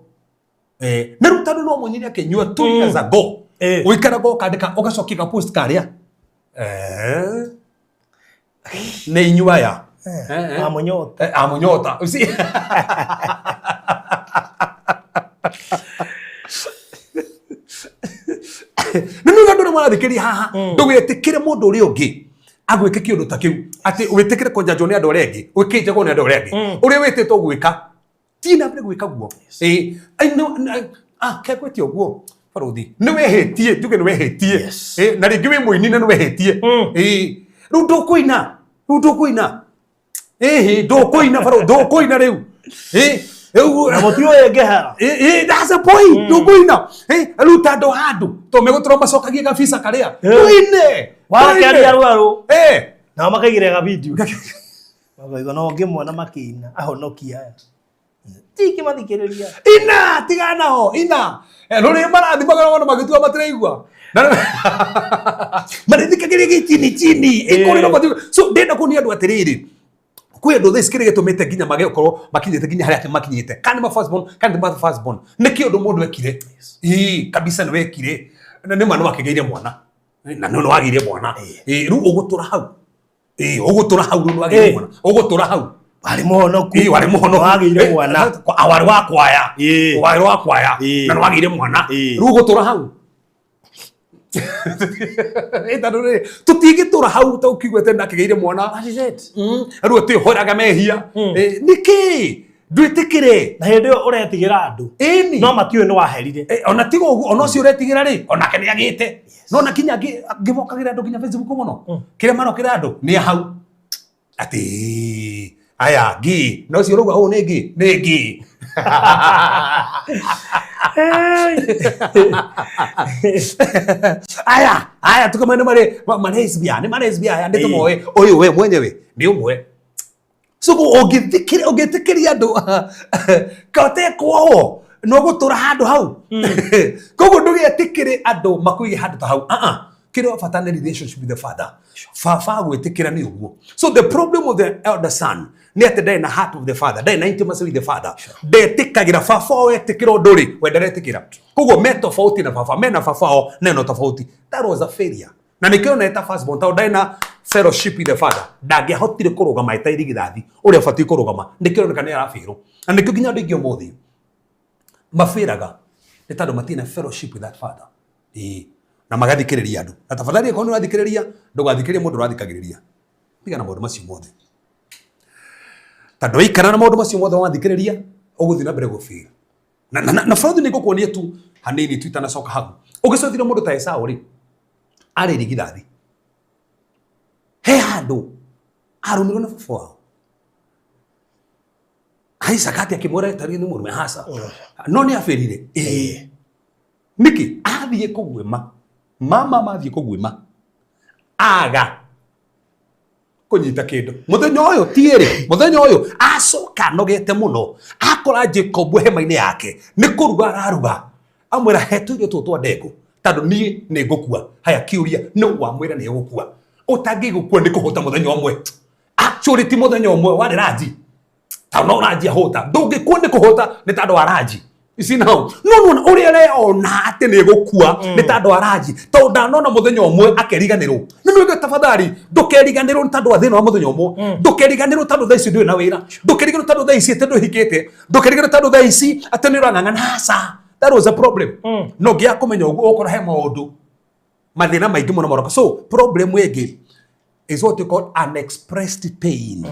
Eh, na rĩu tondũ no muonire akĩnyua 2 years ago, ũikaraga ũkandĩka ũgacokia ga post karĩa. Eh, nĩ inyua aya. Eh, eh. Amunyota. Eh, amunyota. You see? Nĩ nĩ andũ arĩa marathikĩrĩria haha, ndũgetĩkĩre mũndũ ũrĩa ũngĩ agwĩke kĩũndũ ta kĩu, atĩ wĩtĩkĩre kũnjanjwo nĩ andũ arĩa angĩ, ũkĩnjagwo nĩ andũ arĩa angĩ. Ũrĩa wĩtĩtwo gwĩka, thiĩ na mbere gwĩka guo. Ĩĩ, ai, ah, kegwĩte ũguo barothi nĩ wehĩtie, njuge nĩ wehĩtie. Ĩĩ, na rĩngĩ wĩ mũini na nĩ wehĩtie. Ĩĩ, rĩu ndũkũina, rĩu ndũkũina, ĩhĩ, ndũkũina barothi, ndũkũina rĩu. Ĩĩ, rĩu Na mũtiũĩ ngehera. Ĩĩ, that's the point, ndũkũina. Ĩĩ, rĩu ta andũ handũ to megũtũra macokagie gabisa karĩa tũine. Wakeria rwerũ. Ĩĩ. Nao makaigĩrĩra ga video. Makaigua no ngĩmona makĩina ahonokia aya. Ndingĩmathikĩrĩria. Ina tigana ho ina. Eh, rũrĩ marathimaga ona magĩtua matiraigua marĩthikagĩrĩria gĩ chini chini ĩkũrĩra mathiũ. So ndĩrenda kuonia andũ atĩrĩrĩ, kwĩ andũ thaa ici kĩrĩa gĩtũmĩte nginya mage gũkorwo makinyĩte nginya harĩa makinyĩte, kana nĩ ma first born, kana nĩ ma first born, nĩ kĩũndũ mũndũ ekire. Ĩĩ kabisa nĩ wekire na nĩ ma nĩ wakĩgĩire mwana na nĩ wagĩire mwana. Ĩĩ, rĩu ũgũtũra hau. Ĩĩ, ũgũtũra hau, rĩu nĩ wagĩire mwana, ũgũtũra hau. Warĩ mũhonoku. Ĩĩ, warĩ mũhonoku. Wagĩire mwana. Warĩ wa kwaya. Warĩ wa kwaya. Na nĩ wagĩire mwana. Rĩu ũgũtũra hau. Ĩ, tondũ rĩ, tũtingĩtũra hau ta ũkĩiguĩte ndakĩgĩire mwana. That is it. Rĩu atĩ mehia. Ĩ, nĩkĩ ndwĩtĩkĩre? Na hĩndĩ ĩyo ũretigĩra andũ. Ĩni. No matiũĩ nĩ waherire. Eh, ona tiga ũguo, ona ũcio ũretigĩra rĩ, onake nĩ agĩte. No na kinya ngĩmokagĩra andũ nginya Facebook mũno, kĩrĩa marokĩra andũ nĩ hau atĩ aya ngĩ na ũcio ũrauga ũũ nĩ ngĩ nĩ ngĩ. Aya aya tukamene marĩ malesbia, nĩ malesbia aya, nĩ tũmoĩ ũyũ we mwenyewe nĩ ũmwe. So ũngĩthikĩria, ũngĩtĩkĩria andũ katekwo no gũtũra handũ hau, koguo ndũgetĩkĩre andũ makũige handũ ta hau. Ah ah, kĩrĩa bata nĩ relationship with the father. Baba gwĩtĩkĩra nĩ ũguo. So the problem of the elder son nĩ atĩ ndarĩ na heart of the father, ndarĩ na intimacy with the father, ndetĩkagĩra baba o etĩkĩra ũndũ rĩ, we ndaretĩkĩra. Koguo me tofauti na baba, mena baba o neno tofauti. That was a failure na nĩkĩo neta first born, tondũ ndarĩ na fellowship with the father, ndangĩahotire kũrũgama eta irigithathi ũrĩa ũbatiĩ kũrũgama. Nĩkĩo roneka nĩ arabĩrwo na nĩkĩo nginya andũ aingĩ ũmũthĩ mabĩraga, nĩ tondũ matirĩ na fellowship with that father. Ĩĩ, na magathikĩrĩria andũ. Na tafadhali, akorwo nĩ ũrathikĩrĩria, ndũgathikĩrĩrie mũndũ ũrathikagĩrĩria. Tigana na maũndũ macio mothe, tondũ waikara na maũndũ macio mothe wathikĩrĩria, ũgũthiĩ na mbere gũbĩra na bũrũri. Nĩ ngũkuonia tu hanini tu itanacoka hau. Ũgĩcokire mũndũ ta Esau rĩ, arĩ irigithathi, he handũ arũmirwo nĩ baba wao Isaka, atĩ akĩmwĩra tarĩ nĩ mũrume haca, no nĩ abĩrire. Ĩĩ, nĩkĩ athiĩ kũguĩma mama mathiĩ kũguĩma aga kũnyita kĩndũ mũthenya ũyũ tiĩrĩ, mũthenya ũyũ acoka anogete mũno, akora Jacob hema-inĩ yake nĩ kũruga araruga, amwĩra, "He tũirio tũtũ twa ndengũ tondũ niĩ nĩ ngũkua." Haya, kĩũria nĩ wamwĩra nĩ egũkua, ũtangĩgũkua nĩ kũhũta mũthenya ũmwe. Actually ti mũthenya ũmwe, warĩ ranji, tondũ no ranji ahũta, ndũngĩkua nĩ kũhũta nĩ tondũ wa ranji ici nao. No nona ũrĩa ũreona atĩ nĩ gũkua nĩ tondũ wa ranji, tondũ ndanona mũthenya ũmwe akeriganĩrwo. Nĩ nĩ tafadhali, ndũkeriganĩrwo nĩ tondũ wa thĩna wa mũthenya ũmwe, ndũkeriganĩrwo tondũ thaa ici ndũrĩ na wĩra, ndũkeriganĩrwo tondũ thaa ici atĩ ndũhikĩte, ndũkeriganĩrwo tondũ thaa ici atĩ nĩ ũrang'ang'ana. Aca, that was a problem. No ngĩaga kũmenya ũguo, ũkora he maũndũ mathĩna maingĩ mũno maroka. So problem ĩngĩ is what you call unexpressed pain.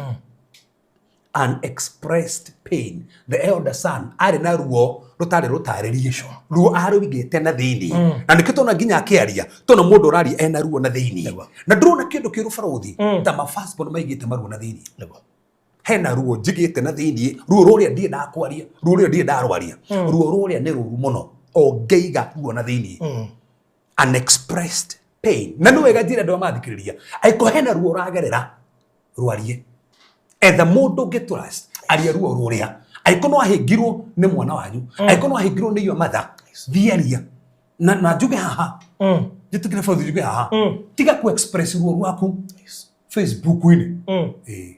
Unexpressed pain. The elder son arĩ na ruo rũtarĩ rũtarĩrie, ruo arũigĩte na thĩinĩ, na nĩkĩo tona nginya akĩaria, tona mũndũ ũraria ena ruo na thĩinĩ. Na ndũrona kĩndũ kĩũru barũthi ta ma firstborn maigĩte maruo na thĩinĩ. Hena ruo njigĩte na thĩinĩ, ruo rũrĩa ndiendaga kwaria, ruo rũrĩa ndiendaga rwaria, ruo rũrĩa nĩ rũru mũno ũngĩiga ruo na thĩinĩ. Unexpressed pain. Na nĩ wega njĩra andũ arĩa mathikĩrĩria, angĩkorwo hena ruo ũragerera, rwarie, etha mũndũ ũngĩ trust, aria ruo rũrĩa. Angĩkorwo no ahĩngirwo nĩ mwana wanyu, angĩkorwo no ahĩngirwo nĩ your mother, thiĩ aria. Na njuge haha. Njĩtĩkĩre borithi njuge haha, tiga ku express ruo rwaku Facebook-inĩ. Ĩĩ.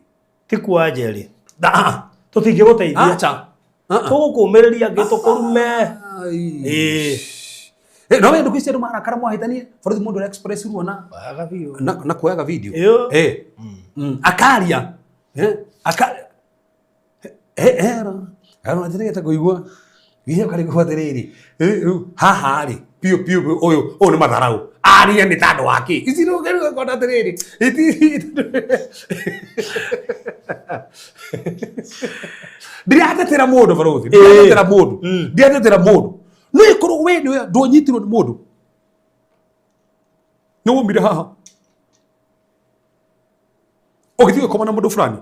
Ti kuwa njeri. Ah, Tũtingĩgũteithia. acha. Tũgũkũmĩrĩria ngĩ tũkũrume. Ĩĩ. Eh, no wendo kwisi andu marakara mwahitanie borithi mundu ũrĩa express ruo na Waga biũ. na kuoyaga video. Ĩyo. Eh. Akaria. Eh, aka eh eh ero njirigite kuigua ihe kari kwa atiriri. Eh, rĩu haha rĩ piũ piũ piũ, ũyũ ũyũ nĩ matharau aria nĩ tandũ wa kĩ ici rĩu rĩu ngona atĩrĩrĩ ndiratetera mũndũ barũthi, ndiratetera mũndũ, ndiratetera mũndũ, no ĩkorwo we nĩwe ndũnyitirwo nĩ mũndũ nĩ wumire haha ũgĩthiĩ ũgĩkoma na mũndũ fulani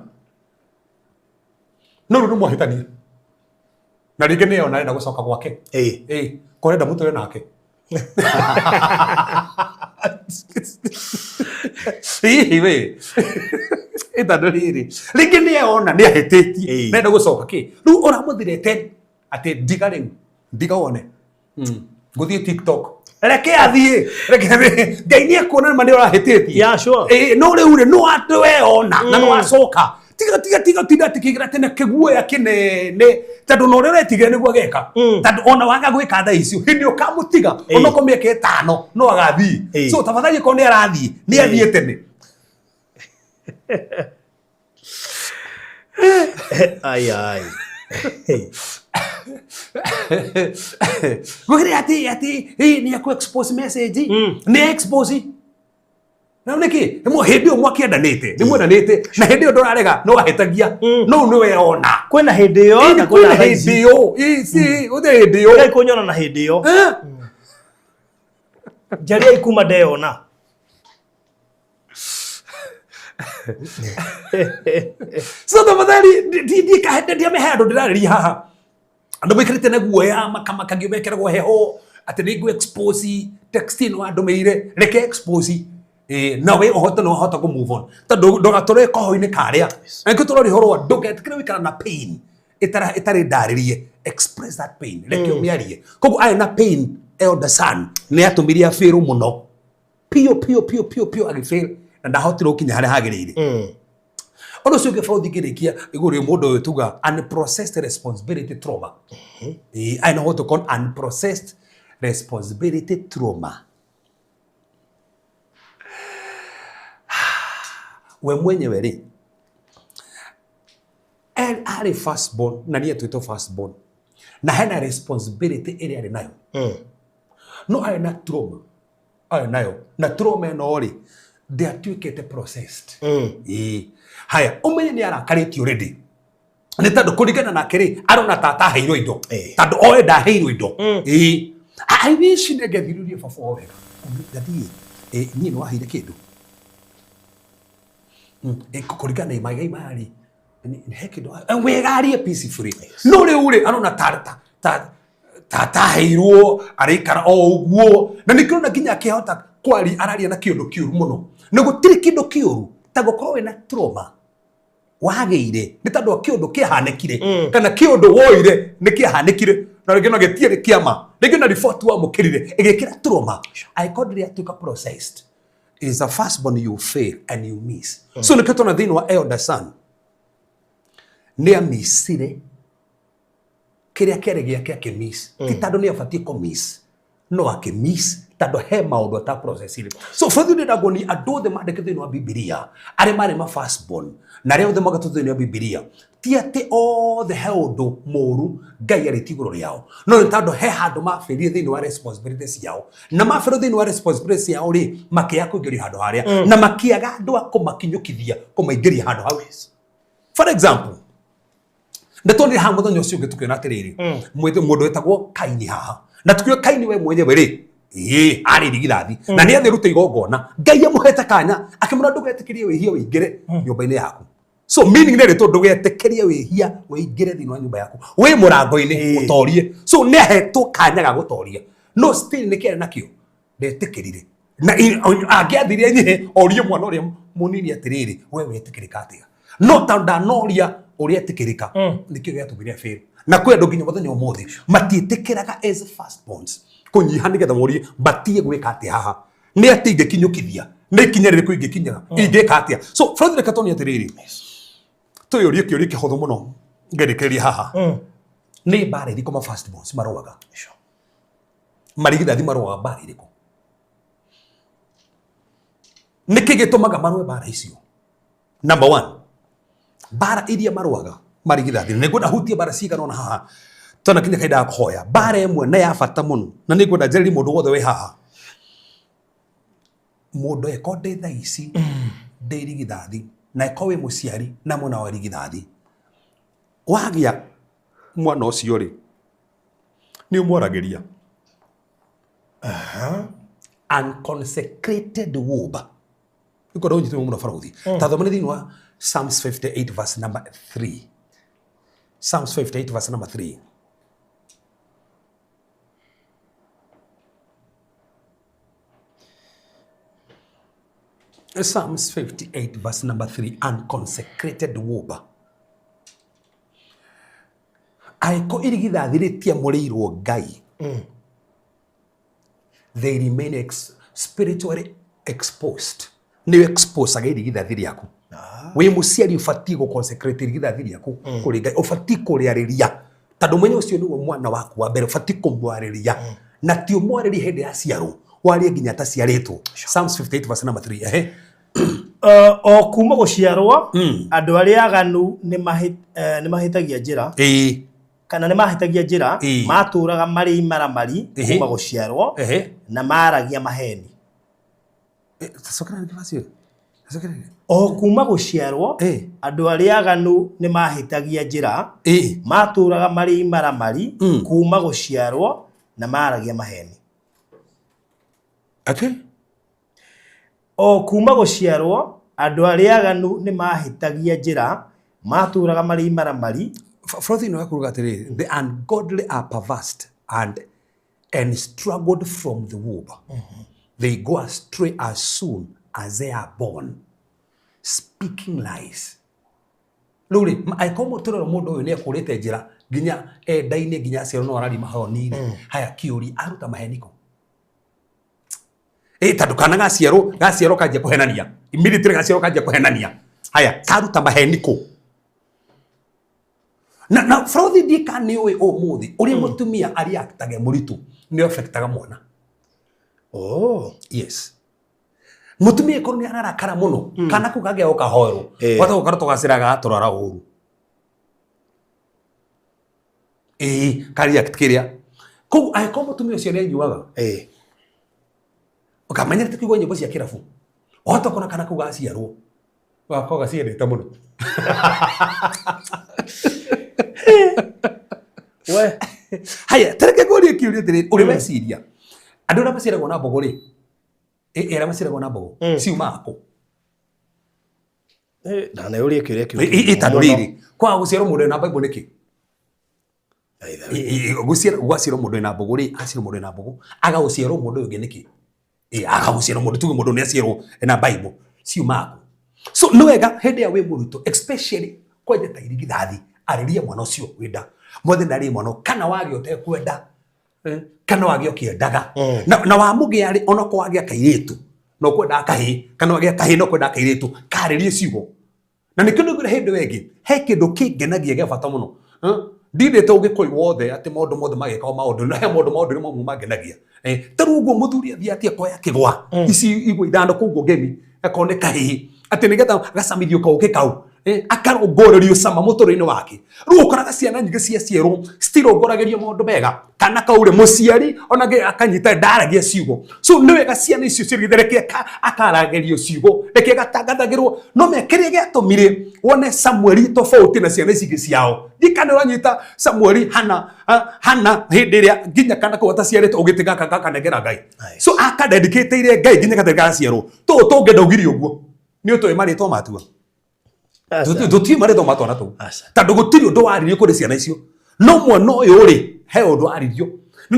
no rĩu nĩ mwahĩtania na rĩngĩ nĩ ona arenda gũcoka gwake. Ĩĩ. Ĩĩ, korenda mũtũre nake. Hihi we ĩtandũ rĩrĩ rĩngĩ nĩ ona nĩ ahĩtĩtie. Ĩĩ. Nenda gũcoka kĩ rĩu ũramũthirĩte atĩ ndiga rĩu ndiga wone ngũthiĩ TikTok, reke athiĩ, reke athiĩ. Ngai nĩ ekuona nĩ ma nĩ ũrahĩtĩtie. Yeah, sure. Ĩĩ, no rĩu rĩ no atĩ weona na no wacoka tiga tiga tiga tinda atikĩgira tene kĩguoya kĩnene tondũ na ũrĩa ũretigĩra nĩguo ageka, tondũ ona waga gwĩka thaa icio hĩndĩ ũkamũtiga onokorwo mĩaka 5 no agathiĩ. So tafadhali korwo nĩ arathiĩ nĩ athiĩ tene. Ai ai. Gwĩkĩrĩ atĩ atĩ ĩ, nĩ akũ expose message, nĩ expose na nĩkĩ nĩ hĩndĩ ĩyo mwakĩendanĩte nĩ mwendanĩte na hĩndĩ ĩyo ndũrarega no wahĩtagia no nĩ weona. Kwĩna hĩndĩ ĩyo Ĩĩ, na kwĩna kwĩna thaa ici. hĩndĩ ĩyo. Ĩĩ, si gũtirĩ hĩndĩ ĩyo. Ngai kũnyona na hĩndĩ ĩyo. Eh? Njaria kuma ndeyona. So tafadhali ndiamehe andũ ndĩrarĩria haha andũ maikarĩte na guoya makamakagio mekĩragwo heho atĩ nĩ ngũ expose text ĩno andũmĩire, reke expose. Ĩĩ, na we ũhote no ũhota kũ move on tondũ ndũgatũre koho-inĩ karĩa na nĩkĩo tũroria ũhoro wa ndũgetĩkĩre gũikara na pain ĩtarĩ ndarĩrie. Express that pain, reke ũmĩarie. Koguo arĩ na pain elder son nĩ atũmire abĩrwo mũno piũ piũ piũ piũ piũ agĩfail na ndahotire gũkinya harĩa hagĩrĩire. Ũndũ ũcio ũngĩ bũrũri ngĩrĩkia igũrũ rĩa mũndũ ũyũ tuga unprocessed responsibility trauma. Ĩĩ, I know what to call unprocessed responsibility trauma. We mwenyewe rĩ arĩ first born na niĩ atuĩtwo first born na hena responsibility ĩrĩa arĩ nayo no arĩ na trauma arĩ nayo na trauma ĩno rĩ ndĩatuĩkĩte processed. Ĩĩ. Haya ũmenye nĩ arakarĩtio already nĩ tondũ kũringana nake rĩ arona ta ataheirwo indo tondũ oe ndaheirwo indo. Ĩĩ, I wish nĩngethirĩrie baba o wega ndathiĩ niĩ nĩ waheire kĩndũ. Kũringana na maigai maya rĩ he kĩndũ wega arie peacefully no rĩu rĩ arona ta ta ta ataheirwo araikara o ũguo na nĩkĩo ona nginya akĩhota kwaria araria na kĩũndũ kĩũru mũno na gũtirĩ kĩndũ kĩũru ta gũkorwo wĩna trauma wagĩire nĩ tondũ wa kĩũndũ kĩahanĩkire kana kĩũndũ woire nĩ kĩahanĩkire na rĩngĩ no gĩtiarĩ kĩama rĩngĩ na report wamũkĩrire ĩgĩkĩra trauma angĩkorwo ndĩrĩ yatuĩka processed is a firstborn you fail and you miss. So nĩkĩo tũrona thĩinĩ wa elder son nĩ amisire kĩrĩa kĩarĩ gĩake akĩmiss ti tondũ nĩ abatiĩ kũmiss no akĩmiss tondũ he maũndũ ataprocessire. So bũrũri ndĩrenda nguonia andũ othe mandĩkĩtwo thĩinĩ wa Bibilia arĩa marĩ ma firstborn na arĩa othe magatwo thĩinĩ wa Bibilia ti atĩ othe he ũndũ mũũru Ngai arĩtie igũrũ rĩao no nĩ tondũ he handũ mabĩrire thĩinĩ wa responsibility ciao na mabĩrwo thĩinĩ wa responsibility ciao rĩ makĩaga kũingĩrio handũ harĩa na makĩaga andũ a kũmakinyũkithia kũmaingĩria handũ hau. For example nĩtuonire haha mũthenya ũcio ũngĩ tũkĩona atĩrĩrĩ mũndũ wĩtagwo Kaini haha na tukiuga Kaini we mwenyewe rĩ ĩĩ arĩ irigithathi na nĩ athĩrute igongona Ngai amũhete kanya akĩmwĩra ndũgetĩkĩrie wĩhia wĩingĩre nyũmba-inĩ yaku. So meaning nĩ rĩtũ ndũgetĩkĩrie wĩhia wĩingĩre thĩinĩ wa nyũmba yaku wĩ mũrango-inĩ ũtorie. So nĩ ahetwo kanya ga gũtoria no still nĩ kĩarĩ nakĩo ndetĩkĩrire na angĩathire nyihe orie mwana ũrĩa mũnini atĩrĩrĩ we wetĩkĩrĩka atĩa no ta ndanoria ũrĩa etĩkĩrĩka nĩkĩo gĩatũmire fail na kwĩ andũ nginya mũthenya ũmũthĩ matiĩtĩkĩraga as firstborns kũnyiha nĩgetha morie batie gwĩka atĩa haha Nĩ atĩ ingĩkinyũkithia, nĩ ikinya rĩrĩkũ ingĩkinya, ingĩka atĩa? So Fred, reke tuone atĩrĩrĩ, twĩyũrie kĩũria kĩhũthũ mũno ngĩrĩkĩrĩria haha. Nĩ mbara irĩkũ ma first borns marũaga? Marigithathi marũaga mbara irĩkũ? Nĩkĩ gĩtũmaga marũe mbara icio? Number one, mbara iria marũaga marigithathi, nĩ ngwenda hutie mbara cigana ũna haha twana kinya kahinda ga kũhoya. Mbara ĩmwe na ya bata mũno, na nĩ ngwenda njarĩrie mũndũ wothe wĩ haha, mũndũ eko ndĩ thaa ici ndĩ irigithathi, na eko wĩ mũciari na mwana wa irigithathi, wagĩa mwana ũcio rĩ, nĩ ũmwaragĩria. Unconsecrated womb. Nĩngwenda ũnyite mũno barũthi. Ta thoma nĩ thĩinĩ wa Psalms 58 verse number 3. Psalms 58 verse number 3. Psalms 58 verse number 3, unconsecrated womb. Angĩkorwo irigithathi rĩtiamũrĩirwo Ngai, they remain spiritually exposed. Nĩ exposaga irigithathi rĩaku. Wĩ mũciari ũbatiĩ gũ consecrate irigithathi rĩaku kũrĩ Ngai, ũbatiĩ kũrĩarĩria tondũ mũthenya ũcio nĩguo mwana waku wa mbere, ũbatiĩ kũmwarĩria, na ti ũmwarĩrie hĩndĩ yaciarwo, warie nginya ataciarĩtwo. Psalms 58 verse number 3. Ehe. O kuma gũciarwo, andũ arĩa aganu nĩ mahĩtagia njĩra, kana nĩ mahĩtagia njĩra, matũraga marĩ imaramari kuma gũciarwo, na maragia maheni. Cokera rĩngĩ verse ĩyo. Cokera rĩngĩ. O kuma gũciarwo, andũ arĩa aganu nĩ mahĩtagia njĩra, matũraga marĩ imaramari kuma gũciarwo, na maragia maheni. Atĩ? O kuma gũciarwo, andũ arĩa aganu nĩ mahĩtagia njĩra, matũraga marĩ imaramari. Frothi ĩno yakuruga atĩrĩrĩ, the ungodly are perverse and struggled from the womb. They go astray as soon as they are born, speaking lies. Rĩu rĩ, angĩkorwo mũtũrĩre mũndũ ũyũ nĩ ekũrĩte njĩra nginya endainĩ, nginya aciarwo no araria maheni rĩ, haya kĩũria, aruta maheni kũ? Tondũ kana gaciarwo kanjia kũhenania. Immediately gaciarwo kanjia kũhenania. Haya, karuta maheni kũ? Na Frothi ndika nĩ ũĩ ũmũthĩ ũrĩa mũtumia areactaga mũritũ nĩ affectaga mwana. Yes. Mũtumia ĩkorwo nĩ ararakara mũno, kana kau kangĩa gũkahoerwo. Wata gũkorwo tũgacĩra gatũrara ũru. Ka react kĩrĩa. Koguo angĩkorwo mũtumia ũcio nĩ anyuaga, ũkamenyerete kũigua nyĩmbo cia kĩrabu, wahota kuona kana kau gaciarwo, gakorwo gaciendete mũno. We. Haya, ta reke ngũrie kĩũria atĩrĩrĩ, ũrĩ weciria andũ arĩa maciaragwo na mbogo rĩ, arĩa maciaragwo na mbogo ciumaga kũ? Ndaneyũria kĩũria kĩu. Tondũ rĩrĩ, kwaga gũciarwo mũndũ wĩna Bible nĩkĩ? Gwaciarwo mũndũ wĩna mbogo rĩ, aciarwo mũndũ wĩna mbogo, aga gũciarwo mũndũ ũyũ ũngĩ nĩkĩ? Aga gũciarwo mũndũ, tuge mũndũ nĩ aciarwo ena Bible, ciumaga kũ? So nĩ wega hĩndĩ ĩrĩa wĩ mũritũ, especially kwanja ta irigithathi, arĩria mwana ũcio wĩ nda. Mwathe ndarĩ mwana, kana wagĩa ũtekwenda, kana wagĩa ũkĩendaga. Na wamũgĩa rĩ, onokorwo wagĩa kairĩtu, no kwendaga kahĩĩ, kana wagĩa kahĩĩ no kwendaga kairĩtu, karĩrie ciugo. Na nĩkĩo ndaugire hĩndĩ ĩyo ĩngĩ, he kĩndũ kĩngenagia gĩa bata mũno. Ndindĩte ũgĩkũyũ wothe atĩ maũndũ mothe magĩkagwo maũndũ, na he maũndũ maũndũ mamwe mangenagia. Ta rĩu ũguo mũthuri athiĩ atĩ akoya kĩgwa, ici igwa ithano kũu ũguo ngemi, akorwo nĩ kahĩĩ, atĩ nĩgetha gacamithio kaũkĩ kau, akarongorerio cama mũtũrĩre-inĩ wake. Rĩu ũkoraga ciana nyingĩ ciaciarwo citirongoragĩrio maũndũ mega, kana kau rĩ mũciari onake akanyita ndaragia ciugo. So nĩ wega ciana icio ciothe reke akaragĩrio ciugo, reke gatangathagĩrwo. No me kĩrĩa gĩatũmire wone Samueli tofauti na ciana ici ingĩ ciao. Ndikana ũranyita Samueli Hana, Hana hĩndĩ ĩrĩa nginya kana kau ataciarĩtwo ũgĩte gaka gakanengera Ngai. So akadedicate-ire Ngai nginya gatarĩ karaciarwo. Tũũ tũngĩ ndaugire ũguo. Nĩ ũtũĩ marĩtwa matua. Tũtiũĩ marĩtwa ma twana tũu. Tondũ gũtirĩ ũndũ waririo kũrĩ ciana icio. No mwana ũyũ rĩ, he ũndũ waririo.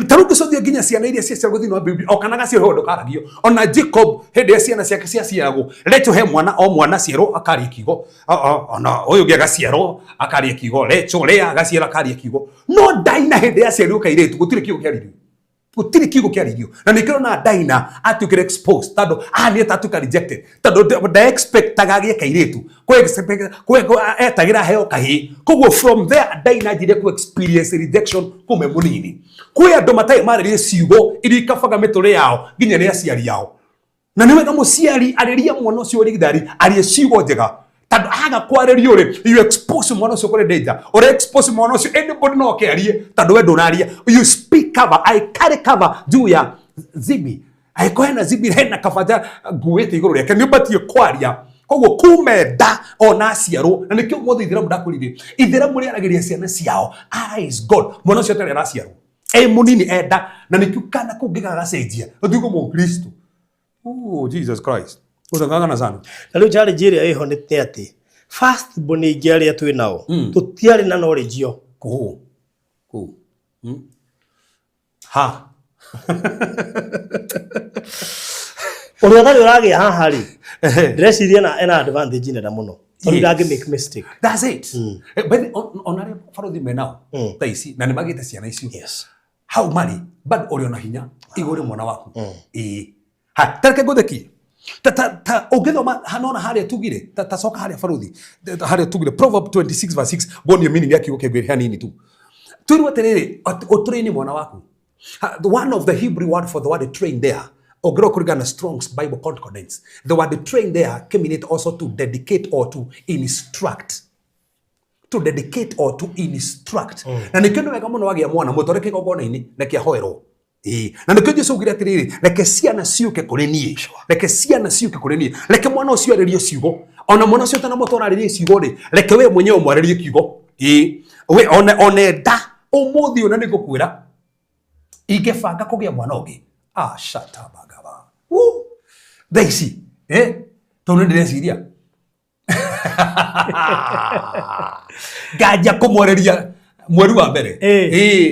Ta rĩu ngĩcothia nginya ciana iria ciaciaragwo thĩinĩ wa Bibilia, o kana gaciarwo he ũndũ karagio. Ona Jacob hĩndĩ ĩrĩa ciana ciake ciaciaragwo, Rachel he mwana o mwana aciarwo akaria kiugo. Ona ũyũ ũngĩ agaciarwo akaria kiugo, Rachel, Leah agaciarwo akaria kiugo. No Daina hĩndĩ yaciarirwo kairĩtu gũtirĩ kiugo kĩaririo. Gũtirĩ kiugo kĩarĩirio. Na nĩkĩo na Daina atuĩkire exposed tondũ ahanire ta atuĩka rejected tondũ ndaexpectaga agĩe kairĩtu. Etagĩra aheo kahĩĩ. Koguo from there Daina anjirie ku experience rejection kuma e mũnini. Kwĩ andũ matarĩ marĩrie ciugo iria ikabaga mĩtũrĩre yao nginya nĩ aciari ao. Na nĩ wega mũciari arĩria mwana ũcio ũrigithari arie ciugo njega tondũ aga kwarĩrio rĩ, you expose mwana ũcio kũrĩ danger. Ũrĩ expose mwana ũcio anybody no oke arie tondũ we ndũraria. You speak cover, I carry cover juu ya zibi. Angĩkorwo hena zibi hena kabanja nguĩte igũrũ rĩake nĩ ũbatiĩ kwaria. Koguo kuma nda ona aciarwo, na nĩkĩo ũmũthĩ ithĩramu ndakwĩrire, ithĩramu rĩaragĩria ciana ciao arise God, mwana ũcio atarĩ araciarwo e mũnini enda, na nĩkĩo kana kũu ngĩgagacenjia ũtuĩke mũkristo. Oh, Jesus Christ. Utangangana sana. Na rĩu challenge ĩrĩa ĩho nĩ nĩ atĩ first born aingĩ arĩa twĩ nao tũtiarĩ na knowledge ĩyo. Kũũ. Kũũ. Ha. Ũrĩa ũtarĩ ũragĩa haha rĩ, ndĩreciria ena advantage nene mũno tondũ ndangĩ make mistake. That's it. By the ona arĩa barothi menao thaa ici na nĩ magĩte ciana icio. Hau marĩ bado ũrĩ ona hinya igũrũ mwana waku. Ĩĩ. Ha, tareke ngũthekie. Ta ta ta ũngĩthoma hanona harĩa tugire ta, ta coka harĩa barothi harĩa tugire Proverb 26 verse 6 nguonie meaning ya kiugo kĩngĩ hanini tu. Twĩrwo atĩrĩrĩ ũtrain mwana waku. One of the Hebrew word for the word train there, ũngĩrora kũringana na Strong's Bible Concordance, the word train there came also to dedicate or to instruct. To dedicate or to instruct. Na nĩkĩo nĩ wega mũno wagĩa mwana mũtware kĩgongona-inĩ na kĩahoerwo. Ĩĩ. Na nĩkĩo Jesũ augire atĩrĩrĩ, reke ciana ciũke kũrĩ niĩ. Reke ciana ciũke kũrĩ niĩ. Reke mwana ũcio arĩrie ciugo. Ona mwana ũcio ũtanamũtwara arĩrie ciugo rĩ, reke we mwenyewe ũmwarĩrie kiugo. Ĩĩ. We one nda ũmũthĩ ũyũ na nĩngũkwĩra ingĩbanga kũgĩa mwana ũngĩ. Ah, shut up, agaba. Woo. Thaa ici, tondũ nĩ ndĩreciria. Nganjia kũmwarĩria mweri wa mbere.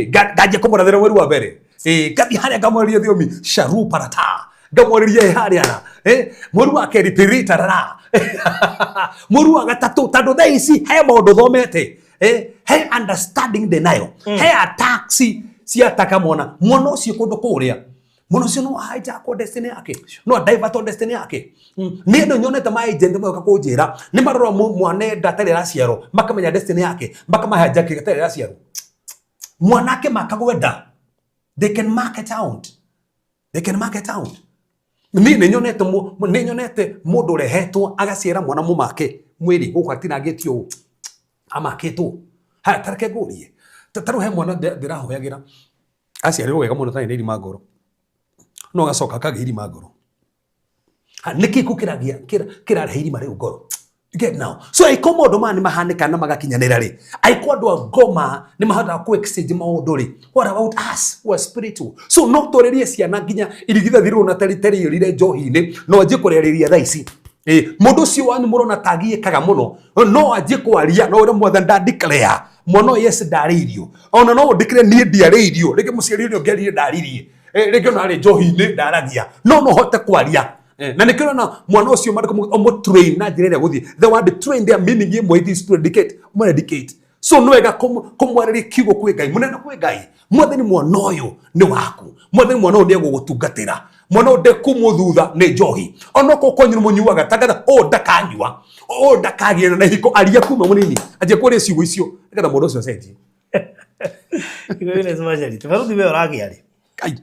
Nganjia kũmũrathĩra mweri wa mbere. Ngathiĩ harĩa ngamwarĩria thiomi sharu parata. Ngamwarĩria ĩ harĩa na. Mweri wa kerĩ pirita rara. Mweri wa gatatũ tondũ thaa ici he maũndũ thomete. He understanding ndĩ nayo. He attacks ciataka mwana. Mwana ũcio kũndũ kũrĩa. Mwana ũcio no hijackwo destiny yake. No divertwo destiny yake. Niĩ nĩ nyonete ma agent moka kũnjĩra nĩ marora mwana enda atarĩ araciarwo makamenya destiny yake makamahijack atarĩ araciarwo. Mwanake makagwenda. They can mark it out. They can mark it out. Niĩ nĩ nyonete nĩ nyonete mũndũ ũrehetwo agaciara mwana mũmake mwĩrĩ gũkũ atinangĩtio ũũ. Amakĩtwo. Haya, ta reke ngũrie. Ta rĩu he mwana ndĩrahoyagĩra aciarirwo wega mũno tarĩ na irima ngoro. No agacoka akagĩa irima ngoro. Ha, nĩkĩ kũ kĩrarehe irima rĩu ngoro? You get now. So angĩkorwo maũndũ maya nĩ mahanĩka na magakinyanĩra rĩ, angĩkorwo andũ a ngoma nĩ mahotaga kũ exchange maũndũ rĩ, what about us who are spiritual? So no twarĩrie ciana nginya irigithathi rĩu na tarĩrire njohi-inĩ, no anjie kũrĩarĩria thaa ici. Mũndũ ũcio wanyu mũrona ta agiĩkaga mũno, no anjie kwaria, no ũrĩa mwathani nda declare mwana ũyũ yes ndarĩirio. Ona no ũndĩkĩre niĩ ndiarĩirio, rĩngĩ mũciari ũrĩa ũngĩ aririe ndaririe. Rĩngĩ ona arĩ njohi-inĩ ndaragia, no no hote kwaria. Na nĩkĩo ũrona mwana ũcio marĩ ũmũ-train na njĩra ĩrĩa gũthiĩ. The word train there meaning ĩmwe it is to educate, ũmũ-educate. So nĩ wega kũmwarĩria kiugo kwĩ Ngai, mũnene kwĩ Ngai. Mwathani mwana ũyũ nĩ waku. Mwathani mwana ũyũ nĩ egũgũtungatĩra. Mwana ũyũ ndekumwo thutha nĩ njohi. Onokorwo kwanyu nĩ mũnyuaga, tangatha ũyũ ndakanyua, ũyũ ndakagĩra na ihiko, aria kuma mũnini. Anjia kwaria ciugo icio nĩgetha mũndũ ũcio acenjie. Igũrũ nĩ Marjorie. Baruthi we ũragĩa rĩ? Kai.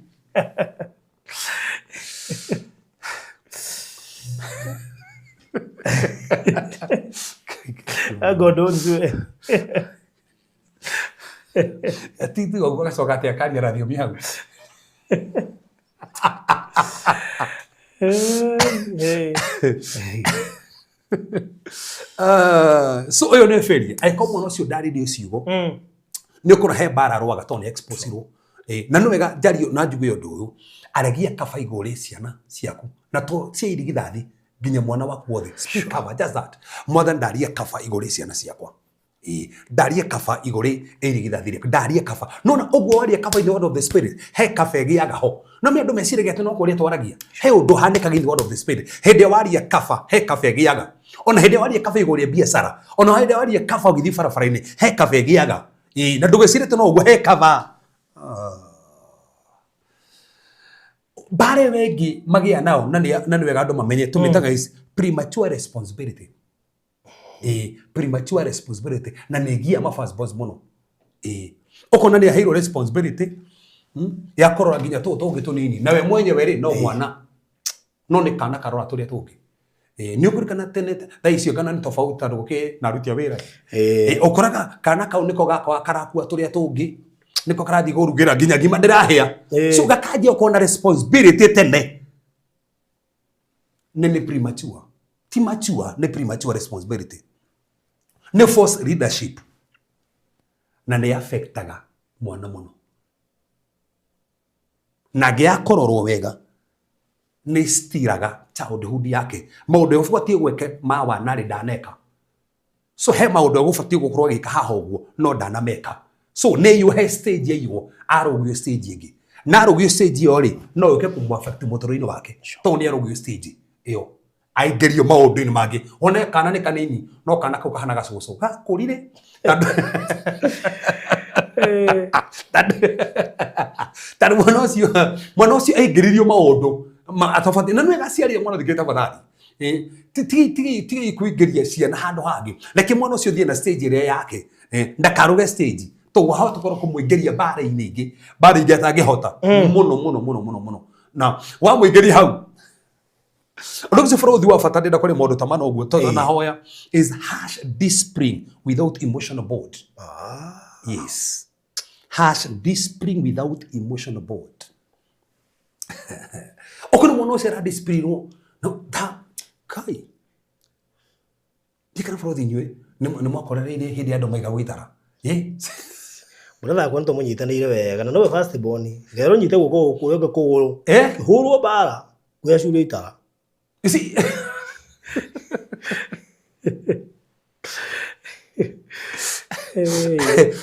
Anga ũndũ ũcio. Ti tiga ũguo agacoka atĩ akaria na thiomi hau. So ũyũ nĩ failure. Angĩkorwo mwana ũcio ndarĩrio ciugo, nĩ ũkora he mbara arũaga tondũ nĩ exposirwo. Na nĩ wega njarie na njuge ũndũ ũyũ, aregia kaba igũrũ rĩ ciana ciaku na to cia irigithathi nginya mwana waku wothe. Speak cover, just that. Mwathani ndarie kaba igũrũ rĩ ciana ciakwa. Ndarie kaba igũrũ rĩ irigithathi rĩakwa. Ndarie kaba. Nona ũguo waria kaba in the word of the spirit, he kaba ĩgĩaga ho. No nĩ andũ meciragia atĩ no kũrĩa twaragia. He ũndũ ũhanĩkaga in the word of the spirit. Hĩndĩ ĩrĩa waria kaba, he kaba ĩgĩaga. Ona hĩndĩ ĩrĩa waria kaba igũrũ rĩa biacara, ona hĩndĩ ĩrĩa waria kaba ũgĩthiĩ barabara-inĩ, he kaba ĩgĩaga. Na ndũgecire atĩ no ũguo, he kaba. Mbara ĩyo ĩngĩ magĩa nao na nĩ wega andũ mamenye tũmĩtaga is premature responsibility. Premature responsibility na nĩ ĩgia ma first borns mũno. Ũkona nĩ aheirwo responsibility ya kũrora nginya tũũ tũngĩ tũnini na we mwenyewe rĩ no mwana no nĩ kana karora tũrĩa tũngĩ. Nĩ ũkũririkana tene thaa icio kana nĩ tofauti tondũ gũkĩ na aruti a wĩra. Ũkoraga kana kau nĩko gakwa karakua tũrĩa tũngĩ nĩko karathiĩ kũrugĩra nginya ngima ndĩrahĩa. So gakanjia gũkorwo na responsibility tene. Nĩ premature. Ti mature, nĩ premature responsibility. Nĩ force leadership. Na nĩ affectaga mwana mũno. Na angĩakũrorwo wega nĩ stiraga childhood yake. Maũndũ ũbatiĩ gwĩka ma wana rĩ ndaneka. So he maũndũ egũbatiĩ gũkorwo agĩka haha ũguo no ndanameka. So nĩ iywo he stage yaiywo arũgio stage ĩngĩ. Na arũgio stage ĩyo rĩ no yũke kũmũ affect mũtũrĩre-inĩ wake. Tondũ nĩ arũgio stage ĩyo. Aingĩrio maũndũ-inĩ mangĩ. One kana nĩ kanini no kana kau kahana gacũcũ. Gakũrire. Tondũ mwana ũcio aingĩririo maũndũ atabatiĩ. Na nĩ wega aciari a mwana thikĩrĩria tafadhali. Tigai kũingĩria ciana handũ hangĩ. Reke mwana ũcio thiĩ na stage ĩrĩa yake. Ndakarũge stage. Tondũ wahota gũkorwo kũmũingĩria mbara-inĩ ĩngĩ. Mbara ingĩ atangĩhota. Mũno mũno mũno mũno mũno. Na wamũingĩria hau. Ũndũ ũcio bũrũri wa bata ndĩrenda kwaria maũndũ ta mana ũguo tondũ nahoya is harsh discipline without emotional board. Yes. Harsh discipline without emotional board. Okorwo mwana ũcio aradisciplinwo no ta kai. Ndikana bũrũri inyuĩ nĩ mwakorereire hĩndĩ andũ maiga gũitara. Mũratha wakwa nĩtũmũnyitanĩire wega na nowe first born. Ngerwo nyite guoko gũkũ ũrĩa ũngĩ kũgũrũ. Hũrwo mbara ngwĩra curia itara. You see?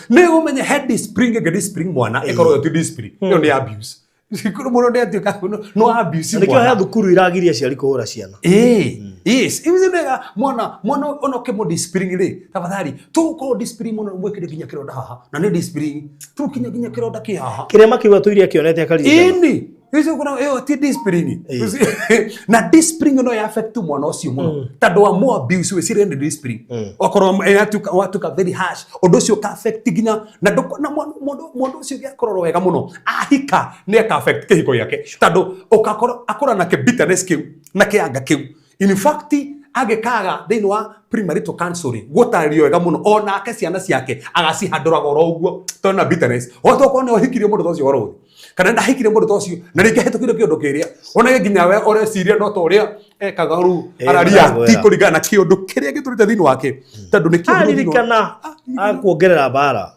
Nĩ ũmenye he discipline ĩngĩ discipline mwana ĩkorwo ti discipline ĩyo nĩ abuse. Kũrĩ mũndũ nĩ atuĩka no abuse mwana. Nĩkĩo he thukuru iragiria aciari kũhũra ciana. Yes. Ici nĩga mwana ona ũkĩmũ discipline rĩ tafadhali tũgũkorwo discipline mũno mwĩkĩre nginya kĩronda haha na nĩ discipline tũkinya nginya kĩronda kĩ haha. Kĩrĩa makiuga tũirie akĩonete akaririkana. Ĩni. Icio kuna ĩyo ti discipline. Na discipline no ya affect mwana ũcio mũno. Tondũ wa mo abuse wĩcirie nĩ discipline. Okorwo watuĩka very harsh ũndũ ũcio ũka affect nginya na ndũkona mũndũ ũcio gĩakorwo wega mũno ahika nĩ aka affect kĩhiko gĩake tondũ ũgakorwo akora na bitterness kĩu na kĩanga kĩu. In fact angĩkaga thĩinĩ wa premarital counseling gũtarĩrio wega mũno onake ciana ciake agacihandũraga oro ũguo tondũ na bitterness. Otokorwo nĩ ũhikirie mũndũ ta ũcio oro kana ndahikirie mũndũ ta ũcio na rĩngĩ ahĩtũkire kĩũndũ kĩrĩa onage nginya we ũreciria no ta ũrĩa ekaga rĩu araria ti kũringana na kĩũndũ kĩrĩa gĩtũrĩte thĩinĩ wake tondũ nĩ kĩũndũ aririkana akuongerera mbara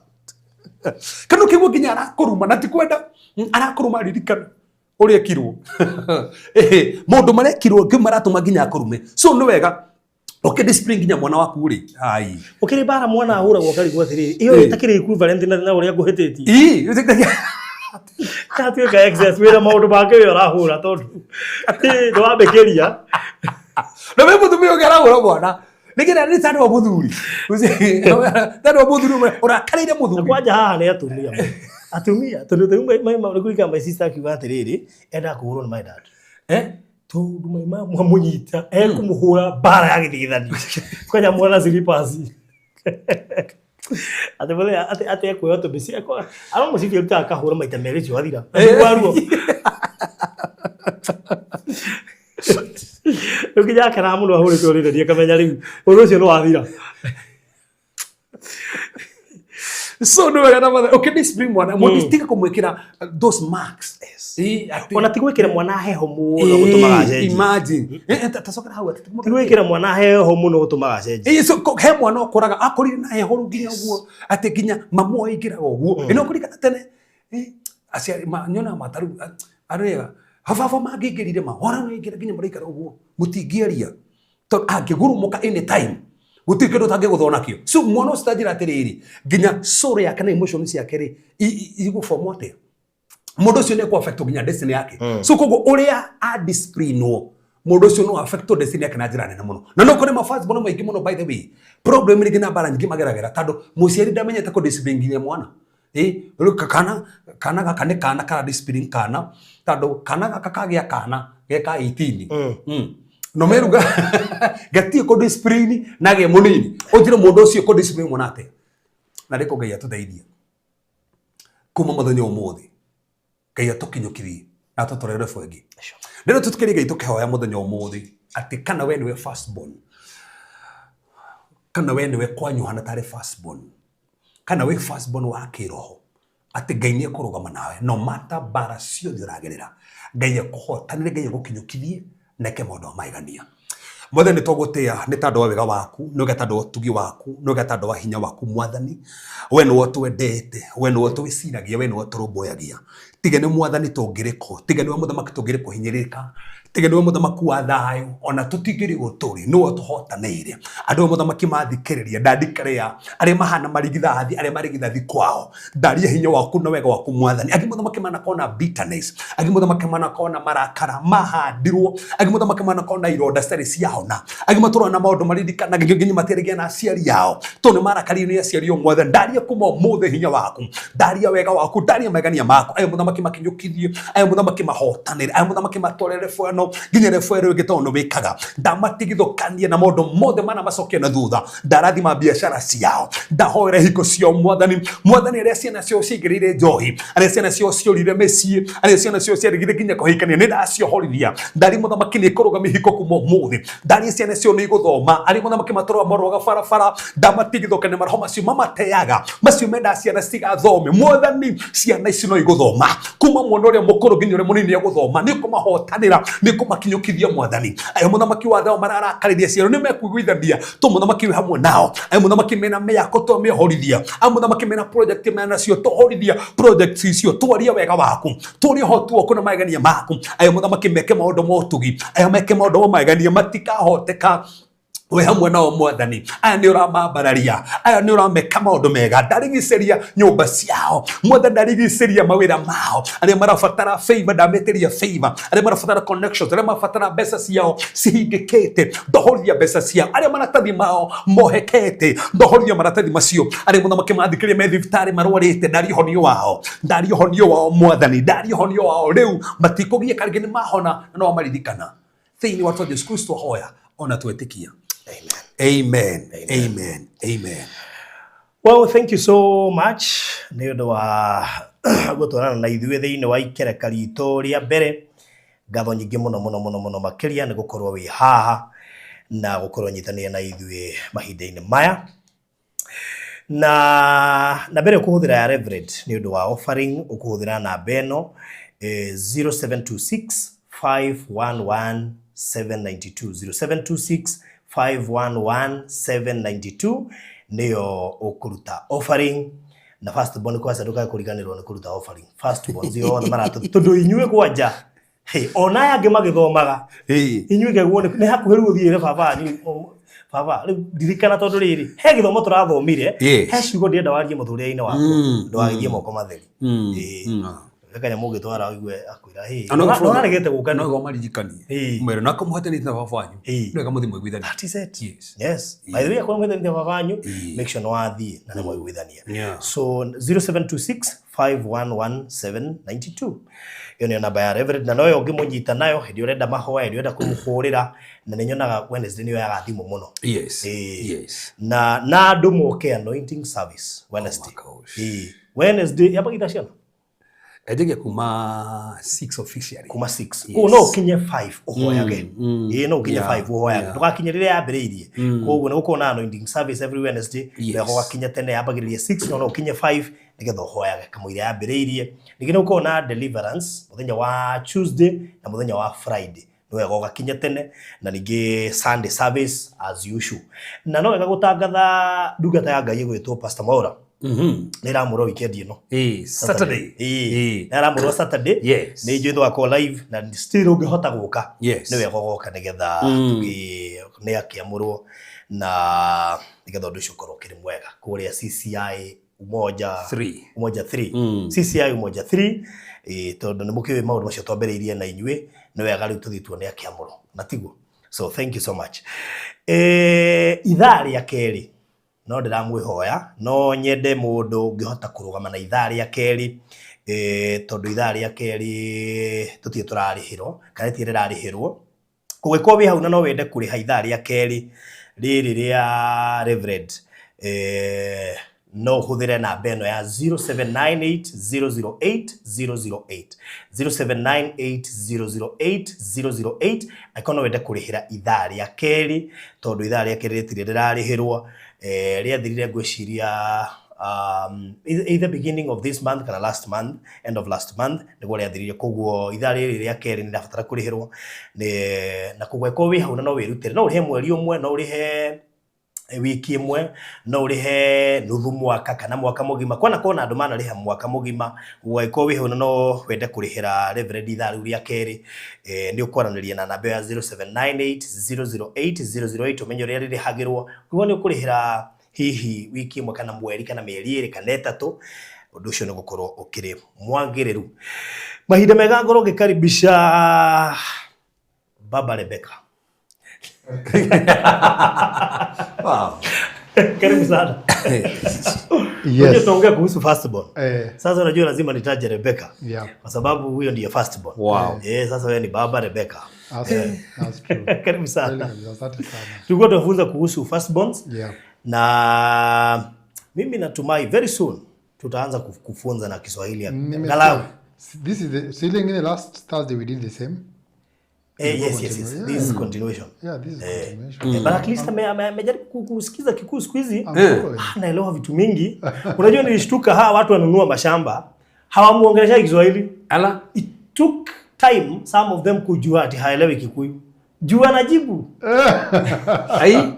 kana kĩguo nginya arakũruma na ti kwenda arakũruma aririkana ũrĩa ekirwo. Maũndũ marĩa ekirwo kĩu maratũma nginya akũrume. So nĩ wega ũkĩ discipline nginya mwana waku rĩ. Ai. Ũkĩrĩ mbara mwana ahũragwo akarigwo atĩrĩrĩ ĩyo ĩtakĩrĩ equivalent na ũrĩa ngũhĩtĩtie. Katuĩka excess wĩra maũndũ make we ũrahũra tondũ nĩwambĩkĩria. Na we mũtumia ũngĩ arahũra mwana. Nĩkĩra nĩ tandũ wa mũthuri. Tandũ wa mũthuri ũrakarĩire mũthuri. Kwanja haha nĩ atumia. Atumia tondũ rĩu kũringana my sister akiuga atĩrĩrĩ endaga kũhũrwo nĩ my dad. Tondũ my mom amũnyita ekũmũhũra mbara ya gĩthigithanio. Kwanja mwana slippers. Atĩ mũthenya atĩ ekuoya tũmĩci arona mũcibi arutaga akahũra maita merĩ ũcio wathira. Waruo. Rĩu nginya akenaga mũno ahũrĩtwo rĩrĩ akamenya rĩu ũndũ ũcio nĩ wathira. So nĩ wega na mathe ũkĩ discipline mwana mũndũ tiga kũmwĩkĩra those marks. Ona ti gwĩkĩra mwana heho mũno gũtũmaga acenjie. Imagine. Tacokera hau atĩ ti gwĩkĩra mwana heho mũno gũtũmaga acenjie. So he mwana ũkoraga akorire na heho rĩu nginya ũguo atĩ nginya mamu aingĩraga ũguo. Ĩno kũringana tene aciari nyonaga mataru arĩa hababa mangĩingĩrire ma ora nĩaingĩra nginya mũraikara ũguo mũtingĩaria tondũ angĩgurumũka anytime gũtirĩ kĩndũ ũtangĩgũthwo nakĩo. So mwana ũcio ta njĩra atĩrĩrĩ nginya soul yake na emotion ciake rĩ igũbomwo atĩa? Mũndũ ũcio nĩ ekũ affect nginya destiny yake. So koguo ũrĩa adisciplinwo mũndũ ũcio no affect destiny yake na njĩra nene mũno. Na no kũrĩ mafans mũno maingĩ mũno by the way. Problem rĩngĩ na mbara nyingĩ mageragĩra tondũ mũciari ndamenyete kũ discipline nginya mwana. Ĩ rĩu kana kana gaka nĩ kana kara discipline kana tondũ kana gaka kagĩa kana geka 18. No meruga gatie kũ discipline na ge mũnini ũnjĩre mũndũ ũcio kũ discipline mwana atĩa na rĩko Ngai atũteithie kuma mũthenya ũmũthĩ Ngai atũkinyũkithie na atũtwarĩre level ĩngĩ. Rĩrĩa tũtikĩrie Ngai tũkĩhoya mũthenya ũmũthĩ atĩ kana we nĩwe first born, kana we nĩwe kwanyu hana tarĩ first born, kana wĩ first born wa kĩroho, atĩ Ngai nĩ ekũrũgama nawe no matter mbara ciothe ũragerera, Ngai ekũhotanĩre, Ngai egũkinyũkithie na eke maũndũ ma magegania. Mwathani nĩ tũgũtĩa nĩ tondũ wa wega waku, nĩ wega tondũ wa ũtugi waku, nĩ wega tondũ wa hinya waku Mwathani. We nĩwe ũtwendete, we nĩwe ũtwĩciragia, we nĩwe ũtũrũmbũyagia. Tiga nĩ Mwathani tũngĩrĩ kũ, tiga nĩwe mũthamaki tũngĩrĩ kũhinyĩrĩrĩka, tiga nĩwe mũthamaki wa thayũ, ona tũtingĩrĩ gũtũrĩ, nĩwe ũtũhotanĩire. Andũ a mũthamaki mathikĩrĩria, ndandikĩrĩa, arĩa mahana marigithathi, arĩa marigithathi kwao, ndaria hinya waku na wega waku Mwathani. Angĩ mũthamaki manakorwo na bitterness, angĩ mũthamaki manakorwo na marakara mahandirwo, angĩ mũthamaki manakorwo na ironda citarĩ ciahona, angĩ matũraga na maũndũ maririkanaga nginya matiarĩgia na aciari ao tondũ nĩ marakario nĩ aciari o Mwathani. Ndaria kuma ũmũthĩ hinya waku, ndaria wega waku, ndaria magegania maku. Aya mũthamaki makinyũkithie, aya mũthamaki mahotanĩre, aya mũthamaki matware level ĩno nginya level ĩrĩa ĩngĩ tondũ nĩ wĩkaga. Ndamatigithũkanie na maũndũ mothe manamacokia na thutha, ndarathima biacara ciao, ndahoera hingo ciao Mwathani. Mwathani, arĩa ciana ciao ciaingĩrĩire njohi, arĩa ciana ciao ciorire mĩciĩ, arĩa ciana ciao ciaregire nginya kũhikania, nĩ ndaciohorithia. Ndaria mũthamaki nĩ ĩkũrũgamia ihiko kuma ũmũthĩ, ndaria ciana ciao nĩ igũthoma, arĩa mũthamaki matũraga marũaga barabara, ndamatigithũkania maroho macio mamateaga, macio mendaga ciana citigathome. Mwathani, ciana ici no igũthoma kuma mwana ũrĩa mũkũrũ nginya ũrĩa mũnini egũthoma, nĩ ũkũmahotanĩra, nĩ ũkũmakinyũkithia Mwathani. Aya mũthamaki wa thayũ mararakarĩria ciana nĩ mekũiguithania to mũthamaki wĩ hamwe nao. Aya mũthamaki mena mĩako twamĩhorithia, aya mũthamaki mena project mena nacio tũhorithia project icio, twarie wega waku, twarie ũhoti waku na magegania maku. Aya mũthamaki meke maũndũ ma ũtugi, aya meke maũndũ ma magegania matikahoteka we hamwe nao Mwathani. Aya nĩ ũramambararia, aya nĩ ũrameka maũndũ mega, ndarigicĩria nyũmba ciao Mwathani, ndarigicĩria mawĩra mao, arĩa marabatara favor ndametĩria favor, arĩa marabatara connections, arĩa marabatara mbeca ciao cihingĩkĩte ndohoria mbeca ciao, arĩa maratathi mao mohekete ndohoria maratathi macio, arĩa mũthamaki mathikĩrĩria me thibitarĩ marwarĩte ndaria ũhonio wao, ndaria ũhonio wao Mwathani, ndaria ũhonio wao rĩu, matikũgiĩka rĩngĩ, nĩ mahona na no wamaririkana. Thĩinĩ wa Jesu Kristo hoya ona twetĩkia. Amen. Amen. Amen. Amen. Well, thank you so much nĩ ũndũ wa gũtwarana na ithuĩ thĩinĩ wa ikereka ritũ rĩa mbere. Ngatho nyingĩ mũno mũno mũno mũno makĩria nĩ gũkorwo wĩ haha na gũkorwo nyitanĩire na ithuĩ mahinda-inĩ maya. Na mbere ũkũhũthĩra ya Reverend nĩ ũndũ wa offering, ũkũhũthĩra namba ĩno 0726 511 792, 0726 511 792 nĩyo ũkũruta offering. Na first born kwanja ndũkae kũriganĩrwo nĩ kũruta offering. First born ciothe maratũ tondũ inyuĩ kwanja, hey, ona aya angĩ magĩthomaga inyuĩ keguo nĩ hakuhĩ rĩu ũthiĩre baba wanyu, baba rĩu ndirikana tondũ rĩrĩ he gĩthomo tũrathomire, he ciugo ndĩrenda warie mũtũrĩre-inĩ waku, ndũgagĩthiĩ moko matheri. Kanyamũ ũngĩtwara ũigue akwĩra, "Hey, ndũraregete gũka no maririkanie mwere na kũmũhatanĩte na baba wanyu, no wega mũthiĩ mũiguithanie. That is it. Yes. By the way, akorwo mwĩthanĩte baba wanyu, make sure nĩ wathiĩ na nĩ mwaiguithania. So 0726 511792 ĩyo nĩyo namba ya Reverend, na noyo ũngĩmũnyita nayo hĩndĩ ĩrĩa ũrenda mahoya, hĩndĩ ĩrĩa ũrenda kũmũhũrĩra, na nĩ nyonaga Wednesday nĩyo yaga thimũ mũno. Na andũ moke anointing service Wednesday. Oh my gosh. Wednesday yambagia thaa ciana? Enjagia kuma 6 officially. Kuma 6. Koguo no ũkinye 5 ũhoyage. Ĩĩ, no ũkinye 5 ũhoyage, ndũgakinye rĩrĩa yambĩrĩirie. Koguo nĩ gũkorwo na anointing service every Wednesday. Wega ũgakinya tene, yambagĩrĩria 6, no no ũkinye 5 nĩgetha ũhoyage kamũira yambĩrĩirie. Ningĩ nĩ gũkorwo na deliverance mũthenya wa Tuesday na mũthenya wa Friday, nĩ wega ũgakinya tene, na ningĩ Sunday service as usual. Na no wega gũtangatha ndungata ya Ngai ĩgwĩtwo Pastor Mwaura nĩ ĩramũrwo weekend ĩno. Saturday. Ĩĩ, nĩ aramũrwo Saturday. Nĩ njũĩ tũgakorwo live na still ũngĩhota gũka nĩ wega ũgoka nĩgetha nĩ akĩamũrwo na nĩgetha ũndũ ũcio ũkorwo ũkĩrĩ mwega kũrĩa CCI Umoja 3. Umoja 3. CCI Umoja 3. Tondũ nĩ mũkĩũĩ maũndũ macio twambĩrĩirie na inyuĩ, nĩ wega rĩu tũthiĩ tuone akĩamũrwo na tiguo. So thank you so much. Ithaa rĩa kerĩ no No ndĩramwĩhoya no nyende mũndũ ũngĩhota kũrũgama na ithaa rĩa kerĩ, tondũ ithaa rĩa kerĩ tũtirĩ tũrarĩhĩrwo kana rĩtirĩ rĩrarĩhĩrwo. Kũngĩkorwo wĩ hau na no wende kũrĩha ithaa rĩa kerĩ rĩrĩ rĩa Reverend, no ũhũthĩre namba ĩno ya 0798008008, 0798008008, angĩkorwo no wende kũrĩhĩra ithaa rĩa kerĩ, tondũ ithaa rĩa kerĩ rĩtirĩ rĩrarĩhĩrwo. Rĩathirire ngwĩciria either beginning of this month kana last month, end of last month nĩguo rĩathirire. Koguo ithaa rĩrĩ rĩa kerĩ nĩ rĩrabatara kũrĩhĩrwo, na koguo angĩkorwo wĩ hau na no wĩrutĩre, no ũrĩhe mweri ũmwe, no ũrĩhe wiki ĩmwe, no ũrĩhe nuthu mwaka kana mwaka mũgima. Kwana kona andũ manarĩha mwaka mũgima. Ũgagĩkorwo wĩ hau na no wende kũrĩhĩra Reverend ithaa rĩu rĩa kerĩ, nĩ ũkwaranĩria na namba ya 0798008008 ũmenye ũrĩa rĩrĩhagĩrwo. Koguo nĩ ũkũrĩhĩra hihi wiki ĩmwe kana mweri kana mĩeri 2 kana 3, ũndũ ũcio nĩ gũkorwo ũkĩrĩ mwagĩrĩru. Mahinda mega ngorwo ngĩkaribisha Baba Rebecca. Wow. Karibu sana. Yes. Unajua tunaongea kuhusu firstborn. Sasa unajua lazima nitaje Rebecca. Yeah. Kwa sababu huyo ndiye firstborn. Wow. Sasa wewe ni Baba Rebecca. That's true. Karibu sana. Asante sana. Tulikuwa tunafunza kuhusu firstborns. Yeah. Na mimi natumai very soon tutaanza kufunza na Kiswahili angalau. This is the ceiling in the last Thursday we did the same. Yes, yes, yes. Yeah. This is continuation. Yeah, this is continuation. But at least amejaribu kusikiza Kikuyu siku hizi. Naelewa vitu mingi. Unajua nilishtuka hawa watu wanunua mashamba hawamuongelesha Kiswahili. Ala. It took time some of them kujua ati haelewi Kikuyu. Juu anajibu. Ai.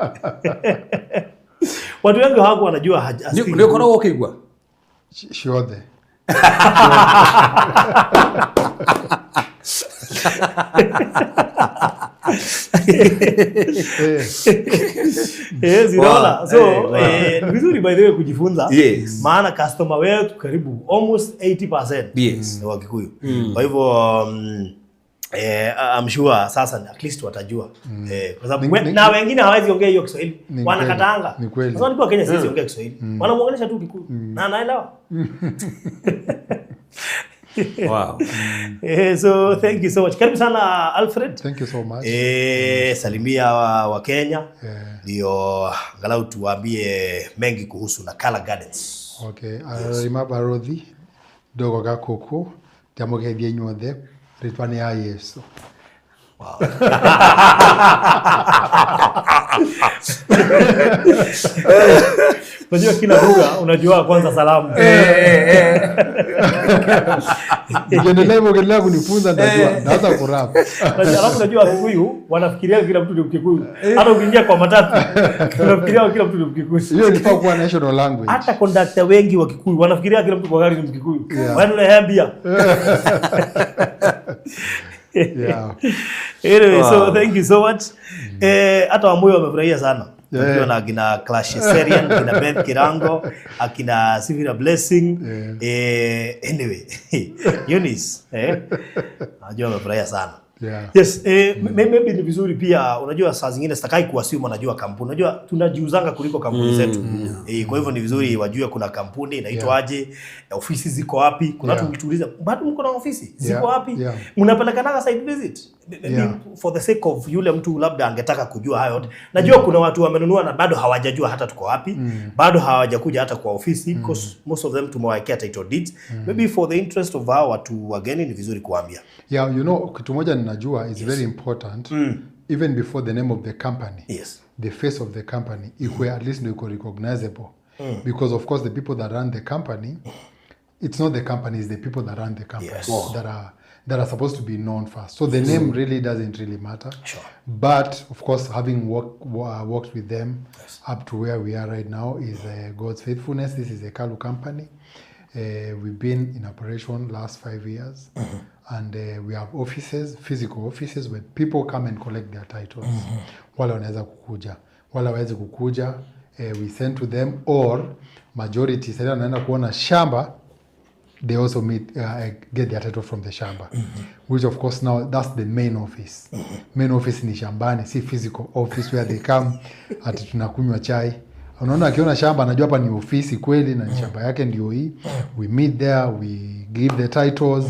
Watu wengi hawakuwa wanajua. Ndio kuna ukigwa. Shiothe. Yes, unaona. So, ni vizuri by the way kujifunza. Yes. Maana customer wetu karibu almost 80% yes, ni wa Kikuyu. Kwa hivyo I'm sure sasa at least watajua. Kwa sababu na wengine hawawezi ongea hiyo Kiswahili. Wanakataanga. Ni kweli. Sasa nilikuwa Kenya siwezi ongea Kiswahili. Wanamuongelesha tu Kikuyu. Na anaelewa. Wow. So thank you so much. Karibu sana Alfred. Thank you so much. Salimia wa Kenya. Ndio angalau tuwaambie mengi kuhusu Nakala Gardens. Okay, arima barothi dogo gakuku ndamugethie inyuothe ritwa ni ya Yesu. Wow. Unajua kila lugha unajua kwanza salamu. Ukiendelea hivyo ukiendelea kunifunza nitajua. Naanza kurap. Alafu unajua Wakikuyu wanafikiria kila mtu ni Mkikuyu. Hata ukiingia kwa matatu unafikiria kila mtu ni Mkikuyu. Hiyo ilifaa kuwa national language. Hata kondakta wengi wa Kikuyu wanafikiria kila mtu kwa gari ni Mkikuyu. Wewe unahambia. Yeah. Anyway, so thank you so much. Hata Wamuyu wamefurahia sana. Yeah. Na akina Clash Serian, akina Beth Kirango, akina Sivira Blessing. Anyway, Eunice, najua wamefurahia sana. Yeah. Yes, maybe ni vizuri pia, unajua saa zingine sitakai kuassume wanajua kampuni. Unajua tunajiuzanga kuliko kampuni zetu. Kwa hivyo ni vizuri wajue kuna kampuni inaitwaje, ofisi ziko wapi. Kuna watu mkituuliza, bado mko na ofisi? Ziko wapi? Mnapelekanaga site visit? For the sake of yule mtu labda angetaka kujua hayo yote. Najua kuna watu wamenunua na bado hawajajua hata tuko wapi. Bado hawajakuja hata kwa ofisi because most of them tumewawekea title deeds. Maybe for the interest of hao watu wageni ni vizuri kuambia. Yeah, you know, kitu moja ninajua is very important. Even before the name of the company. Yes. The face of the company ikuwe at least iko recognizable. Because of course the people that run the company, it's not the company, it's the people that run the company that are supposed to be known first. So the name really doesn't really matter. Sure. But of course, having worked with them up to where we are right now is God's faithfulness. This is a Kalu company. We've been in operation last 5 years. And we have offices, physical offices, where people come and collect their titles. Wale wanaweza kukuja, wale hawawezi kukuja, we send to them, or majority sasa wanaenda kuona shamba, they also get their title from the shamba. Which of course now that's the main office. Main office ni shambani, si physical office where they come ati tunakunywa chai. Unaona, akiona shamba anajua hapa ni ofisi kweli na ni shamba yake ndio hii. We meet there, we give the titles,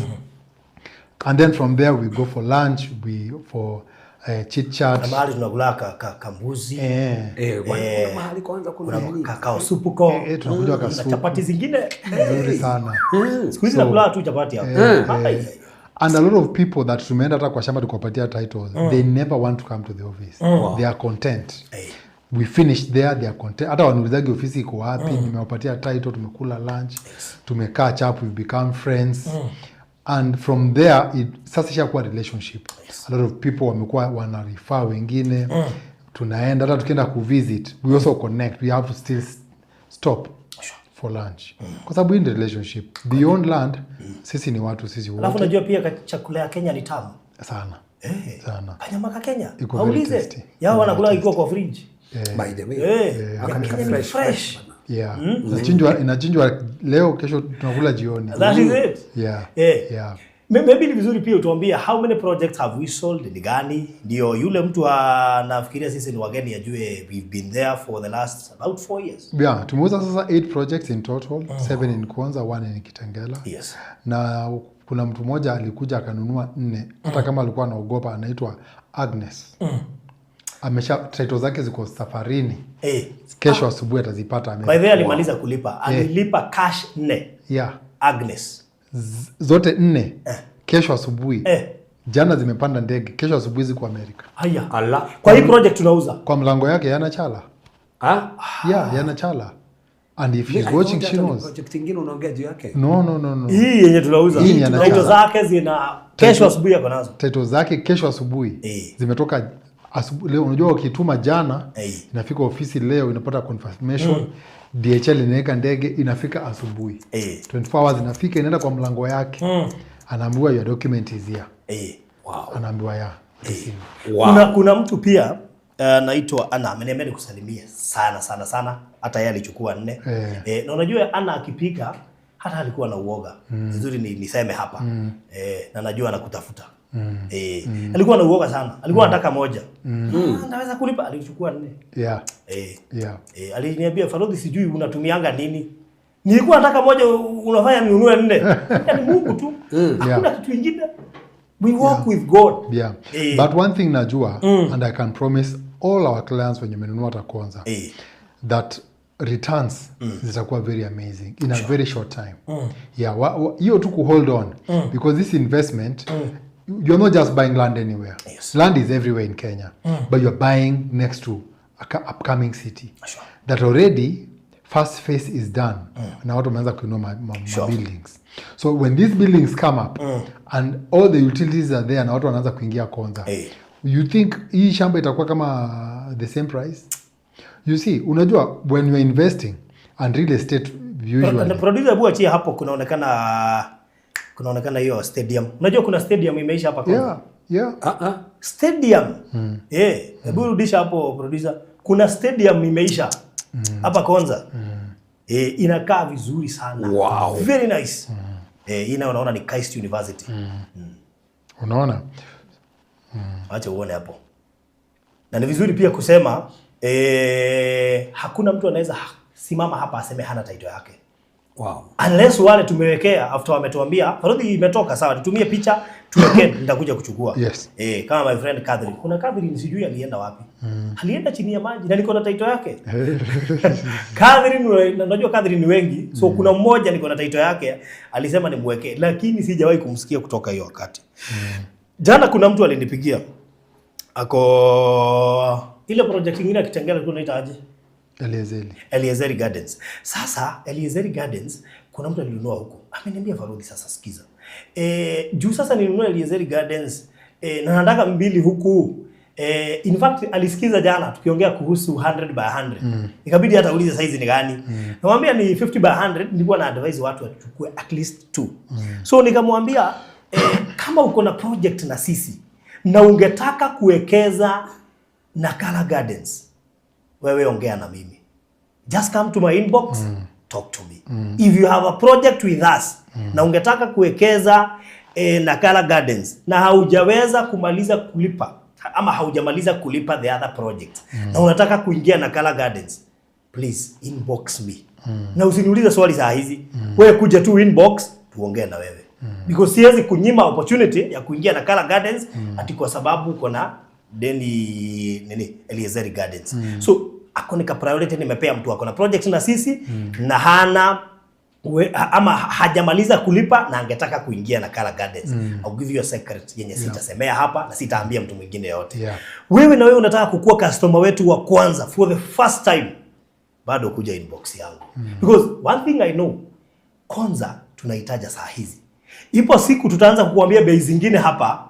and then from there we go for lunch, we for chit chat. Na mahali tunakula kambuzi. Kuna mahali kwanza kuna Kuna nini? kakao supu ko. Tunakunywa Na kasupu. chapati zingine. Nzuri sana. Siku hizi nakula tu chapati hapo. And a lot of people that tumeenda hata kwa shamba tukapatia titles, they never want to come to the office. They are content. We finish there, they are content. Hata waniulizagi ofisi iko wapi, nimewapatia title, tumekula lunch, tumekaa chap, we become friends. And from there it, sasa ishakuwa relationship. A lot of people wamekuwa wanarefer wengine. Tunaenda hata tukienda kuvisit, we also connect. We have to still stop for lunch. Kwa sababu hii ni relationship. Beyond land, sisi ni watu, sisi Alafu wote. unajua pia chakula ya Kenya ni tamu. Sana. Sana. Kanyama ka Kenya. Iko very Waulize. tasty. Yao wanakula ikiwa kwa fridge. By the way. Ya Ni Kenya ni fresh, fresh. Yeah. Inachinjwa leo, kesho tunakula jioni. That is it. Maybe ni vizuri pia utuambie how many projects have we sold, ni gani? Ndio yule mtu anafikiria sisi ni wageni ajue we've been there for the last about 4 years. Yeah, tumeuza sasa 8 projects in total, 7 in Konza, 1 in Kitengela. Na kuna mtu mmoja alikuja akanunua 4, hata kama alikuwa anaogopa, anaitwa Agnes. Amesha title zake ziko safarini. Kesho asubuhi atazipata. By the way, alimaliza kulipa. Alilipa cash 4. Agnes. Zote 4. Kesho asubuhi. Jana zimepanda ndege, kesho asubuhi ziko Amerika. Haya. Allah. Kwa hii project tunauza. Kwa mlango yake yana chala. Yeah, yana chala. And if she's watching, she knows. Project nyingine unaongea juu yake? No, no, no, no. Hii yenye tunauza. Hii ni yana Title chala. zake zina kesho asubuhi yako nazo. Title zake kesho asubuhi. Zimetoka asubuhi leo. Unajua ukituma jana, inafika ofisi leo, inapata confirmation. DHL inaweka ndege, inafika asubuhi. 24 hours inafika, inaenda kwa mlango yake. Anaambiwa your document is here. Wow. Anaambiwa ya. Receive. Wow. Kuna mtu pia anaitwa Ana, ameniambia nikusalimie sana sana sana. Hata yeye alichukua 4. Na unajua Ana akipika hata alikuwa na uoga. Vizuri niseme hapa. Na najua anakutafuta. Alikuwa na uoga sana. Alikuwa anataka moja. Naweza kulipa, alichukua 4. Aliniambia Farodhi, sijui unatumianga nini. Nilikuwa nataka moja, unafanya ninunue 4. Yaani Mungu tu. Hakuna kitu kingine. We walk with God. But one thing najua, and I can promise all our clients wenye wamenunua hata Konza, that returns zitakuwa very amazing in a very short time. Yeah, hiyo tu ku hold on, because this investment, you're not just buying land anywhere. Land is everywhere in Kenya, but you're buying next to a upcoming city that already first phase is done. Na watu wameanza kuinua ma buildings. So when these buildings come up and all the utilities are there na watu wanaanza kuingia Konza, you think hii shamba itakuwa kama the same price? You see, unajua when you're investing and real estate usually. Producer, hebu achia hapo, kunaonekana hiyo stadium. Unajua kuna stadium imeisha hapa Konza. Yeah, yeah. Stadium. Hebu rudisha hapo producer. Kuna stadium imeisha hapa Konza. Inakaa vizuri sana. Wow. Very nice. Hii nayo unaona ni Christ University. Unaona? Acha uone hapo. Na ni vizuri pia kusema hakuna mtu anaweza simama hapa aseme hana title yake. Wow. Unless wale tumewekea after wametuambia Farodhi imetoka sawa, tutumie picha tuwekee, nitakuja kuchukua. Yes. Kama my friend Catherine. Kuna Catherine sijui alienda wapi. Alienda chini ya maji na niko na title yake. Catherine, unajua Catherine ni wengi. So kuna mmoja niko na title yake alisema nimwekee, lakini sijawahi kumsikia kutoka hiyo wakati. Jana kuna mtu alinipigia. Ako ile project nyingine ya Kitengela ilikuwa inaitwa aje? Eliezeri. Eliezeri Gardens. Sasa Eliezeri Gardens kuna mtu alinunua huko. Ameniambia Farodhi, sasa sikiza. Juu sasa nilinunua Eliezeri Gardens na nataka 2 huku. In fact alisikiza jana tukiongea kuhusu 100 by 100. Ikabidi hata ulize size ni gani. Namwambia ni 50 by 100, nilikuwa na advise watu wachukue at least 2. So nikamwambia kama uko na project na sisi na ungetaka kuwekeza Nakala Gardens, wewe ongea na mimi. Just come to my inbox, talk to me. If you have a project with us na ungetaka kuwekeza Nakala Gardens na haujaweza kumaliza kulipa ama haujamaliza kulipa the other project na unataka kuingia Nakala Gardens, Please inbox me. Na usiniulize swali saa hizi. Wewe kuja tu inbox tuongee na wewe. Because siwezi kunyima opportunity ya kuingia Nakala Gardens ati kwa sababu uko na deni nini Eliezeri Gardens. So ako ni ka priority nimepea mtu ako na project na sisi na hana ama hajamaliza kulipa na angetaka kuingia Nakala Gardens. I'll give you a secret yenye sitasemea hapa na sitaambia mtu mwingine yote. Wewe na wewe unataka kukuwa customer wetu wa kwanza for the first time, bado kuja inbox yangu. Because one thing I know, Konza tunahitaja saa hizi. Ipo siku tutaanza kukuambia bei zingine hapa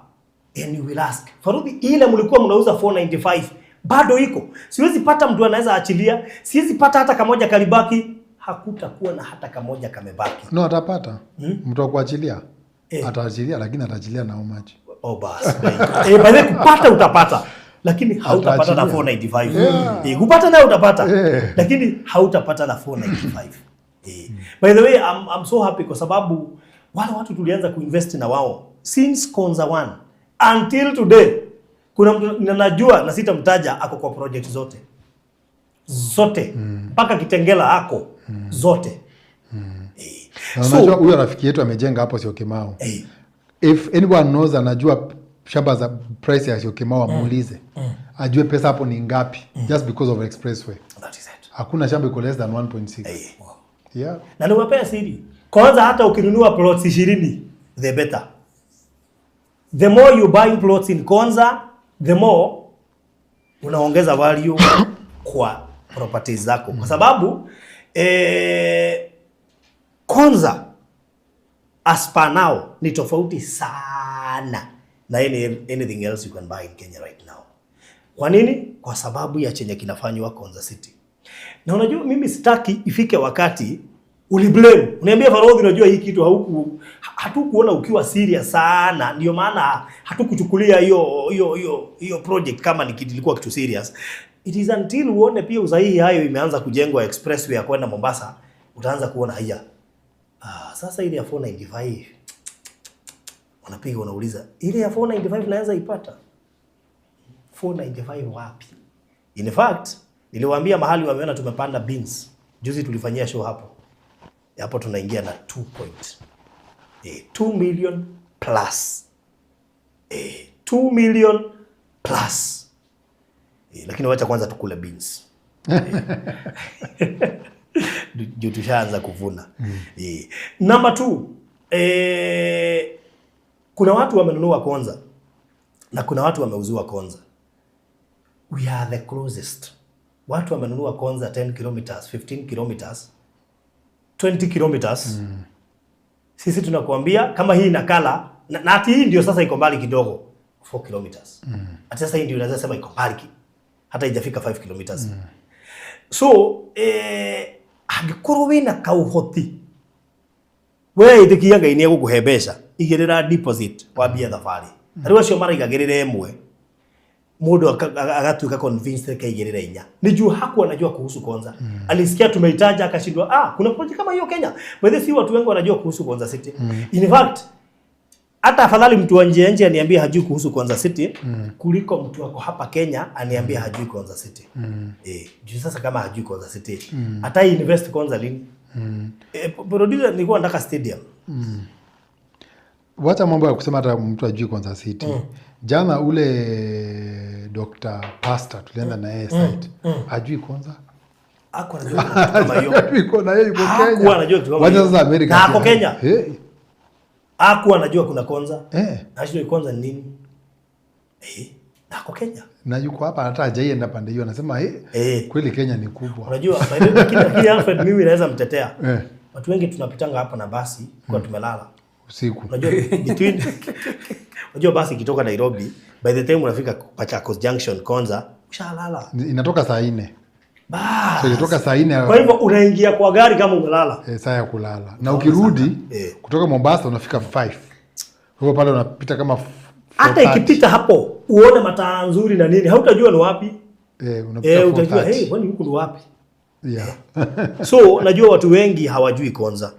and you will ask. Faruthi, ile mlikuwa mnauza 495 bado iko. Siwezi pata mtu anaweza achilia, siwezi pata hata kamoja kalibaki, hakutakuwa na hata kamoja kamebaki. No, atapata mtu wa kuachilia. Eh. Ataachilia, lakini ataachilia na how much? Oh bas. By the way, kupata utapata, lakini hautapata na Ataachilia. 495. Yeah. Eh, kupata nayo utapata. Lakini hautapata na 495. Eh. By the way, I'm so happy kwa sababu wale watu tulianza kuinvest na wao since Konza 1 until today. Kuna mtu na najua na sitamtaja, ako kwa project zote zote mpaka Kitengela ako zote. Eh. Na So, unajua huyo rafiki yetu amejenga hapo Syokimau. If anyone knows, anajua shamba za price ya Syokimau, amuulize. Ajue pesa hapo ni ngapi just because of expressway. That is it. Hakuna shamba iko less than 1.6. Yeah. Na niwapea siri. Kwanza hata ukinunua plots 20, the better. The more you buy plots in Konza, the more unaongeza value kwa properties zako. Kwa sababu Konza as per now ni tofauti sana na anything else you can buy in Kenya right now. Kwa nini? Kwa sababu ya chenye kinafanywa Konza City. Na unajua mimi sitaki ifike wakati uliblame. Uniambia, "Farodhi, unajua hii kitu hatukuona ukiwa serious sana, ndio maana hatukuchukulia hiyo project kama ni kitu ilikuwa kitu serious." It is until uone pia usahihi hayo imeanza kujengwa, expressway ya kwenda Mombasa, utaanza kuona haya. Ah, sasa ile ya 495 unapiga unauliza, ile ya 495 naweza ipata 495 wapi? In fact, niliwaambia mahali wameona tumepanda beans. Juzi tulifanyia show hapo. Hapo tunaingia na 2 point. 2 million plus. 2 million plus. Lakini wacha kwanza tukule beans. Juu tushaanza kuvuna. Number 2, kuna watu wamenunua Konza na kuna watu wameuziwa Konza. We are the closest. Watu wamenunua Konza 10 kilometers, 15 kilometers, 20 kilometers. Sisi tunakuambia kama hii Nakala na ati hii ndio sasa iko mbali kidogo, 4 kilometers. Ati sasa hii ndio unaweza sema iko mbali hata haijafika 5 kilometers. So angĩkorwo wĩna kauhoti we ĩtĩkia Ngai nĩ egũkũhe mbeca, igĩrĩra deposit wambie thabarĩ. Rĩu acio maraigagĩrĩra ĩmwe, mũndũ agatuĩka convinced kaigĩrĩra inya ni juu hakuwa anajua kuhusu Konza. Alisikia tumeitaja akashindwa, ah, kuna project kama hiyo Kenya. By the way, si watu wengi wanajua kuhusu Konza City. In fact, hata afadhali mtu wa nje nje aniambie hajui kuhusu Konza City kuliko mtu wako hapa Kenya aniambie hajui Konza City. Juu sasa kama hajui Konza City, hata invest Konza lini? Producer, nilikuwa nataka stadium. Wacha mambo ya kusema hata mtu ajui Konza City. Jana ule Dr. Pastor tulienda na yeye site. Ajui Konza? Hakuwa anajua kitu kama hiyo. Ajui Konza, yeye yuko Hakuwa Kenya. anajua kitu kama Wacha hiyo. sasa Amerika. Na ako Kenya. Hakuwa anajua kuna Konza. Anajua Konza ni nini? Na ako Kenya. Na yuko hapa hata hajaienda pande hiyo, anasema kweli Kenya ni kubwa. Unajua, by the way, lakini Alfred, mimi naweza mtetea. Watu wengi tunapitanga hapa na basi kwa tumelala. Usiku. Unajua between unajua basi ikitoka Nairobi, by the time unafika Machakos Junction Konza, ushalala. Inatoka saa 4. Bas. So ikitoka saa 4 Kwa hivyo unaingia kwa gari kama umelala. Saa ya kulala. Na ukirudi kutoka Mombasa unafika 5. Kwa hivyo pale unapita kama Hata 4:30. ikipita hapo uone mataa nzuri na nini, hautajua ni wapi. Unapita Utajua, 4:30. hey, kwani huku ni wapi? Yeah. So najua watu wengi hawajui Konza.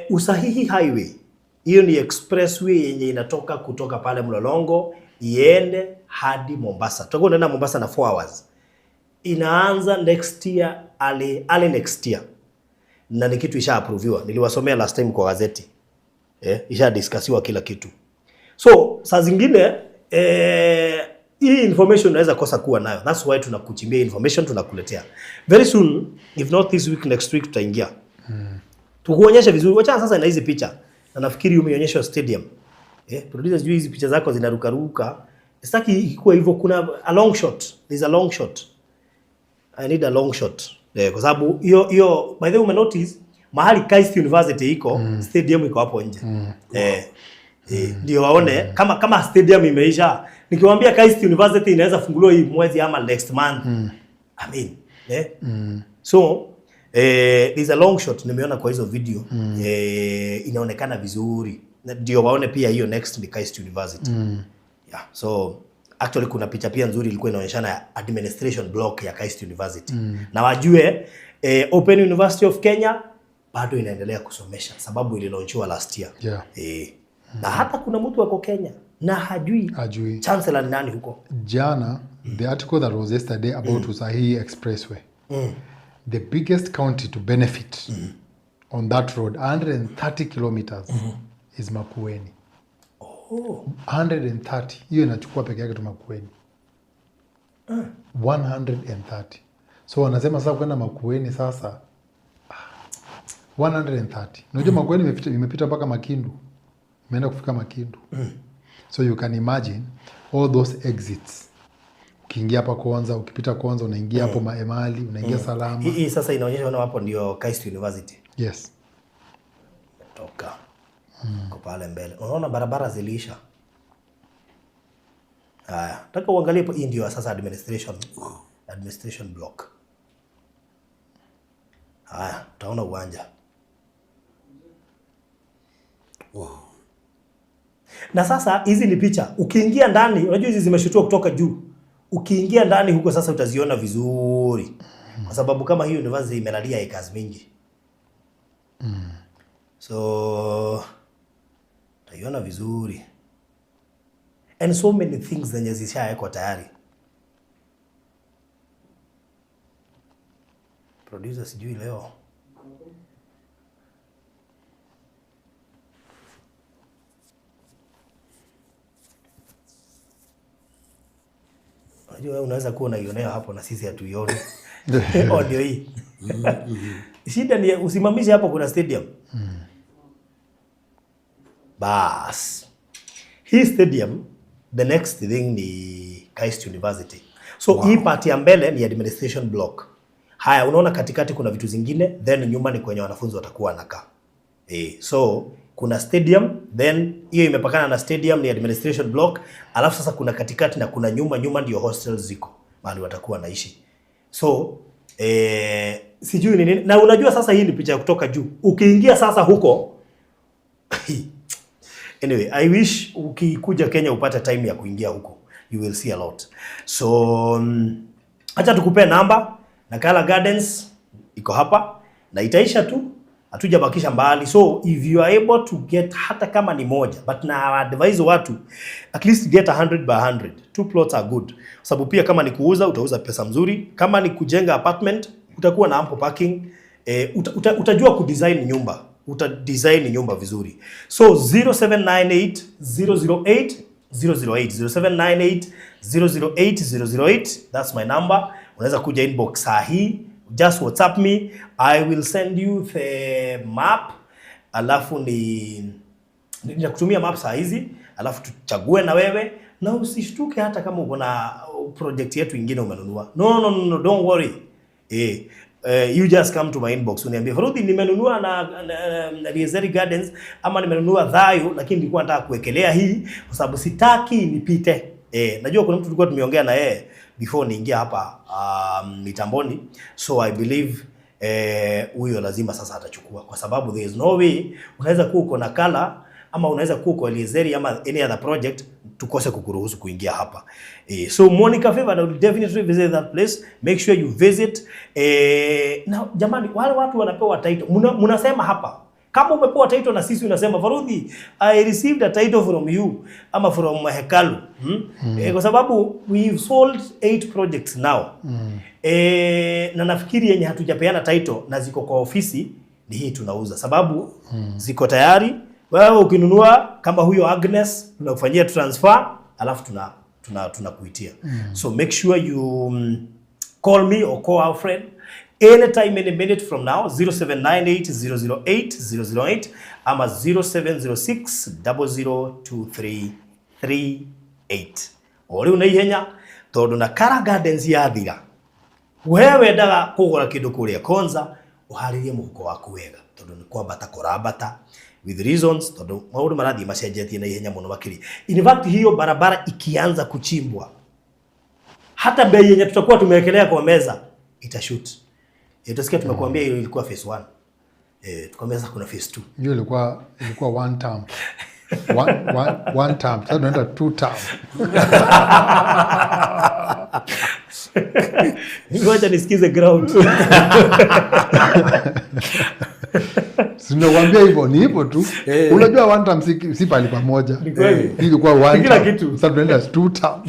Usahihi Highway hiyo ni expressway yenye inatoka kutoka pale Mlolongo iende hadi Mombasa. Tutakuwa tunaenda Mombasa na 4 hours. Inaanza next year, early next year. Na ni kitu isha approviwa. Niliwasomea last time kwa gazeti. Isha discussiwa kila kitu. So saa zingine hii information unaweza kosa kuwa nayo. That's why tunakuchimbia information, tunakuletea. Very soon, if not this week, next week tutaingia. Tukuonyeshe vizuri. Wacha sasa na hizi picha. Na nafikiri umeonyeshwa stadium. Producer, sijui hizi picha zako zinarukaruka. Sitaki ikuwe hivyo, kuna a long shot. There's a long shot. I need a long shot. Kwa sababu hiyo by the way umenotice mahali KAIST University iko, stadium iko hapo nje. Ndio waone kama stadium imeisha. Nikiwaambia KAIST University inaweza funguliwa hii mwezi ama next month. I mean, So there's a long shot nimeona kwa hizo video. Inaonekana vizuri. Ndio waone pia hiyo next ni KAIST University. Yeah, so actually kuna picha pia nzuri ilikuwa inaonyeshana administration block ya KAIST University. Na wajue Open University of Kenya bado inaendelea kusomesha sababu ililaunchiwa last year. Yeah. Na hata kuna mtu wako Kenya na hajui chancellor ni nani huko. Jana, the article that was yesterday about Usahihi Expressway. The biggest county to benefit on that road, 130 kilometers, is Makueni. 130. Hiyo inachukua peke yake tu Makueni. 130. So wanasema sasa kwenda Makueni sasa 130. Unajua Makueni imepita mpaka Makindu. Imeenda kufika Makindu. So you can imagine all those exits. Ukiingia hapa Konza, ukipita Konza unaingia hapo Maemali, unaingia Salama. Hii sasa inaonyesha hapo ndio KAIST University. Yes. Toka. Kwa pale mbele. Unaona barabara ziliisha. Haya, nataka uangalie hapo, hii ndio sasa administration. Administration block. Haya, utaona uwanja. Wow. Na sasa hizi ni picha. Ukiingia ndani, unajua hizi zimeshutua kutoka juu. Ukiingia ndani huko sasa utaziona vizuri. Kwa sababu kama hii university imelalia acres mingi. So utaiona vizuri. And so many things zenye zishawekwa tayari. Producer sijui leo. Unajua wewe unaweza kuwa unaionea hapo na sisi hatuioni. Ndio hii. Shida ni usimamishe hapo kuna stadium. Bas. Hii stadium, the next thing ni KAIST University. So hii part ya mbele ni administration block. Haya, unaona katikati kuna vitu zingine, then nyuma ni kwenye wanafunzi watakuwa wanakaa. So kuna stadium, then hiyo imepakana na stadium ni administration block, alafu sasa kuna katikati na kuna nyuma ndio hostels ziko, mahali watakuwa naishi. So sijui ni nini. Na unajua sasa hii ni picha kutoka juu. Ukiingia sasa huko anyway, I wish ukikuja Kenya upate time ya kuingia huko. You will see a lot. So acha tukupe namba. Nakala Gardens iko hapa na itaisha tu, hatujabakisha mbali. So if you are able to get hata kama ni moja, but na advise watu at least get 100 by 100. 2 plots are good. Sababu pia kama ni kuuza utauza pesa mzuri, kama ni kujenga apartment utakuwa na ample parking, utajua kudesign nyumba. Utadesign nyumba vizuri. So 0798 008 008 0798 008 008, that's my number. Unaweza kuja inbox saa hii, just WhatsApp me, I will send you the map. Alafu ni nitakutumia map saa hizi, alafu tuchague na wewe, na usishtuke hata kama uko na project yetu ingine umenunua. No, no, no, no, don't worry. You just come to my inbox uniambie, Faruthi, nimenunua na Riezeri Gardens ama nimenunua Dhayo, lakini nilikuwa nataka kuwekelea hii kwa sababu sitaki nipite. Najua kuna mtu tulikuwa tumeongea na yeye before niingia hapa mitamboni, so I believe huyo lazima sasa atachukua, kwa sababu there is no way unaweza kuwa uko na Kala ama unaweza kuwa uko Eliezeri ama any other project tukose kukuruhusu kuingia hapa. So Monica Favor, I will definitely visit that place. Make sure you visit. Na jamani, wale watu wanapewa title. Mnasema hapa Kama umepewa title na sisi unasema, "Faruthi, I received a title from you ama from Hekalu." Kwa sababu we've sold 8 projects now. Na nafikiri yenye hatujapeana title na ziko kwa ofisi ni hii tunauza, sababu ziko tayari. Wewe ukinunua kama huyo Agnes, tunakufanyia transfer alafu tunakuitia. So make sure you call me or call Alfred anytime, any minute from now, 0798 008 008 ama 0706 002338. O rĩu na ihenya, tondũ na Kara Gardens yathira, we wendaga kũgũra kĩndũ kũrĩa Konza, ũharĩrie mũhuko waku wega, tondũ nĩ kwambata kũrambata with reasons, tondũ maũndũ marathiĩ macenjetie na ihenya mũno makĩria. In fact, hiyo barabara ikianza kuchimbwa, hata bei yenye tutakuwa tumewekelea kwa meza itashoot. Utasikia tumekuambia hiyo ilikuwa phase 1. Tukwambia sasa kuna phase 2. Hiyo ilikuwa one term. One term. Sasa tunaenda two term. Ngoja nisikize ground. Si nakwambia hivyo, ni hivyo tu. Unajua one term si pahali pamoja. Ni kweli. Hii ilikuwa one Ni kila term. kitu. Sasa tunaenda two term.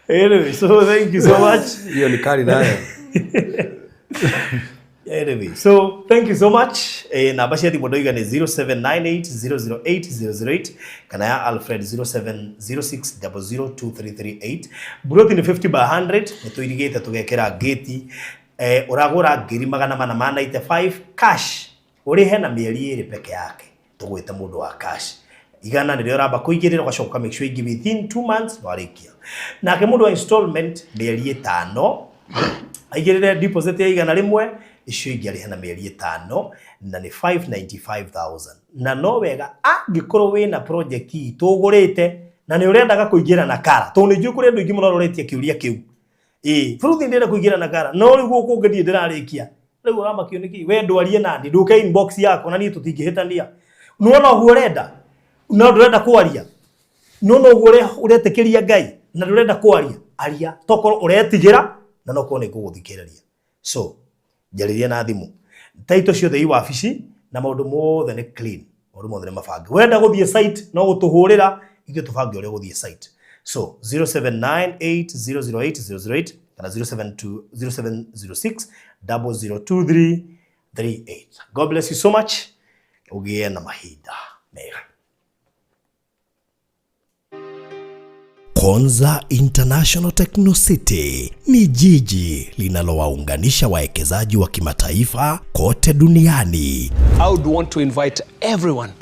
Anyway, so thank you so much. Hiyo ni kali nayo. Anyway, so thank you so much. Namba cia thimũ ndoiga nĩ 0798 008 008 kana ya Alfred 0706 002338. Buroti nĩ 50 by 100, nĩ tũirigĩte tũgekĩra ngĩti. Ũragũra ngiri 495 cash, ũrĩhe na mĩeri 2 peke yake. Tũgwĩte mũndũ wa cash igana nĩrĩo ũramba kũigĩrĩra, ũgacoka make sure ingĩ within 2 months warĩkia. Nake mũndũ wa installment, mĩeri 5 aigĩrĩre deposit ya 100, icio ingĩ arĩhe na mĩeri 5, na nĩ 595,000. Na no wega angĩkorwo wĩna project itũ ũgũrĩte na nĩ ũrendaga kũingĩra na Kara, tondũ nĩ njũĩ kũrĩ andũ aingĩ mũno roretie kĩũria kĩu. Ĩĩ, Faruthi, ndĩrenda kũingĩra na Kara, no rĩu gũkũ ũngĩ ndirĩ ndĩrarĩkia. Rĩu ũramakio nĩkĩ? We ndwarie nani, ndũke inbox yakwa na niĩ tũtingĩhĩtania. Nĩwona ũguo ũrenda, no ndũrenda kwaria. No ũguo ũretĩkĩria Ngai na ndũrenda kwaria, aria. Tokorwo ũretigĩra na no korwo nĩ ngũgũthikĩrĩria. So njarĩria na thimũ. Taito ciothe i wabici na maũndũ mothe nĩ clean, maũndũ mothe nĩ mabange. Wenda gũthiĩ site no gũtũhũrĩra, ithuĩ tũbange ũrĩa ũgũthiĩ site. So 0798 008 008 kana 072 0706 002338. God bless you so much. Ũgĩe na mahinda mega. Konza International Techno City ni jiji linalowaunganisha wawekezaji wa kimataifa kote duniani. I would want to invite everyone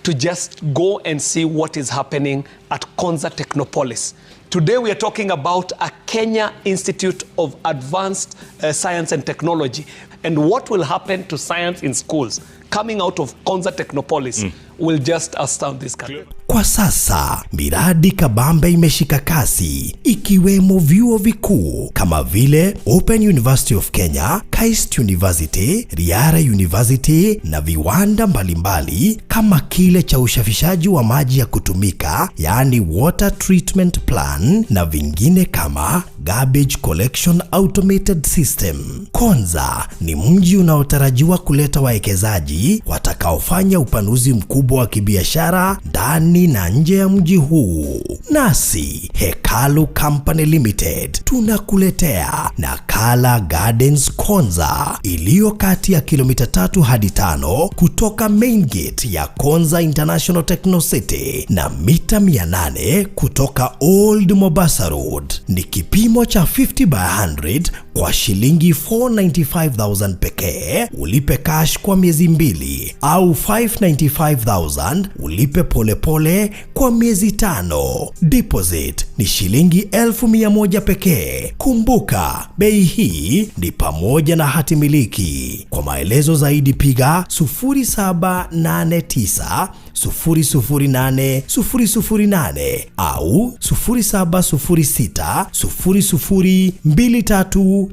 to just go and see what is happening at Konza Technopolis. Today we are talking about a Kenya Institute of Advanced Science and Technology and what will happen to science in schools coming out of Konza Technopolis will just astound this country. Kwa sasa miradi kabambe imeshika kasi, ikiwemo vyuo vikuu kama vile Open University of Kenya, KAIST University, Riara University na viwanda mbalimbali kama kile cha usafishaji wa maji ya kutumika, yaani water treatment plan, na vingine kama garbage collection automated system. Konza ni mji unaotarajiwa kuleta wawekezaji watakaofanya upanuzi mkubwa wa kibiashara ndani na nje ya mji huu. Nasi Hekalu Company Limited tunakuletea Nakala Gardens Konza iliyo kati ya kilomita 3 hadi 5 kutoka main gate ya Konza International Techno City na mita 800 kutoka Old Mombasa Road. Ni kipimo cha 50 by 100 kwa shilingi 495,000 pekee, ulipe cash kwa miezi 2, au 595,000 ulipe polepole kwa miezi 5. Deposit ni shilingi 1,100 pekee. Kumbuka, bei hii ni pamoja na hati miliki. Kwa maelezo zaidi piga 0789 008 008 au 0706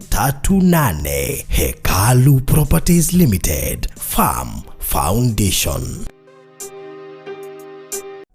002338. Hekalu Properties Limited, Farm Foundation.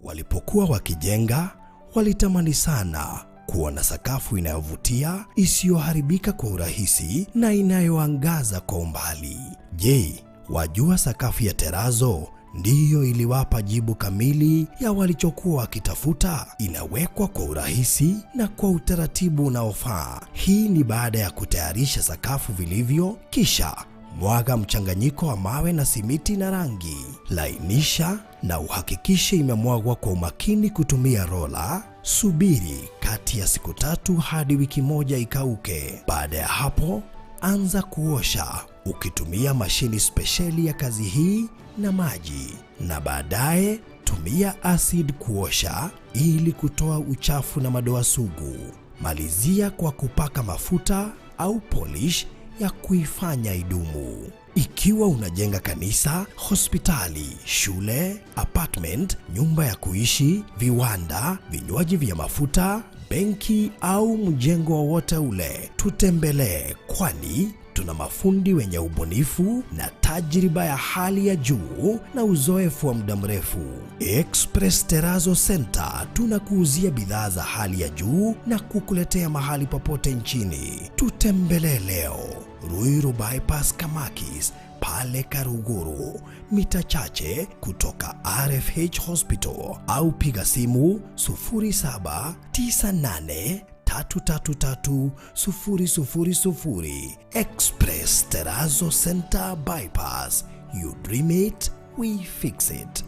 Walipokuwa wakijenga, walitamani sana kuwa na sakafu inayovutia, isiyoharibika kwa urahisi na inayoangaza kwa umbali. Je, Wajua, sakafu ya terazo ndiyo iliwapa jibu kamili ya walichokuwa wakitafuta. Inawekwa kwa urahisi na kwa utaratibu unaofaa. Hii ni baada ya kutayarisha sakafu vilivyo, kisha mwaga mchanganyiko wa mawe na simiti na rangi. Lainisha na uhakikishe imemwagwa kwa umakini kutumia rola. Subiri kati ya siku 3 hadi wiki 1 ikauke. Baada ya hapo, anza kuosha ukitumia mashini spesheli ya kazi hii na maji, na baadaye tumia acid kuosha ili kutoa uchafu na madoa sugu. Malizia kwa kupaka mafuta au polish ya kuifanya idumu. Ikiwa unajenga kanisa, hospitali, shule, apartment, nyumba ya kuishi, viwanda, vinywaji vya mafuta, benki au mjengo wowote ule, tutembelee, kwani tuna mafundi wenye ubunifu na tajriba ya hali ya juu na uzoefu wa muda mrefu. Express Terrazzo Center tunakuuzia bidhaa za hali ya juu na kukuletea mahali popote nchini. Tutembelee leo Ruiru Bypass Kamakis pale Karuguru, mita chache kutoka RFH Hospital, au piga simu 0798 333 000. Express Terrazzo Center Bypass. You dream it, we fix it.